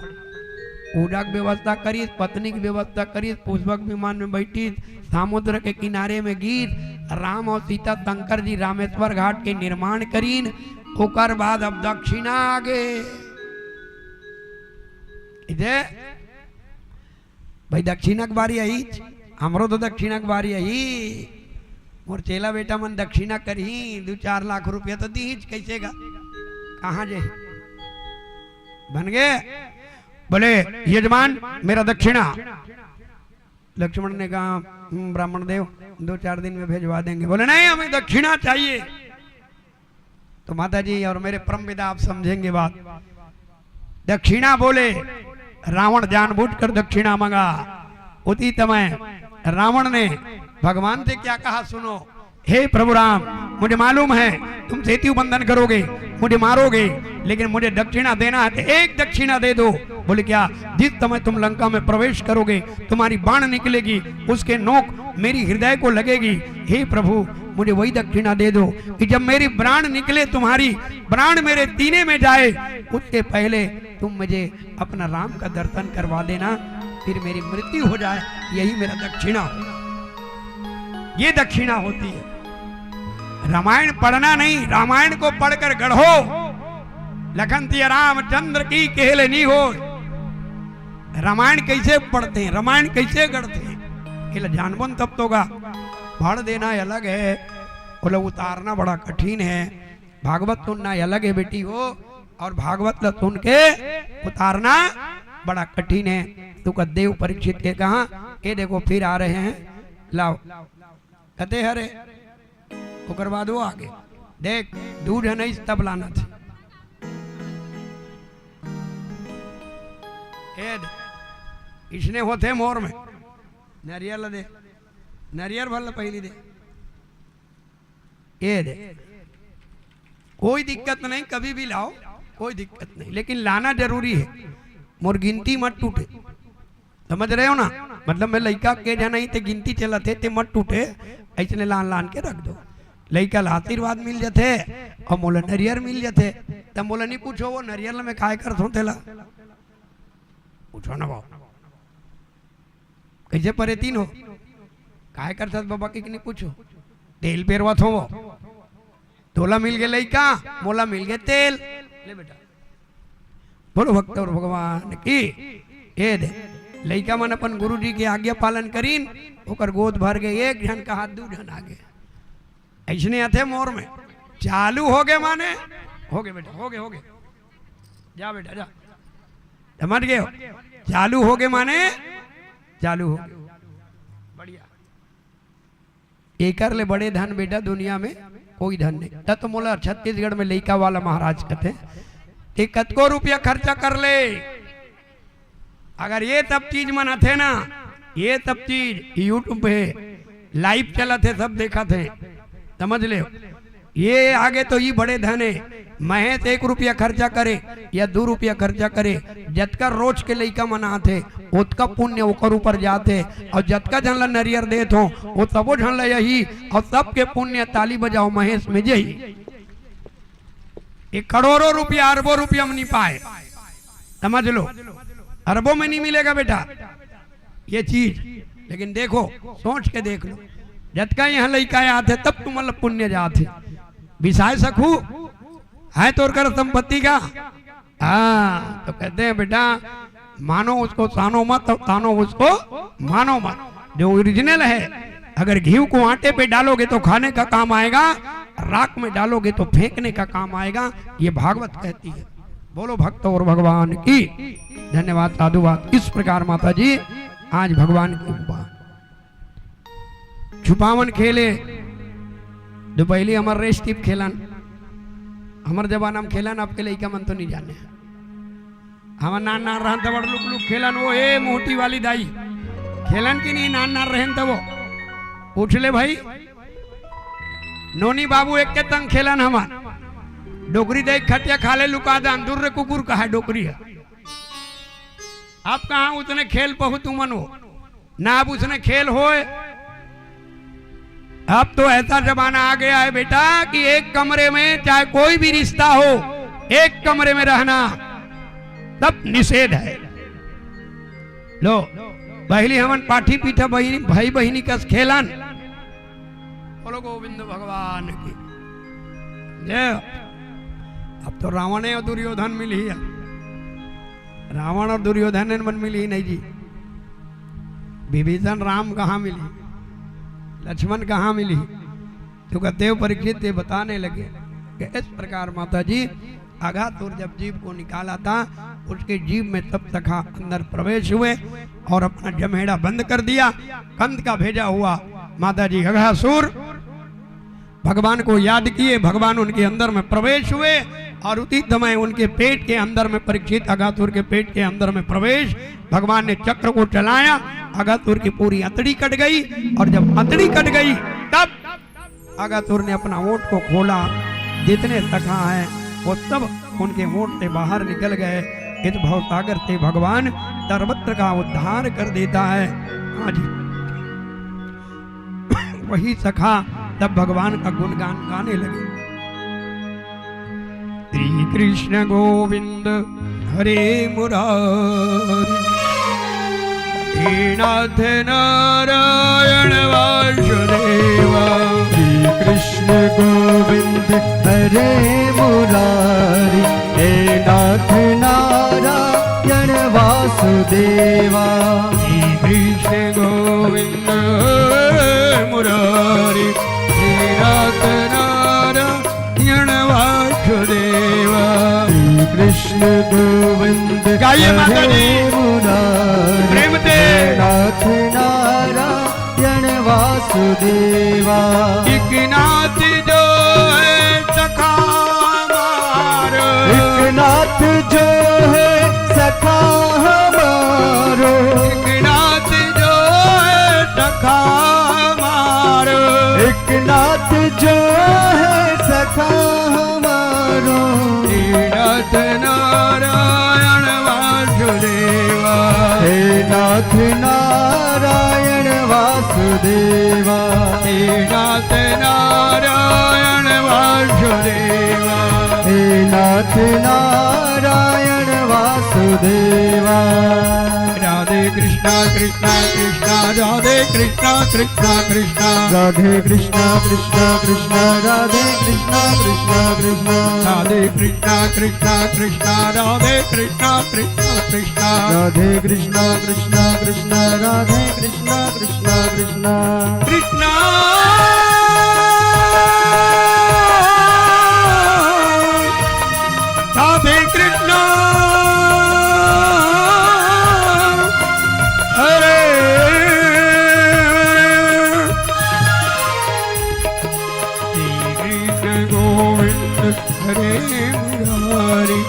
पूजा की व्यवस्था करिस, पत्नी की व्यवस्था करिस, पुष्पक विमान में बैठिस, समुद्र के किनारे में गिस। राम और सीता शंकर जी रामेश्वर घाट के निर्माण करिन। ओकर बाद अब दक्षिणा आगे। इधर भाई, दक्षिणा के बारी अहीच, हमरो तो दक्षिणा के बारी अही। मोर चेला बेटा मन दक्षिणा करही, दू चार लाख रुपया तो दीच, कैसे गा, कहाँ जे बन गए। बोले, "यजमान, मेरा दक्षिणा।" लक्ष्मण ने कहा, "हम्म, ब्राह्मण देव, दो चार दिन में भेजवा देंगे।" बोले, "नहीं, हमें दक्षिणा चाहिए।" तो माता जी और मेरे परम पिता, आप समझेंगे बात। दक्षिणा बोले, रावण जानबूझकर दक्षिणा मांगा। उसी समय रावण ने भगवान से क्या कहा, सुनो, "हे प्रभु राम, मुझे मालूम है तुम सेतु बंधन करोगे, मुझे मारोगे, लेकिन मुझे दक्षिणा देना है, तो एक दक्षिणा दे दो।" बोले, "क्या?" "जिस समय तुम लंका में प्रवेश करोगे, तुम्हारी बाण निकलेगी, उसके नोक मेरी हृदय को लगेगी। हे प्रभु, मुझे वही दक्षिणा दे दो कि जब मेरी प्राण निकले, तुम्हारी प्राण मेरे सीने में जाए, उसके पहले तुम मुझे अपना राम का दर्शन करवा देना, फिर मेरी मृत्यु हो जाए, यही मेरा दक्षिणा हो।" ये दक्षिणा होती है। रामायण पढ़ना नहीं, रामायण को पढ़कर गढ़ो। लखन सिया रामचंद्र की केहले नी हो। रामायण कैसे पढ़ते हैं, रामायण कैसे गढ़ते हैं, ये जानबो न तब तो गा। पढ़ देना अलग है, बोले उतारना बड़ा कठिन है। भागवत सुनना अलग है बेटी हो, और भागवत ला सुन के उतारना बड़ा कठिन है। तू का देव परीक्षित के कहा, "ए देखो फिर आ रहे हैं, लाओ।" कते हरे, ओकर बाद वो आगे। देख, दू झन अइस तब लाना थे। ए दे, इसने होते मोर में। नरियर ला दे, नरियर भर ला पहली दे। ए दे, कोई दिक्कत नहीं, कभी भी लाओ, कोई दिक्कत नहीं, लेकिन लाना जरूरी है। मोर गिनती मत टूटे, समझ रहे हो ना? मतलब, मैं लइका के झन ही ते गिनती चलत हे, ते मत टूटे, अइसने लान लान के रख दो। लइका ला आशीर्वाद मिल जथे और मोला नरियर मिल जथे। तब मोला नहीं पूछो, वो नरियर ला मैं काय करथों तेला? पूछो ना बाबू। कैसे परे तीन हो? काय करथस बाबा के, कि नहीं पूछो? तेल पेरवत हो वो। तोला मिल गए लइका, मोला मिल गए तेल। ले बेटा, बोलो भक्त और भगवान की। ए दे, लइका मन अपन गुरु जी के आज्ञा पालन करीन, ओकर गोद भर गए, एक झन का हाथ दू झन आगे। ऐसने आथे मोर में। चालू हो गए माने, हो गए बेटा, हो गए, हो गए। जा बेटा, जा। समझ गए हो? चालू हो गए माने, चालू हो गए। बढ़िया। एकर ले बड़े धन बेटा दुनिया में कोई धन नहीं। त तो मोला छत्तीसगढ़ में लइका वाला महाराज कहते हैं कि कतको रुपया खर्चा कर ले, अगर ये सब चीज मन आथे ना, ये सब चीज YouTube पे live चलत हे, सब देखत हे, समझ ले। ये आगे तो ई बड़े धन हे। महेश एक रुपया खर्चा करे या दू रुपया खर्चा करे, जतका रोज के लइका मन आथे, ओतका पुण्य ओकर ऊपर जाथे। और जतका झन ला नरियर देत हो, वो सबो झन ला यही, और सबके पुण्य ताली बजाओ महेश में जय। ये करोड़ों रुपया, अरबों रुपया में नहीं पाए, समझ लो, अरबों में नहीं मिलेगा बेटा ये चीज। लेकिन देखो, सोच के देख लो, जतका यहाँ लइका आथे, तब तुम मतलब पुण्य जाथे। बिसाय सकू है तोर कर संपत्ति का? हाँ, तो कहते हैं, "बेटा, मानो उसको तानो मत, और तानो उसको मानो मत।" जो ओरिजिनल है, अगर घी को आटे पे डालोगे तो खाने का काम आएगा, राख में डालोगे तो फेंकने का काम आएगा। ये भागवत कहती है। बोलो भक्त और भगवान की धन्यवाद, साधुवाद। इस प्रकार माता जी आज भगवान की कृपा। छुपावन खेले, दो पहली हमर रेस टिप खेलन, हमर जमाना में खेलन, आपके लइका मन तो नहीं जाने। हमर नान नान रहन त बड़ लुक लुक खेलन, वो ए मोटी वाली दाई खेलन कि नहीं, नान नान रहन त वो पूछ ले भाई। नोनी बाबू एक के तंग खेलन हमन, डोकरी दाई खटिया खाले लुका जान, दूर रे कुकुर कहा डोकरी है। अब कहाँ उतने खेल पहु तुमन हो। ना अब उसने खेल होय। अब तो ऐसा जमाना आ गया है बेटा कि एक कमरे में चाहे कोई भी रिश्ता हो, एक कमरे में रहना तब निषेध है। लो, पहली हमन पाठी पीठा बहिनी, भाई बहिनी कस खेलन। बोलो गोविंद भगवान की जय। अब तो रावण और दुर्योधन मिलही है। रावण और दुर्योधन मन मिलही नहीं जी। विभीषण राम कहाँ मिलही, लक्ष्मण कहाँ मिलही? तो कहते हो परीक्षित, ये बताने लगे कि इस प्रकार माता जी अघासुर जब जीव को निकाला था, उसके जीव में सब सखा अंदर प्रवेश हुए और अपना जमेड़ा बंद कर दिया। कंस का भेजा हुआ माता जी अघासुर भगवान को याद किए, भगवान उनके अंदर में प्रवेश हुए और उसी समय उनके पेट के अंदर में, परीक्षित अघासुर के पेट के अंदर में प्रवेश, भगवान ने चक्र को चलाया, अघासुर की पूरी अंतड़ी कट गई। और जब अंतड़ी कट गई तब अघासुर ने अपना ओंठ को खोला, जितने सखा हैं वो सब उनके ओंठ से बाहर निकल गए। इस भवसागर से भगवान सर्वत्र का उद्धार कर देता है। आज वही सखा तब भगवान का गुणगान गाने लगे। श्री कृष्ण गोविंद हरे मुरारी, हे नाथ नारायण वासुदेवा। श्री कृष्ण गोविंद हरे मुरारी, हे नाथ नारायण वासुदेवा। श्री कृष्ण गोविंद मुरारी, हे नाथ नारायण वासुदेवा। श्री कृष्ण गोविंद गाइए माता जी। हरे मुरारी, प्रेम से। हे नाथ नारायण वासुदेवा। एक नाथ जो है सखा हमारो, एक नाथ जो है सखा हमारो, एक नाथ जो है सखा हमारो, एक नाथ जो है सखा हमारो। हे नाथ नारायण वासुदेवा। हे नाथ नारायण वासुदेवा। हे नाथ नारायण वासुदेवा। हे नाथ नारायण वासुदेवा। राधे कृष्णा कृष्णा कृष्णा, राधे कृष्णा कृष्णा कृष्णा। राधे कृष्णा कृष्णा कृष्णा, राधे कृष्णा कृष्णा कृष्णा। राधे कृष्णा कृष्णा कृष्णा, राधे कृष्णा कृष्णा कृष्णा। राधे कृष्णा कृष्णा कृष्णा, राधे कृष्णा कृष्णा कृष्णा। कृष्णा। राधे कृष्णा। हरे श्री कृष्ण गोविंद हरे मुरारी,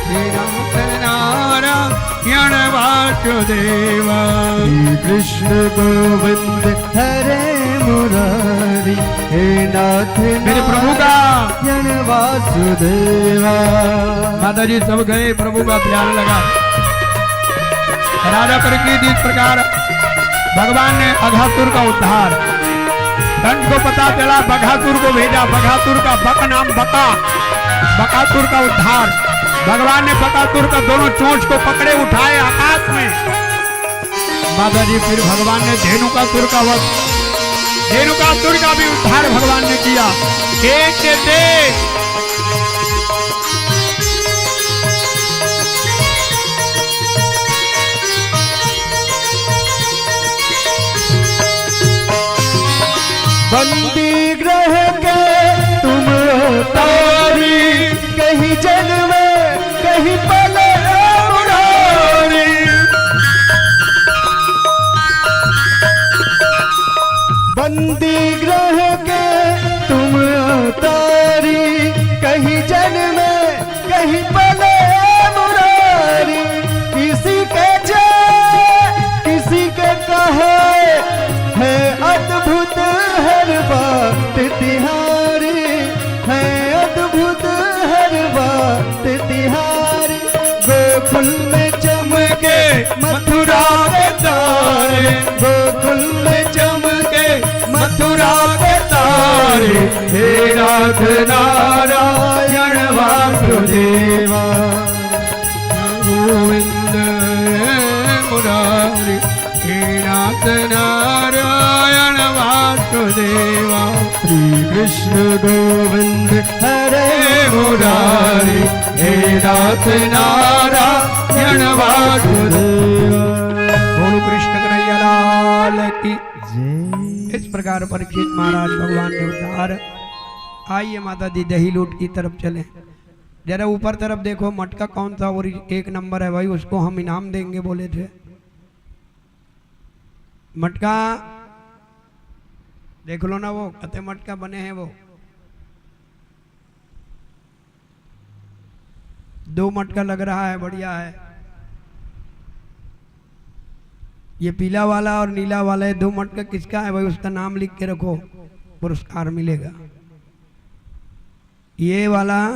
हे नाथ नारायण वासुदेवा। श्री कृष्ण गोविंद हरे मुरारी, हे नाथ मेरे प्रभु का नारायण वासुदेवा। माता जी सब गए, प्रभु का ध्यान लगा। राजा परीक्षित, इस प्रकार भगवान ने अघासुर का उद्धार, कंस को पता चला, बघासुर को भेजा, बघासुर का बक नाम बका, बकासुर का उद्धार। भगवान ने बकासुर का दोनों चोंच को पकड़े, उठाए आकाश में। माता जी, फिर भगवान ने धेनुकासुर का वध, धेनुकासुर का भी उद्धार भगवान ने किया। एक के दे बंदी गृह के तुम तारी, कहीं जन्मे कहीं पले मुरारी। बंदी गृह के तुम तारी, कहीं जन्मे कहीं पले मुरारी। किसी के जाए किसी के कहे, है अद्भुत हर बात तिहारी, है अद्भुत हर बात तिहारी। नारायण वासुदेवा। गोविंद हे मुरारी, हे नाथ नारायण वासुदेवा। श्री कृष्ण गोविंद हरे मुरारी, हे नाथ नारायण वासुदेवा। बोलो कृष्ण कन्हैया लाल की जय। इस प्रकार परीक्षित महाराज भगवान ने उद्धार। आइए माता जी, दही लूट की तरफ चले। जरा ऊपर तरफ देखो, मटका कौन सा और एक नंबर है भाई, उसको हम इनाम देंगे बोले थे। मटका देख लो ना, वो कते मटका बने हैं, वो दो मटका लग रहा है, बढ़िया है। ये पीला वाला और नीला वाला, ये दो मटका किसका है भाई, उसका नाम लिख के रखो, पुरस्कार मिलेगा। ये वाला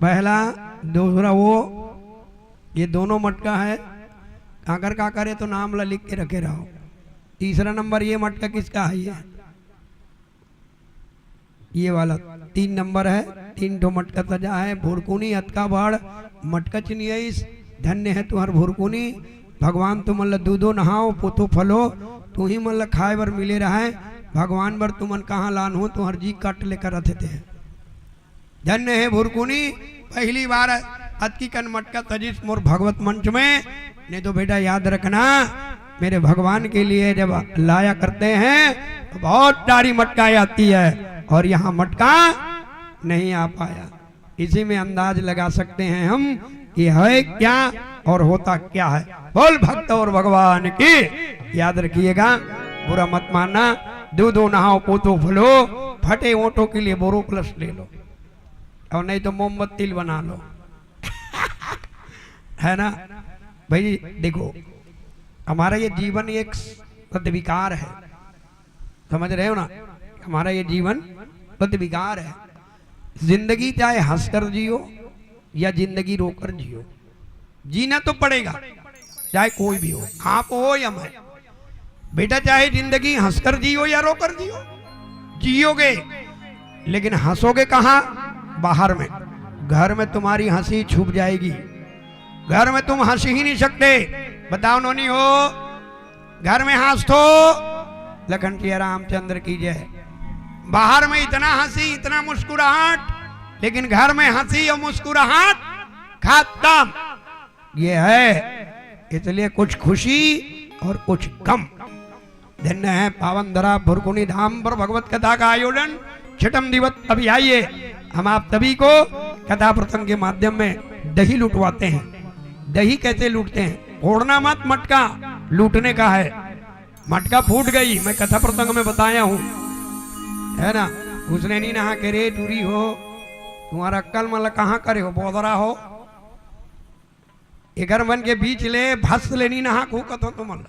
पहला, दूसरा वो, ये दोनों मटका है। काकर काकर है तो नाम ला लिख के रखे रहो। तीसरा नंबर ये मटका किसका है? ये, ये वाला तीन नंबर है, तीन ठो मटका सजा है। भुरकुनी अतका बड़ मटका चिनियाइस, धन्य है तुहर भुरकुनी। भगवान तुमन ल दूधो नहाओ, पोतो फलो, तुही मन ल खाए बर मिले रहय। भगवान बर तुमन कहाँ लानहो, तुहर जी कट लेकर रथे ते। धन्य हे भुरकुनी, पहली बार अतकी कन मटका सजिस मोर भगवत मंच में। नहीं तो बेटा याद रखना, मेरे भगवान के लिए जब लाया करते हैं तो बहुत सारी मटका आती है, और यहाँ मटका नहीं आ पाया। इसी में अंदाज लगा सकते हैं हम कि है क्या और होता क्या है। बोल भक्त और भगवान की। याद रखिएगा, बुरा मत मानना। दूधो नहाओ पोतो फलो, फटे ओंठों के लिए बोरोप्लस ले लो, और नहीं तो मोमबत्ती बना लो। है ना भाई? देखो, हमारा ये जीवन एक पद विकार है, समझ रहे हो ना? हमारा ये जीवन पद विकार है। जिंदगी चाहे हंसकर जियो या जिंदगी रोकर जियो, जीना तो पड़ेगा, चाहे कोई भी हो, आप हो या मैं। बेटा, चाहे जिंदगी हंसकर जियो या रोकर जियो, जियोगे, लेकिन हंसोगे कहाँ? बाहर में। घर में तुम्हारी हंसी छुप जाएगी, घर में तुम हंस ही नहीं सकते। बताओ नोनी हो, घर में हंस तो लखन सिया रामचंद्र की जय। बाहर में इतना हंसी, इतना मुस्कुराहट, लेकिन घर में हंसी और मुस्कुराहट खत्म। ये है, इसलिए कुछ खुशी और कुछ गम। धन्य है पावन धरा भुरकुनी धाम पर भगवत कथा का आयोजन। छठम दिवस। अभी आइए, हम आप सभी को कथा प्रसंग के माध्यम में दही लुटवाते हैं। दही कैसे लूटते हैं? फोड़ना मत मटका, लूटने का है। मटका फूट गई, मैं कथा प्रसंग में बताया हूँ, है ना? उसने नहीं नहा के, रे टूरी हो, तुम्हारा अक्कल मन ल कहाँ करे हो, बोदरा हो। एकर मन के बीच ले भस ले नहीं नहा को कथो तुमन ल।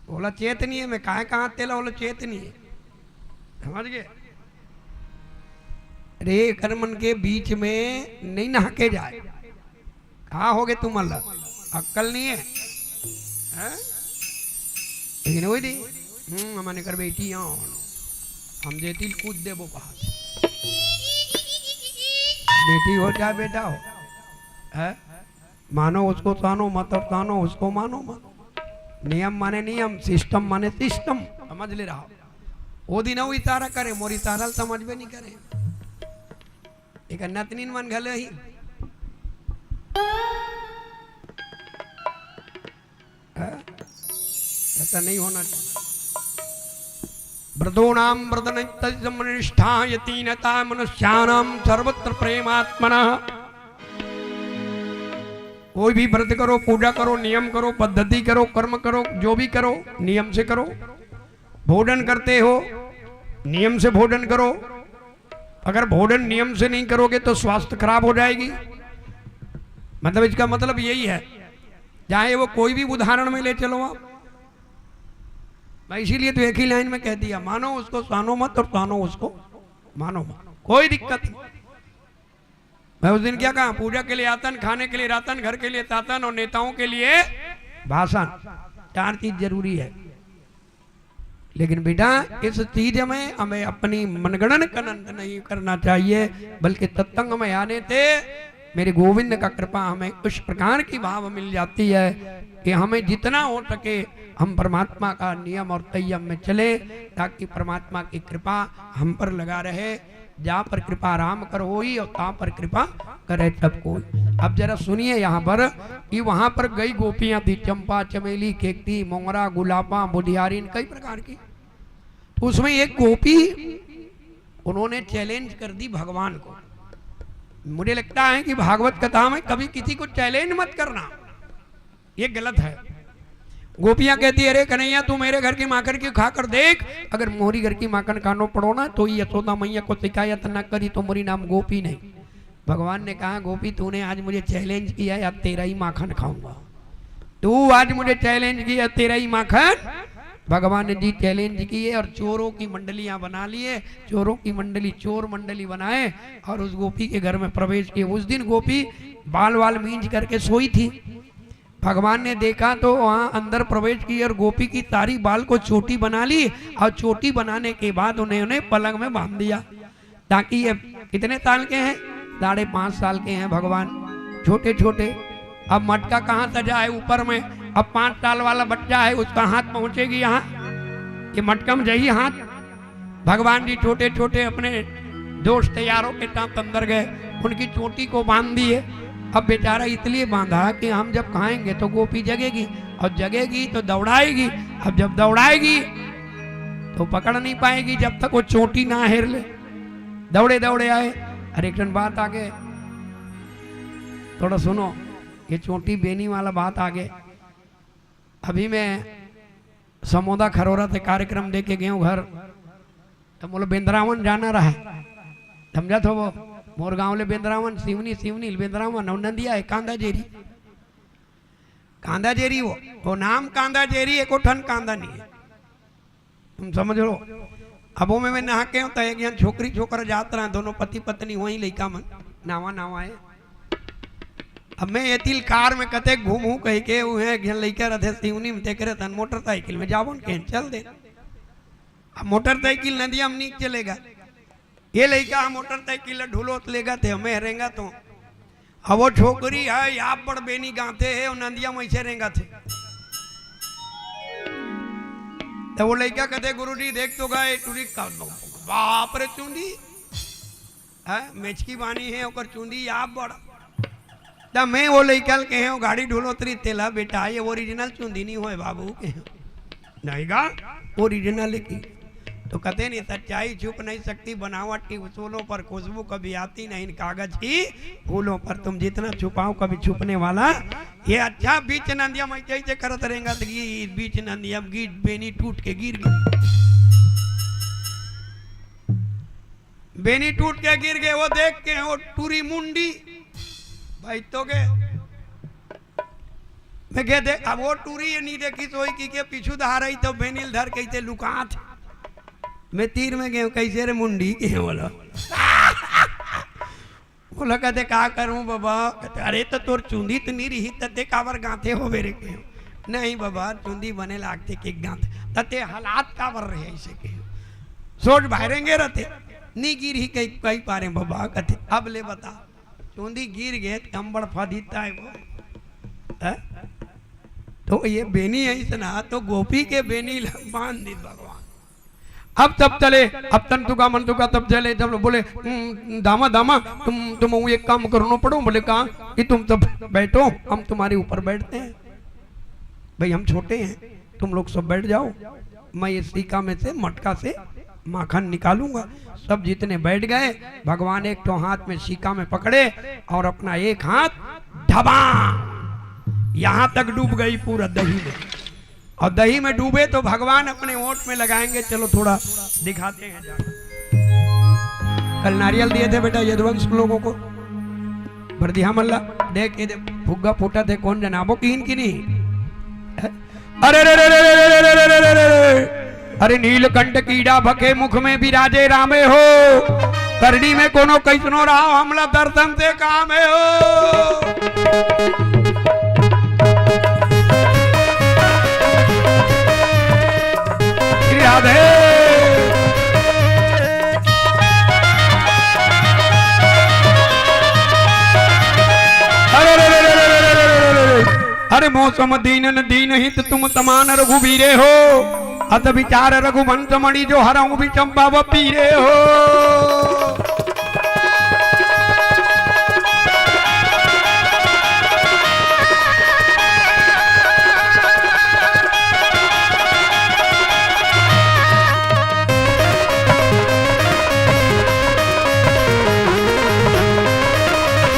ओला चेत नहीं है, मैं काय कहाँ तेला, ओला चेत नहीं है। समझ गए? अरे, एकर मन के बीच में नहीं नहा के जाए। का हो गे तुमन ल? अक्कल नहीं है? हैं? लेकिन वही दी, हम्म, हमन एकर बेटी हो, हम जेती ल कूद देबो कहा। बेटी हो चाहे बेटा हो, हैं? मानो उसको तानो मत, और तानो उसको मानो मत। नियम माने नियम, सिस्टम माने सिस्टम, समझ ले रहा। वो दिन वो इशारा करे, मोर इशारा ल समझबे नहीं करे। एक नतनीन मन घलो ही। हाँ? ऐसा नहीं होना चाहिए। व्रतोनाम व्रत निष्ठा यतीनता मनुष्याणाम सर्वत्र प्रेमात्मना। कोई भी व्रत करो, पूजा करो, नियम करो, पद्धति करो, कर्म करो, जो भी करो, नियम से करो। भोजन करते हो, नियम से भोजन करो। अगर भोजन नियम से नहीं करोगे तो स्वास्थ्य खराब हो जाएगी। मतलब, इसका मतलब यही है, चाहे वो कोई भी उदाहरण में ले चलो आप। मैं इसीलिए तो एक ही लाइन में कह दिया, मानो उसको सानो मत और सानो उसको मानो मत, कोई दिक्कत नहीं। मैं उस दिन क्या कहा, पूजा के लिए आतन, खाने के लिए रातन, घर के लिए तातन और नेताओं के लिए भाषण। चार चीज जरूरी है। लेकिन बेटा, इस चीज में हमें अपनी मनगणन का आनंद नहीं करना चाहिए, बल्कि सत्संग में आने से मेरे गोविंद का कृपा हमें उस प्रकार की भाव मिल जाती है कि हमें जितना हो सके हम परमात्मा का नियम और संयम में चले, ताकि परमात्मा की कृपा हम पर लगा रहे। जहाँ पर कृपा राम कर होई और तहाँ पर कृपा करे सब कोई। अब जरा सुनिए यहाँ पर कि वहाँ पर गई गोपियाँ थी, चंपा, चमेली, केकती, मोंगरा, गुलाबा, बुधियारिन, कई प्रकार की। तो उसमें एक गोपी, उन्होंने चैलेंज कर दी भगवान को। मुझे लगता है कि भागवत कथा में कभी किसी को चैलेंज मत करना, ये गलत है। गोपियां कहती, "अरे कन्हैया, तू मेरे घर की माखन की खा कर देख, अगर मोरी घर की माखन खानो पड़ो ना, तो ये यशोदा मैया को शिकायत न करी तो मोरी नाम गोपी नहीं।" भगवान ने कहा, "गोपी, तूने आज मुझे चैलेंज किया है, अब तेरा ही माखन खाऊंगा। तू आज मुझे चैलेंज किया, तेरा ही माखन।" भगवान ने जी चैलेंज किए और चोरों की मंडलियां बना लिए, चोरों की मंडली, चोर मंडली बनाए और उस गोपी के घर में प्रवेश किए। उस दिन गोपी बाल वाल मींज करके सोई थी। भगवान ने देखा तो वहां अंदर प्रवेश की और गोपी की सारी बाल को चोटी बना ली और चोटी बनाने के बाद उन्हें, उन्हें पलंग में बांध दिया, ताकि ये कितने साल के हैं? साढ़े पाँच साल के हैं भगवान, छोटे छोटे। अब मटका कहाँ सजा है ऊपर में, अब पाँच साल वाला बच्चा है, उसका हाथ पहुंचेगी यहाँ, ये मटका में जाइए हाथ। भगवान जी छोटे छोटे अपने दोस्त यारों के साथ अंदर गए, उनकी चोटी को बांध दिए। अब बेचारा इसलिए बांधा कि हम जब खाएंगे तो गोपी जगेगी, और जगेगी तो दौड़ाएगी। अब जब दौड़ाएगी तो पकड़ नहीं पाएगी जब तक वो चोटी ना हेर ले। दौड़े दौड़े आए। अरे एक ठन बात आगे, थोड़ा सुनो, ये चोटी बेनी वाला बात आगे। अभी मैं समोदा खरोरा से कार्यक्रम दे के गयो घर, तो बोलो बेंदरावन जाना रहा, समझा थो वो, मोर गांव ले बेंदरावन, सिवनी, सिवनी ले बेंदरावन, और नंदिया है कांदा जेरी, कांदा जेरी वो, वो नाम कांदा जेरी, एको ठन कांदा नहीं है, तुम समझ लो। अब वो में मैं नहा के होता, एक जन छोकरी छोकरा जात रहा, दोनों पति पत्नी वहीं लइका मन, नावा नावा है। अब मैं एतिल कार में कते घूमू कह के, उहे एक जन लइका रहते सिवनी में, तेकरे तन मोटरसाइकिल में जावन के चल दे। अब मोटरसाइकिल नदिया में नीक चलेगा, ये लइका मोटरसाइकिल ढुलोत लेगा थे, हमें हरेंगा तो। अब वो छोकरी है, आप बड़ बेनी गाते है, वो नंदिया में ऐसे रेंगा थे। तो वो लइका कहते, "गुरुजी, देख तो गए टूरी का, बाप रे चूंदी, है, मेचकी बानी है, ओकर चूंदी आप बड़।" त मैं वो लइका ल कहे, "गाड़ी ढुलोत रही तेला, बेटा, ये ओरिजिनल चूंदी नहीं होए बाबू," कहे। "नहीं गा, ओरिजिनल की।" तो कहते नहीं, "सच्चाई छुप नहीं सकती बनावट की उसूलों पर, खुशबू कभी आती नहीं कागज की फूलों पर, तुम जितना छुपाओ कभी छुपने वाला।" ये अच्छा बीच नंदिया में जैसे करत रहेंगा तो ये बीच नंदिया में गिर, बेनी टूट के गिर गई। बेनी टूट के गिर गए, वो देख के वो टूरी मुंडी भाई तो के मैं कह दे, अब वो टूरी ये नहीं देखी सोई की के पीछू दहा रही तो बेनील धर के इते लुकात। मैं तीर में गए, "कैसे रे मुंडी?" के बोला। बोला, कहते, "का करूं बाबा?" कहते, "अरे तो तोर चूंदी तो नहीं रही, तते काबर गांथे हो मेरे के?" "नहीं बाबा, चूंदी बने लागते के गांथे, तते हालात काबर रहे ऐसे के?" "सोच बाहरेंगे रहते, नहीं गिर ही कहीं, कहीं पारे बाबा," कहते। अब ले बता, चूंदी गिर गए, कम बड़ फदिता है वो। हैं? तो ये बेनी ऐसे ना, तो गोपी के बेनी ल बांध दी भगवान। अब तब चले, अब तन तुका मन तुका तब चले, जब बोले, "हम्म, दामा, दामा, तुम, तुम वो एक काम करनो पड़ो।" बोले, "कहा?" "कि तुम सब बैठो, हम तुम्हारे ऊपर बैठते हैं। भाई, हम छोटे हैं, तुम लोग सब बैठ जाओ, मैं ये सीका में से, मटका से माखन निकालूंगा।" सब जितने बैठ गए, भगवान एक तो हाथ में सीका में पकड़े और अपना एक हाथ ढबा, यहां तक डूब गई पूरा दही में। और दही में डूबे तो भगवान अपने ओंठ में लगाएंगे। चलो थोड़ा दिखाते हैं जाकर। कल नारियल दिए थे बेटा यदुवंश लोगों को, भर दिया मल्ला। देख ये फुग्गा फूटा थे, कौन जनाबो कीन की नहीं? अरे रे रे रे रे रे रे रे रे रे रे रे। अरे नीलकंठ कीड़ा भखे मुख में विराजे रामे हो। करनी में कोनो कैसनो राव हमला दर्शन से काम है हो। श्री राधे मौसम दीनन दीनहित तुम समान रघुबीरे हो। अस विचार रघुवंश मणि जो हरहु विषम भव पीरे हो।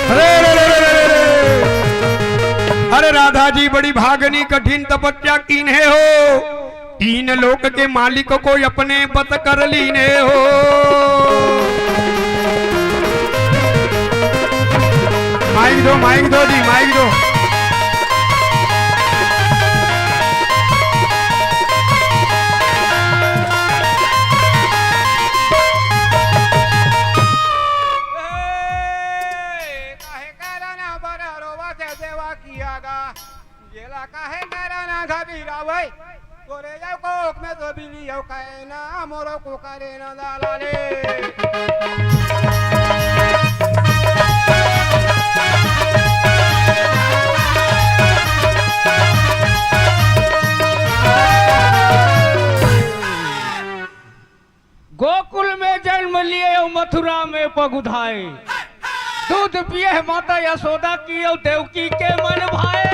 अरे, अरे, अरे, अरे, अरे, अरे। अरे राधा जी बड़ी भागनी कठिन तपस्या कीन्हे हो, तीन लोक के मालिक को अपने बस कर लीन्हे हो। माइक दो, माइक दो जी, माइक दो। ए, काहे करना बड़ा रोवा थे देवा किया गा। जेला काहे करना घबीरा वई। तोरे जाओ कोक में तो बिली जाओ कहे ना मोरो को करे ना दाला ले। गोकुल में जन्म लिए अउ मथुरा में पगुधाए। दूध पिए माता यशोदा की अउ देवकी के मन भाए।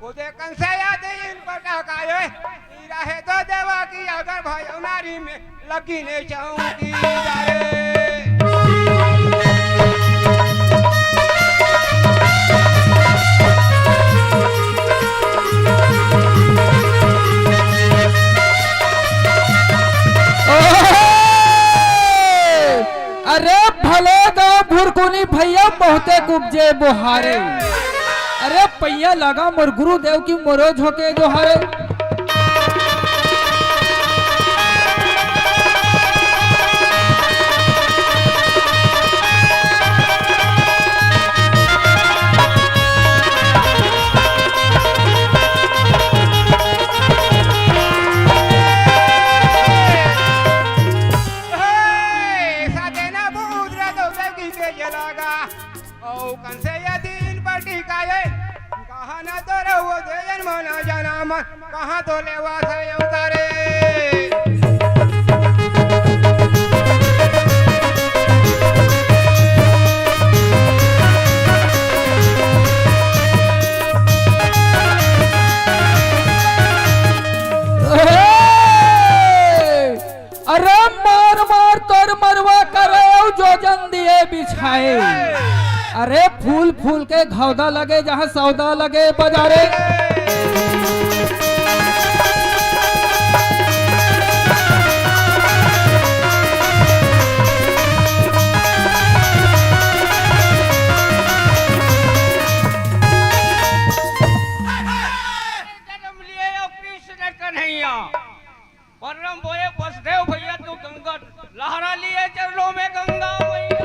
ओदे कंसया दे इन पटाका ये, ई रहे तो देवा की अगर भाई नारी में लगी ने चौकी जाए। अरे भले गाँव भुरकुनी भैया बहुते कुब्जे बोहारे। अरे पैया लगा मोर गुरुदेव की मोरो झोंके जोहारे। हे, साथे ना भूत रे तो सब की के जलागा। औ कंसे या दिन पटी काये, कहाँ ना तो रे वो दे जन मना जाना मन, कहाँ तो लेवा से अवतारे। अरे मार मार कर मरवा करे अउ जोजन दिए बिछाए। अरे फूल फूल के घौदा लगे जहाँ सौदा लगे बजारे। जन्म लिए अउ कृष्ण कन्हैया। परम बोए बसदेव भैया तू गंगा लहरा लिए चरणों में गंगा मैया।